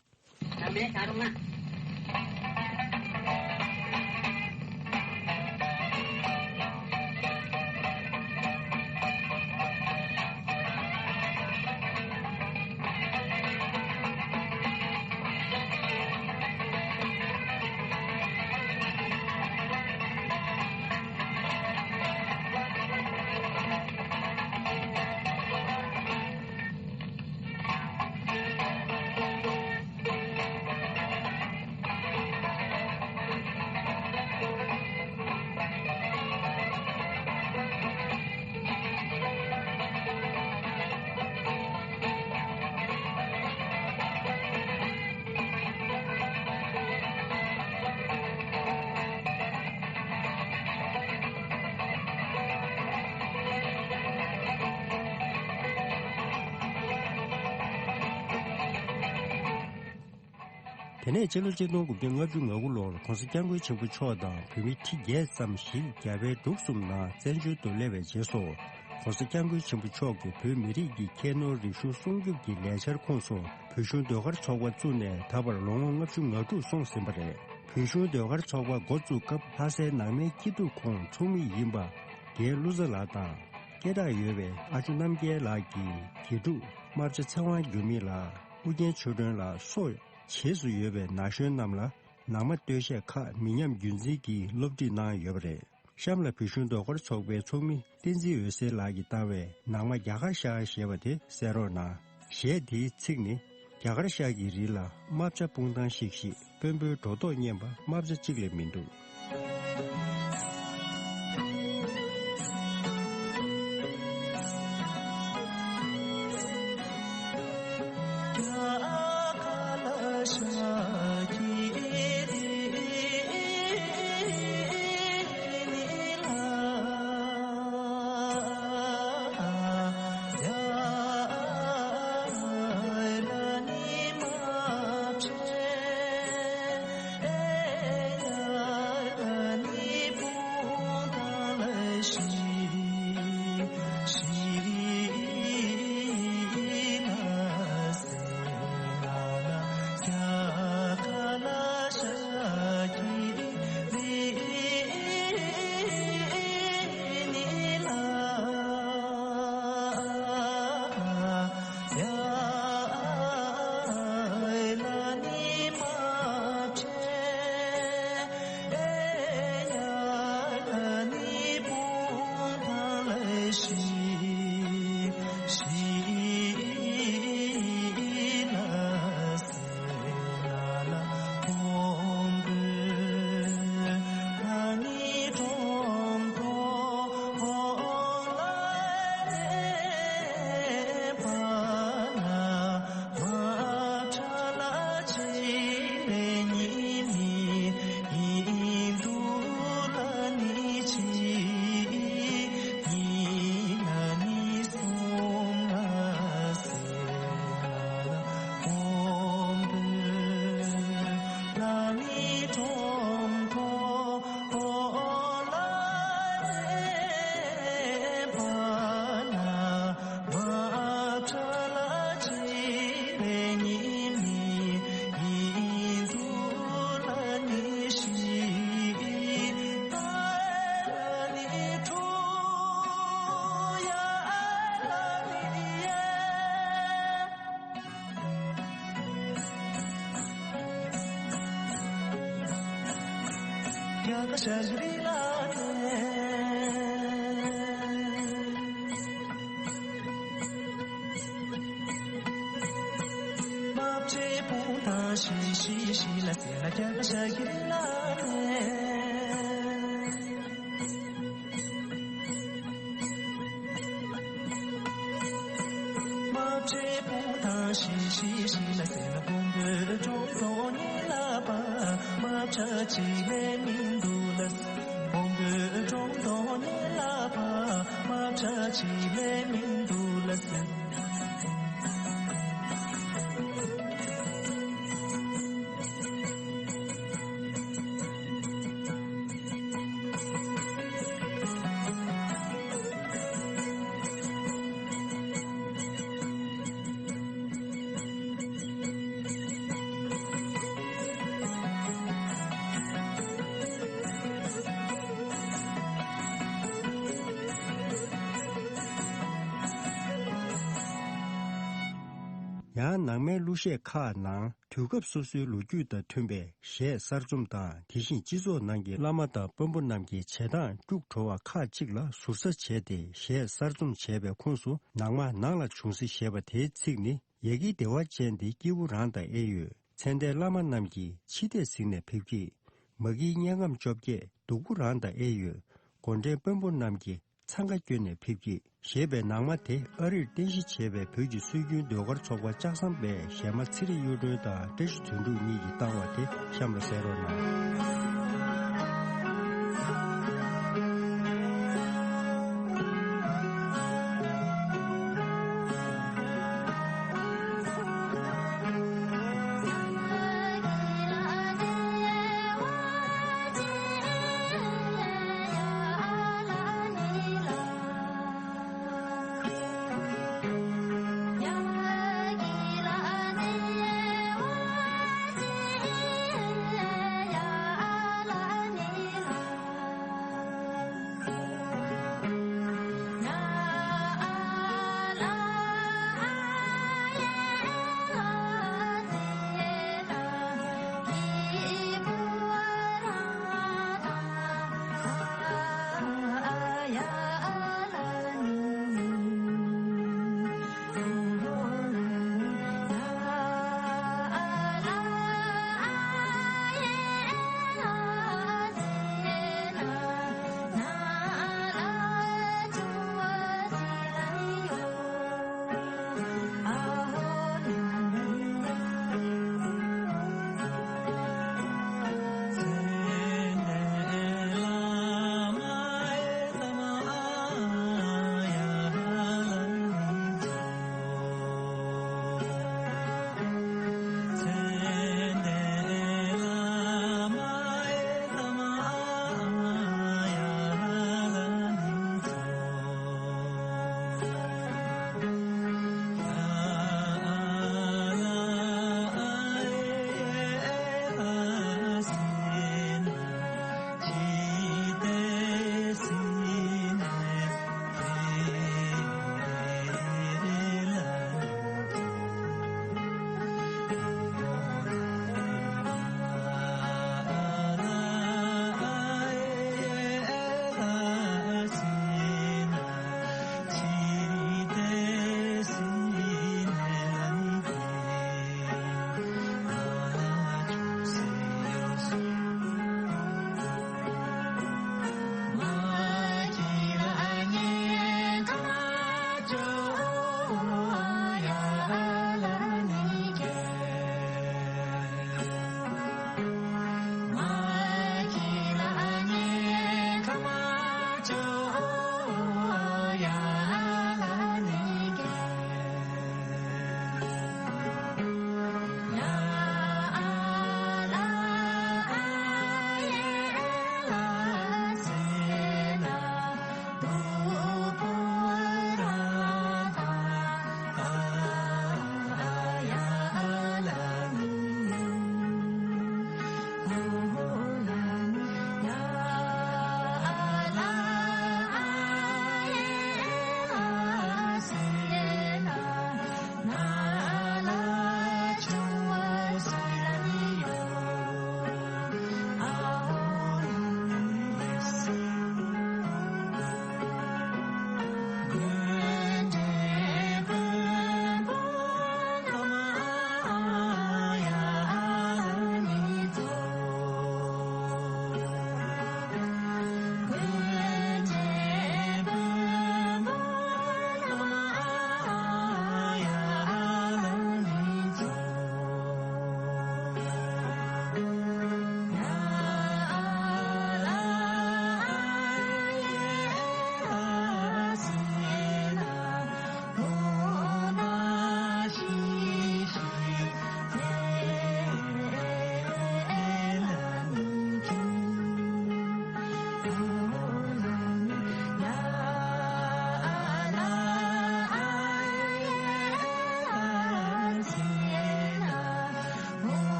དེ་ནས་ཕྱི་ལོ་ཆིག་སྟོང་དགུ་བརྒྱ་ལྔ་བཅུ་ང་དགུ་ལོར་༸གོང་ས་༸སྐྱབས་མགོན་ཆེན་པོ་མཆོག་དང་བོད་མི་ཁྲི་བརྒྱད་ཙམ་ཞིག་རྒྱ་བལ་འབྲུག་གསུམ་ནང་བཙན་བྱོལ་དུ་སླེབས་པའི་རྗེས་སུ། ༸གོང་ས་༸སྐྱབས་མགོན་ཆེན་པོ་མཆོག་གིས་བོད་མི་རིགས་ཀྱི་ཁྱད་ནོར་རིག་གཞུང་སྲུང་སྐྱོབ་ཀྱི་ལས་འཆར་ཁོངས་སུ་བོད་གཞུང་ཟློས་གར་ཚོགས་པ་བཙུགས་ནས། ད་བར་ལོ་ངོ་ལྔ་བཅུ་ང་དྲུག་སོང་ཟིན་པ་རེད། བོད་གཞུང་ཟློས་གར་ཚོགས་པ་འགོ་བཙུགས་སྐབས། ལྷ་སའི་ནང་མའི་སྐྱིད་སྡུག་ཁོངས་ཚོགས་མི་ཡིན་པ་རྒན་ཀླུ་བཟའ་ལགས་དང་། སྐད་གྲགས་ཡོད་པའི་ཨ་ཇོ་རྣམ་རྒྱལ་ལགས་ཀྱིས་དགེ་ཕྲུག་རྨ་བྱ་ཚེ་དབང་འགྱུར་མེད་ལགས། ཨུ་རྒྱན་ཆོས་སྒྲོན་ལགས་སོགས་བྱེས་སུ་ཡོད་པའི་ན་གཞོན་རྣམས་ལ་ནང་མ་སྟོད་གཞས་ཁག་མི་ཉམས་རྒྱུན་འཛིན་གྱིས་སློབ་ཁྲིད་གནང་ཡོད་པ་རེད། གཤམ་ལ་བོད་གཞུང་ཟློས་གར་ཚོགས་པའི་ཚོགས་མི་བསྟན་འཛིན་འོད་ཟེར་ལགས་ཀྱིས་བཏང་བའི་ནང་མ་རྒྱ་གར་ཤ་ཞེས་པ་དེ་གསན་རོགས་གནང་། གཞས་དེའི་ཚིག་ནི། རྒྱ་གར་ཤ་གི་རི་ལ་རྨ་བྱ་སྤུངས་ཐང་ཤིག་ཤིག་དཔོན་པོའི་སྒྲོ་འདོགས་སྙན་པ་རྨ་བྱ་གཅིག་ལས་མི་འདུག་ཁོང་ཁྲོའི་སྒྲོམ་དུ་ཉལ་ལ་ཕ། མ་ཁྲ་ཆི་ལས་མིན་འདུག་ལ་ཟེར། ཡང་ནང་མའི་གླུ་གཞས་ཁག་ནང་དུས་སྐབས་སོ་སོའི་ལོ་རྒྱུས་དང་མཐུན་པའི་གཞས་གསར་རྩོམ་དང་། དེ་བཞིན་སྤྱི་ཚོགས་ནང་གི་བླ་མ་དང་དཔོན་པོ་རྣམས་ཀྱི་བྱེད་སྟངས་སྐྱུག་བྲོ་བ་ཁག་ཅིག་ལ་ཟུར་ཟ་བྱས་ཏེ་གཞས་གསར་རྩོམ་བྱས་པའི་ཁོངས་སུ། ནང་མ་ནང་ལ་བྱུང་ཟེར་ཞེས་པ་དེའི་ཚིག་ནི། ཡ་གིའི་བདེ་བ་ཅན་དེ་སྐྱིད་པོ་རང་དང་ཨེ་ཡོད། ཚེ་འདས་བླ་མ་རྣམས་ཀྱིས་འཆི་ལྟས་གཟིགས་ནས་ཕེབས་ཀྱིས། མ་གིའི་དམྱལ་ཁམས་བཅོ་བརྒྱད་སྡུག་པོ་རང་དང་ཨེ་ཡོད། དགོན་འདྲེན་དཔོན་པོ་རྣམས་ཀྱིས་འཚང་ཁ་བསྐྱོན་ནས་ཕེབས་ཀྱིས། ཞེས་པའི་ནང་མ་དེ་ཨ་རིར་རྟེན་གཞི་བྱས་པའི་བོད་ཀྱི་སྲོལ་རྒྱུན་ཟློས་གར་ཚོགས་པ་ལྕགས་ཟམ་པའི་གཞས་མ་ཚེ་རིང་གཡུ་སྒྲོན་དང་བཀྲ་ཤིས་དོན་གྲུབ་གཉིས་ཀྱིས་བཏང་བ་དེ་གཤམ་ལ་གསན་རོགས་གནང་།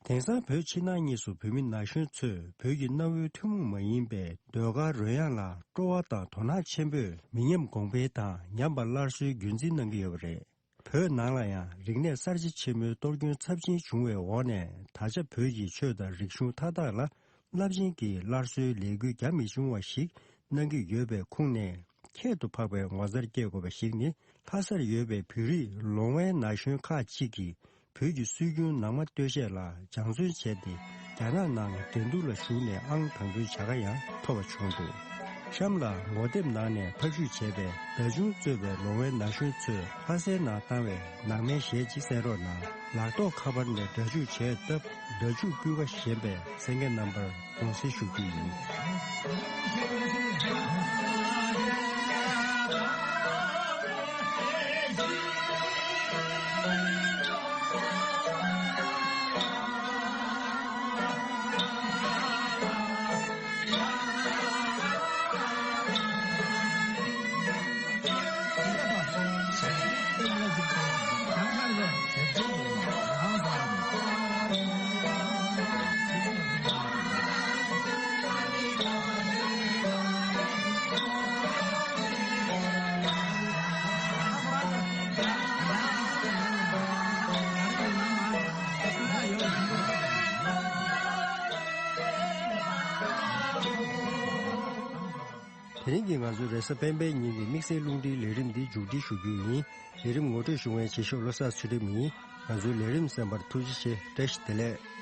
དེང་སང་བོད་ཕྱི་ནང་གཉིས་སུ་བོད་མི་ན་གཞོན་ཚོས་བོད་ཀྱི་གནའ་བོའི་ཐུན་མོང་མ་ཡིན་པའི་ཟློས་གར་རོལ་དབྱངས་ལ་སྤྲོ་བ་དང་དོ་སྣང་ཆེན་པོས་མི་ཉམས་གོང་འཕེལ་དང་ཉམས་པ་སླར་གསོའི་རྒྱུན་འཛིན་གནང་གི་ཡོད་པ་རེད། བོད་ནང་ལ་ཡང་རིག་གནས་གསར་བརྗེ་ཆེན་མོའི་གཏོར་སྐྱོན་ཚབས་ཆེན་བྱུང་བའི་འོག་ནས། ད་ཆ་བོད་ཀྱི་ཆོས་དང་རིག་གཞུང་མཐའ་དག་ལ་རླབས་ཆེན་གྱི་སླར་གསོའི་ལས་འགུལ་རྒྱ་མི་ཆུང་བ་ཞིག་གནང་གི་ཡོད་པའི་ཁུངས་ནས། ཁྱད་དུ་འཕགས་པའི་ངོ་མཚར་སྐྱེ་དགོས་པ་ཞིག་ནི། ལྷ་སར་ཡོད་པའི་བོད་རིགས་ལོང་བན་ན་གཞོན་ཁག་ཅིག་གིས་བོད་ཀྱི་སྲོལ་རྒྱུན་ནང་མ་སྟོད་གཞས་ལ་སྦྱང་བརྩོན་བྱས་ཏེ། རྒྱ་ནག་ནང་འགྲན་བསྡུར་ལ་ཞུགས་ནས་ཨང་དང་པོའི་བྱ་དགའ་ཡང་ཐོབ་པ་བྱུང་འདུག་གཤམ་ལ་ངོ་དེབ་ནང་ནས་ཕབ་བཤུས་བྱས་པའི་བརྡ་ཆུང་གཙོས་པའི་ལོང་བན་ན་གཞོན་ཚོས་ལྷ་སའི་ནང་བཏང་བའི་ནང་མའི་གཞས་ཅིག་གསན་རོགས་གནང་། ལག་ཐོགས་ཁ་པར་ནས་སྒྲ་འཇུག་བྱས་སྟབས། སྒྲ་འཇུག་སྤུས་ཀ་ཞན་པས་གསན་མཁན་རྣམ་པར་དགོངས་སེལ་ཞུ་རྒྱུ་ཡིན། དེ་རིང་གི་ང་ཚོའི་རེས་གཟའ་སྤེན་པའི་ཉིན་གྱི་དམིགས་བསལ་རླུང་འཕྲིན་ལས་རིམ་འདི་མཇུག་སྒྲིལ་ཞུ་རྒྱུ་ཡིན། ལས་རིམ་ངོ་སྤྲོད་ཞུ་མཁན་ཆེ་ཤོས་བློ་བཟང་ཚུལ་ཁྲིམས་ཡིན། ང་ཚོའི་ལས་རིམ་གསན་པར་ཐུགས་རྗེ་ཆེ། བཀྲ་ཤིས་བདེ་ལེགས།